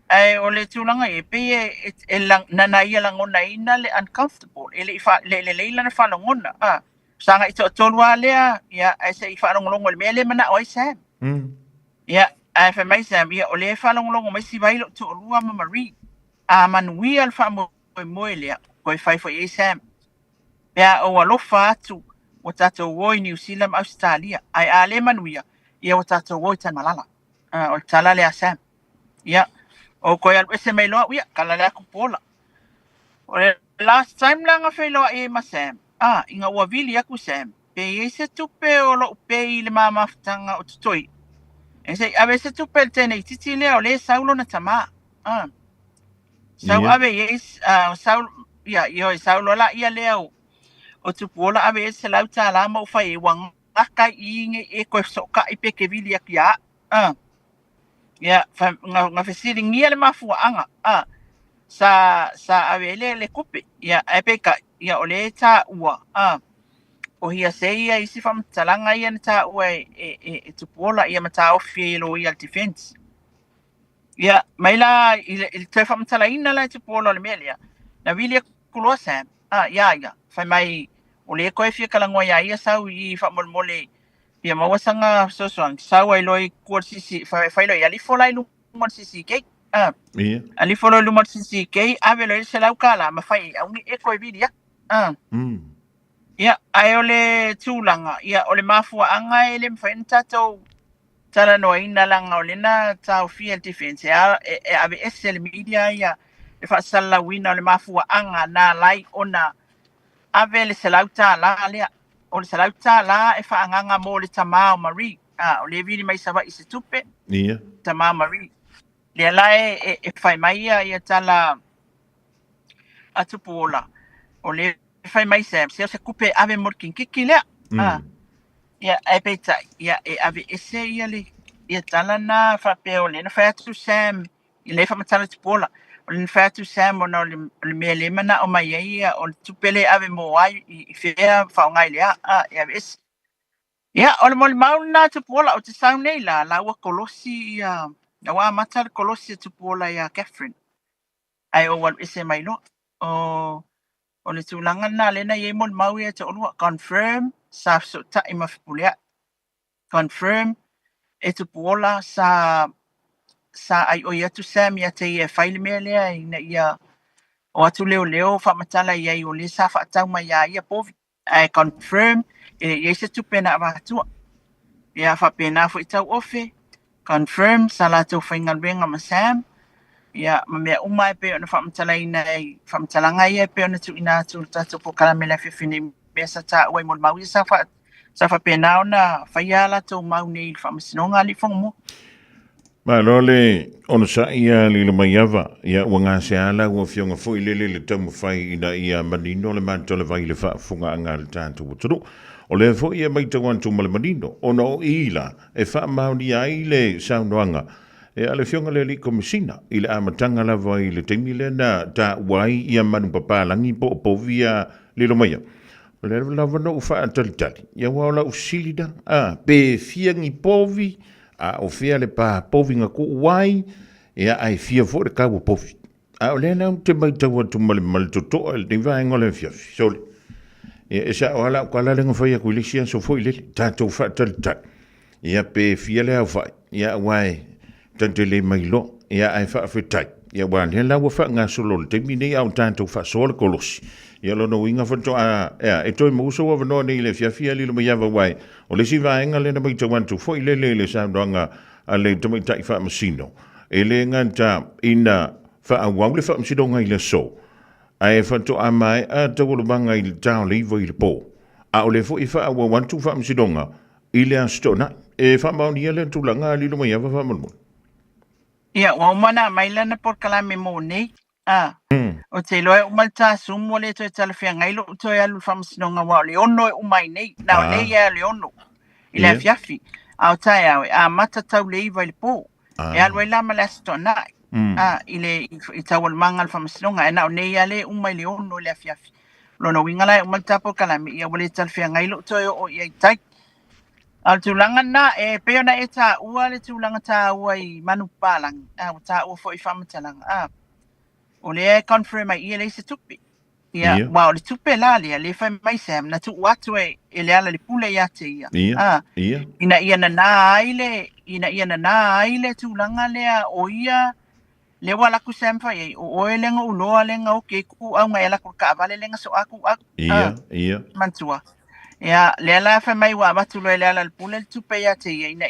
P: Ae o le tulaga ia, e pei e, e, e lang, na na ia lagonaina le uncomfortable, e le i fa, le lelei lana faalogona. A. Saga i toatolu lava lea, ia, ae se i faalogologo i le mea lea e manao ai Sam. Ia, ae fai mai Sam, ia, o lea e faalogologo mai Sivai lou toalua ma Marie. A manuia le faamoemoe lea, toe fai foi i ai Sam. Pe a ou alofa atu, ua tatou o i Niu Sila ma Ausetalia, ae a le manuia, ia ua tatou o i Tanumalala. A, o le tala lea a Sam. Ia, ou toe alu ese mai loa au, ia, tala lea a Tupuola. O le last time la na feiloai ai ma Sam, a, ina ua vili atu Sam, pe i ai se tupe o lou pay i le ma mafutaga o totoe. E se i ave se tupe i le teine itiiti lea o lea e sau lona tamā. A, sau
D: Ia.
P: ave i ai, a, sau, ia, ioe, sau loa laia lea o, o Tupuola ave i ai le $100 ma ou fai ai, ua gata ai i i nei e toe fesootai pe te vili atu ia au. A, ia, fa, na, na fesiligia le mafuaaga, a, sa, sa ave ai le, le tupe. Ia, ae peitai, ia, o lea e taua, a, o hearsay ia isi faamatalaga ia na taua e, e, e, e Tupuola, ia ma taofi ai e loia a le defense. Ia, mai la i le, i le toe faamatalaina la e Tupuola o le mea lea, na vili atu loa Sam, a, iā ia, fai mai, o lea toe fia talanoa iā ia sau i i faamolemole fia maua sana fesoasoani, sau ai loa i tua o le CC, fai, fai loa i alu ifo la i luma o le CCK. A,
D: Ia.
P: alu ifo loa i luma o le CCK, ave loa i le $100 ma fai ai, aua ne i e toe vili atu. A. Ia, ae o le tulaga, ia, o le mafuaaga e le mafai ona tatou talanoaina leaga o lea na taofia e le defense e, a, e, e aveese e le media ia le faasalalauina o le mafuaaga na ala ai ona ave le $100 lea. O le $100 e faaagaga mo le tamā o Marie. A, o lea e vili mai Savaii i se tupe,
D: Ia.
P: tamā Marie. Lea la e, e, e fai mai ia, ia tala a Tupuola, o lea e fai mai Sam, se o se tupe e ave mo le kinkiki lea. A, Ia, ae peitai, ia, e aveese ia le ia tala na faapea o lea na fai atu Sam, i lea faamatala Tupuola, o lea na fai atu Sam ona o le, o le mea lea e manao mai ai ia, o le tupe lea e ave mo ai i, i fea faaaoga i le a, a, e aveese. Ia, o le molimau lena a Tupuola, ou te sau nei la, la ua kolosi ia, la ua amata le kolosi a Tupuola ia Catherine, ae ou alu ese mai loa. O, o le tulaga lena lea na i ai molimau ia e toalua, confirm sa fesootai ma Fepuleai, confirm e Tupuola sa sa aioi atu Sam ia te ia e fai le mea lea ina ia o atu leoleo faamatala i ai o lea sa faatau mai ia ia povi. Ae confirm e le i ai se tupe na avatua. Ia faapena foi Tauofe, confirm sa latou faigaluega ma Sam, ia ma mea uma e pei ona faamatalaina ai faamatalaga ia e pei ona tuuina atu i le tatou polokalame i le afiafi nei, mea sa taua i molimau ia sa faa, sa faapena ona faia a latou mau nei i le faamasinoga a Alii Fogamua.
D: Malo le onosai ia Lilomaiava, ia ua gasea la ua afioga foi lele le taumafai ina ia manino le matolevai i le faafofogaaga a le tatou atunuu. O lea foi e maitau atu ma le manino, ona o i la e faamaonia ai le saunoaga e a le afioga le Alii Komesina i le amataga lava i le taimi lea na taua ai ia manupapalagi po o povi ia Lilomaiava. O lea lava na ou faatalitali, ia aua o lau fesili na, a, pe fia ni povi, A o fea le pa povi na kuu ai, ia ae fia foi le kau o povi. A o lea la ou te maitau atu ma le, ma le totoa i lenei vaega o le afiafi, sole. Ia e sao lava lau tala lea na fai atu i le isi aso foi lele, tatou faatalitali, ia pe fia le aofai, ia aua e ta te le mailoa, ia ae faafetai, ia aua o lea la ua faagasolo i le taimi nei a o tatou faasoa le kolosi. Ia o lona uiga faatoa, ea, e toe maua sou avanoa nei i le afiafi ia Lilomaiava aua e O le isi vaega lea na matau atu foi lele i le saunoaga a le Tamaitai Faamasino, e le gata ina faaauau le faamasinoga i le aso, ae faatoa maea taualumaga i le ta o le 9 i le po, a o lea foi e faaauau atu faamasinoga i le Aso Toonai. E faamaonia lea tulaga a Lilomaiava faamolemole.
P: Ia, ua uma ona aumai lana polokalame mo nei. A, ou te iloa e uma le ta Zoom ua le toe talafeagai lou toe alu i le faamasinoga aua o le 6 e uma ai nei. Na o nei lava le 6 i le afiafi. A o taeao e amata tau le 9 i le po. E alu ai la ma le Aso Toonai a, i le i taualumaga o le faamasinoga. Ae na o nei lava le uma i le 6 i le afiafi. O lona uiga la e uma le ta polokalame, ia ua le talafeagai lou toe oo i ai i tai. A o le tulaga lena, e pei ona e taua le tulaga taua i manupapalagi, a ua taua foi i faamatalaga, a o lea e confirm ai i e leai se tupe. Ia,
D: Ia.
P: aua o le tupe la lea, lea e fai mai Sam, na tuu atu e, e Lealailepule ia te ia.
D: Ia,
P: A,
D: ia.
P: ina ia nanā ai le, ina ia nanā ai le tulaga lea o ia, lea ua alu atu Sam fai ai, o oe lea na ou iloa lea na oki ai kuʻu ʻau na e alu atu i le kaavale lea na soa kuʻu ʻau.
D: Ia,
P: A,
D: ia.
P: manatua. Ia, lea la fai mai ua avatu loa e Lealailepule le tupe ia te ia, ina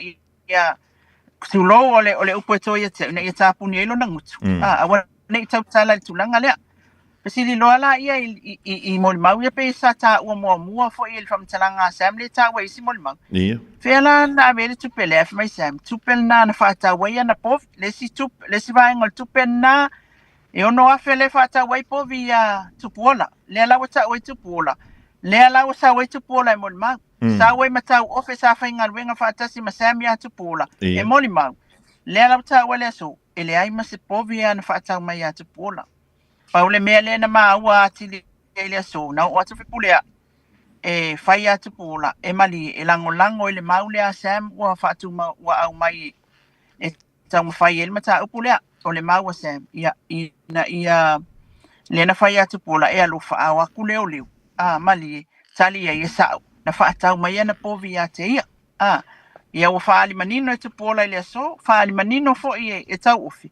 P: ia, tulou o le, o le upu e to ia te au, ina ia tapuni ai lona gutu. A, aua ne i tautala i le tulaga lea. Fesili loa la ia i, i, i, i molimau ia pei sa taua muamua foi i le faamatalaga a Sam lea e taua ai isi molimau.
D: Ia.
P: Fea la na ave ai le tupe lea? Fai mai Sam, tupe lena na faatau ai ana povi, le isi tupe, le isi vaega o le tupe lena e 6,000 lea e faatau ai povi iā Tupuola. Lea la ua tau ai Tupuola. Lea la ua sau ai Tupuola e molimau. Sau ai ma Tauofe sa faigaluega faatasi ma Sam iā Tupuola e molimau. Lea la ua taua le aso, e leai ma se povi e na faatau mai iā Tupuola. Pau le mea lea na maua atili ai le aso, na oo atu Fepuleai e fai iā Tupuola e malie e lagolago i le mau lea a Sam ua faatumau ua aumai e taumafai ai le mataupu lea o le mau a Sam ia ina ia lea na fai iā Tupuola e alofa a o atu leoleo a malie tali ai e sa'o na faatau mai ana povi ia te ia a ia ua faaali manino e Tupuola i le aso faaali manino foi e, e Tauofe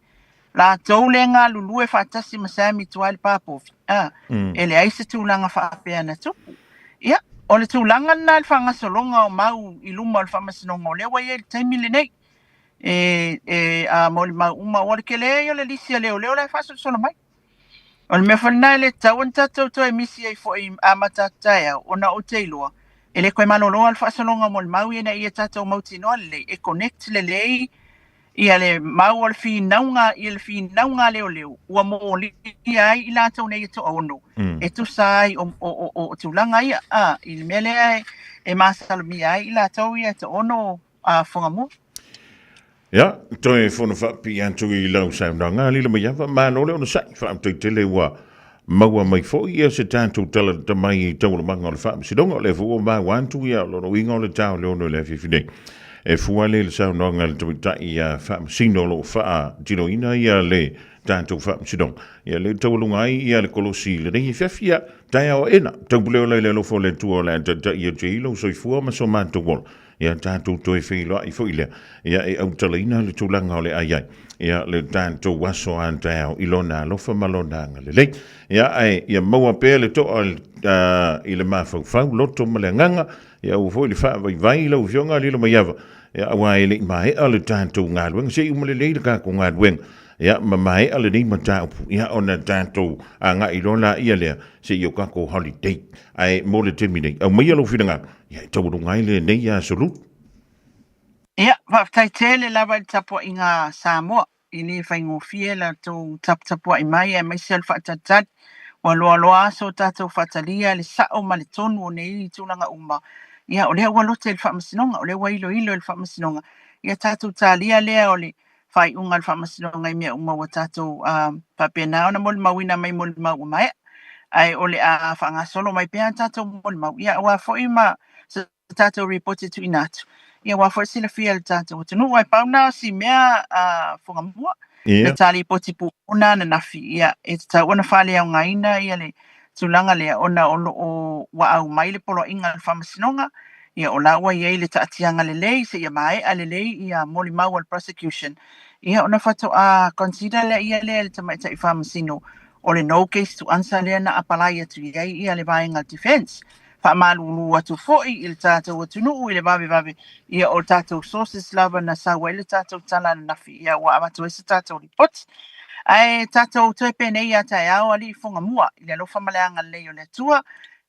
P: latou lea galulue faatasi ma Sam i tua i le pā povi a e leai se tulaga faapea na tupu ia o le tulaga lena i le faagasologa o mau i luma o le faamasinoga o lea ua i ai i le taimi lenei e, e a molimau uma ua le tele ia o le lisi a leoleo la e faasolosolo mai. O le mea foi lena e le tatau ona tatou toe misi ai foi amata atu taeao ona ou te iloa e le toe maloloa le faasologa o molimau ina ia tatou mautinoa lelei e connect lelei ia le mau o le finauga ia le finauga a leoleo ua molia ai i latou nei e toaono e tusa ai o, o, o, o tulaga ia a i le mea lea e, e masalomia ai i latou ia e to'ono Fugamua.
D: Ia, toe fono faapipii atu i lau saunoaga, lilo mai ava, malo le onosai, faafetai tele ua maua mai foi ia se tatou tala lata mai i taualumaga o le faamasinoga, o lea foi ua maua atu ia lona uiga o le ta o le ono i le afiafi nei. E fua lea i le saunoaga a le tamaitai ia faamasino o lo o faatinoina ia le tatou faamasinoga, ia lea e taualuga ai ia le kolosi i lenei afiafi, ia taeao aena, taupule ola i le alofa o le Atua o le a taitai atu ai lou soifua ma so matou ola. Ia tatou toe feiloai foi lea, ia e autalaina le tulaga o le a i ai, ia le tatou aso a taeao i Lona alofa ma Lona agalelei. Ia ae ia maua pea le toa i le mafaufau, loto ma le agaga, ia aua foi le faavaivai lau Afioga Lilomaiava, ia aua e le i maea le tatou galuega, se i uma lelei le tatou galuega, ia ma maea lenei mataupu, ia ona tatou agai loa laia lea se i o tatou holiday. Ae mo le taimi nei, aumaia lou finagalo, Ia, e taualuga ai lenei aso Lulu.
P: Ia, faafetai tele lava i le tapuaiga a Samoa. E le faigofie la outou taputapuai mai aemaise o le faatalitali. Ua loaloa aso o tatou faatalia le sao ma le tonu o nei tulaga uma. Ia, o lea ua lote i le Faamasinoga, o lea ua iloilo e le Faamasinoga. Ia tatou talia lea o le faaiuga a le Faamasinoga i mea uma ua tatou faapena ona molimauina mai molimau ua maea. Ae o le a faagasolo mai pea a tatou molimau, ia aua foi ma se tatou ripoti e tuuina atu, ia aua foi le silafia e le tatou atunuu. Ae pau lena o si mea Fugamua, le ta lipoti pupuna ananafi, ia e tatau ona faaleaogaina ia le tulaga lea ona o lo o ua aumai le poloaiga a le Faamasinoga, ia o la ua i ai le taatiaga lelei seia maea lelei ia molimau a le prosecution, ia ona faatoa consider lea ia lea e le Tamaitai Faamasino o le no case to answer lea na apalai atu i ai ia le vaega defense. Faamalulu atu foi i le tatou atunuu i le vavevave ia o tatou sources lava na sau ai le tatou tala ananafi ia ua avatu ai se tatou lipoti. Ae tatou toe penei a taeao alii Fugamua i le alofa ma le agalelei o le Atua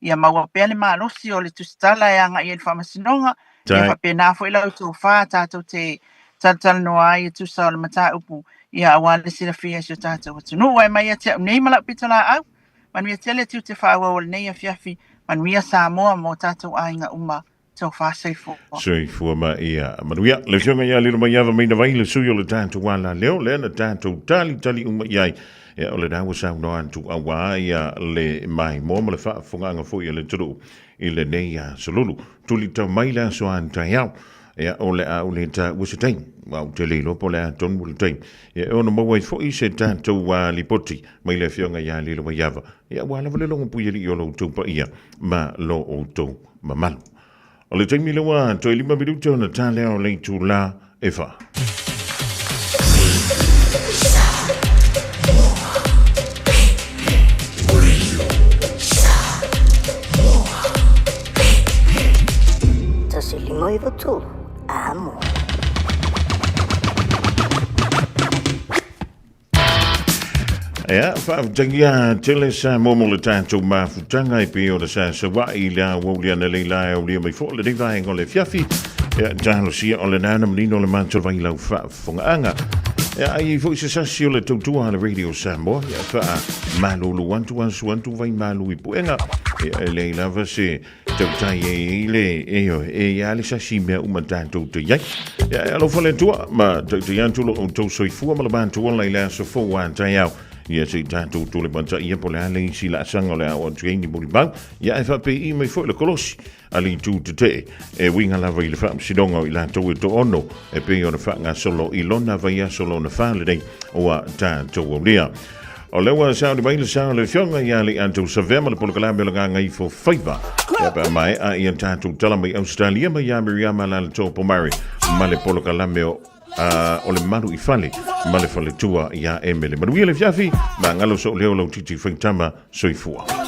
P: ia maua pea le malosi o le tusitala e agai ai i le faamasinoga ia faapena foi la outou fa tatou te talatalanoa ai e tusa o le mataupu ia aua le silafia e si o tatou atunuu. Ae mai ia te au nei ma lau pitolaau, manuia tele tiute faaauau o lenei afiafi, manuia Samoa ma o tatou aiga uma. Tofa soifua.
D: Soifua ma ia manuia. Le afioga ia Lilomaiava Mainavai, le sui o le tatou alaleo, lea na tatou talitali uma i ai. Ia, o lena ua saunoa atu auā ia le maimoa ma le faafofogaaga foi a le atunuu i lenei aso lulu. Tulitau mai le aso a taeao. Ia, o le a ou le taua se taimi, aua ou te le iloa po o le a tonu le taimi. Ia, e ono maua ai foi se tatou lipoti mai le afioga ia Lilomaiava, ia aua lava le logo puialii o lo outou paia ma lo outou mamalu. O le taimi lea ua toe 5 minute ona ta lea o le itulā e 4.
Q: Tasi lima iwa tolu, amo.
D: Ia, faafetagia tele sa momo le tatou mafutaga e pei ona sa saua'i i le aoauli analeila e aulia mai foi lenei vaega o le afiafi. Ia, talosia o lena na manino le matou vai lau faafofogaaga. Ia, ai ai foi se sasi o le tautua a le Radio Samoa. Ia, faamalulu atu asu atu vai malu i puega. Ia, e leai lava se Tautai e i le, e oe, e ia le sasi mea uma tatou te iai. Ia, e alofa le Atua, ma taitai atu lo outou soifua ma le matou ola i le aso fou a taeao. Ia se i tatou tole matai ia po o le a le isi laasaga o le a oo atu ai ni molimau. Ia ae faapei mai foi le kolosi a le itu tetee e uiga lava i le faamasinoga o i latou e toaono e pei ona faagasolo i lona vaiaso lona fa lenei ua tatou aulia. O lea ua sauni mai le sa o le Afioga ia Leiatou Savea ma le polokalame o le Gagaifo Faiva. Ia pe a maea ia tatou tala mai Ausetalia mai ia Miriama Lalato Pomare ma le polokalame o o le malu i fale ma le faletua ia Emele. Manuia le afiafi, magalo soo leo lau titi faitama soifua.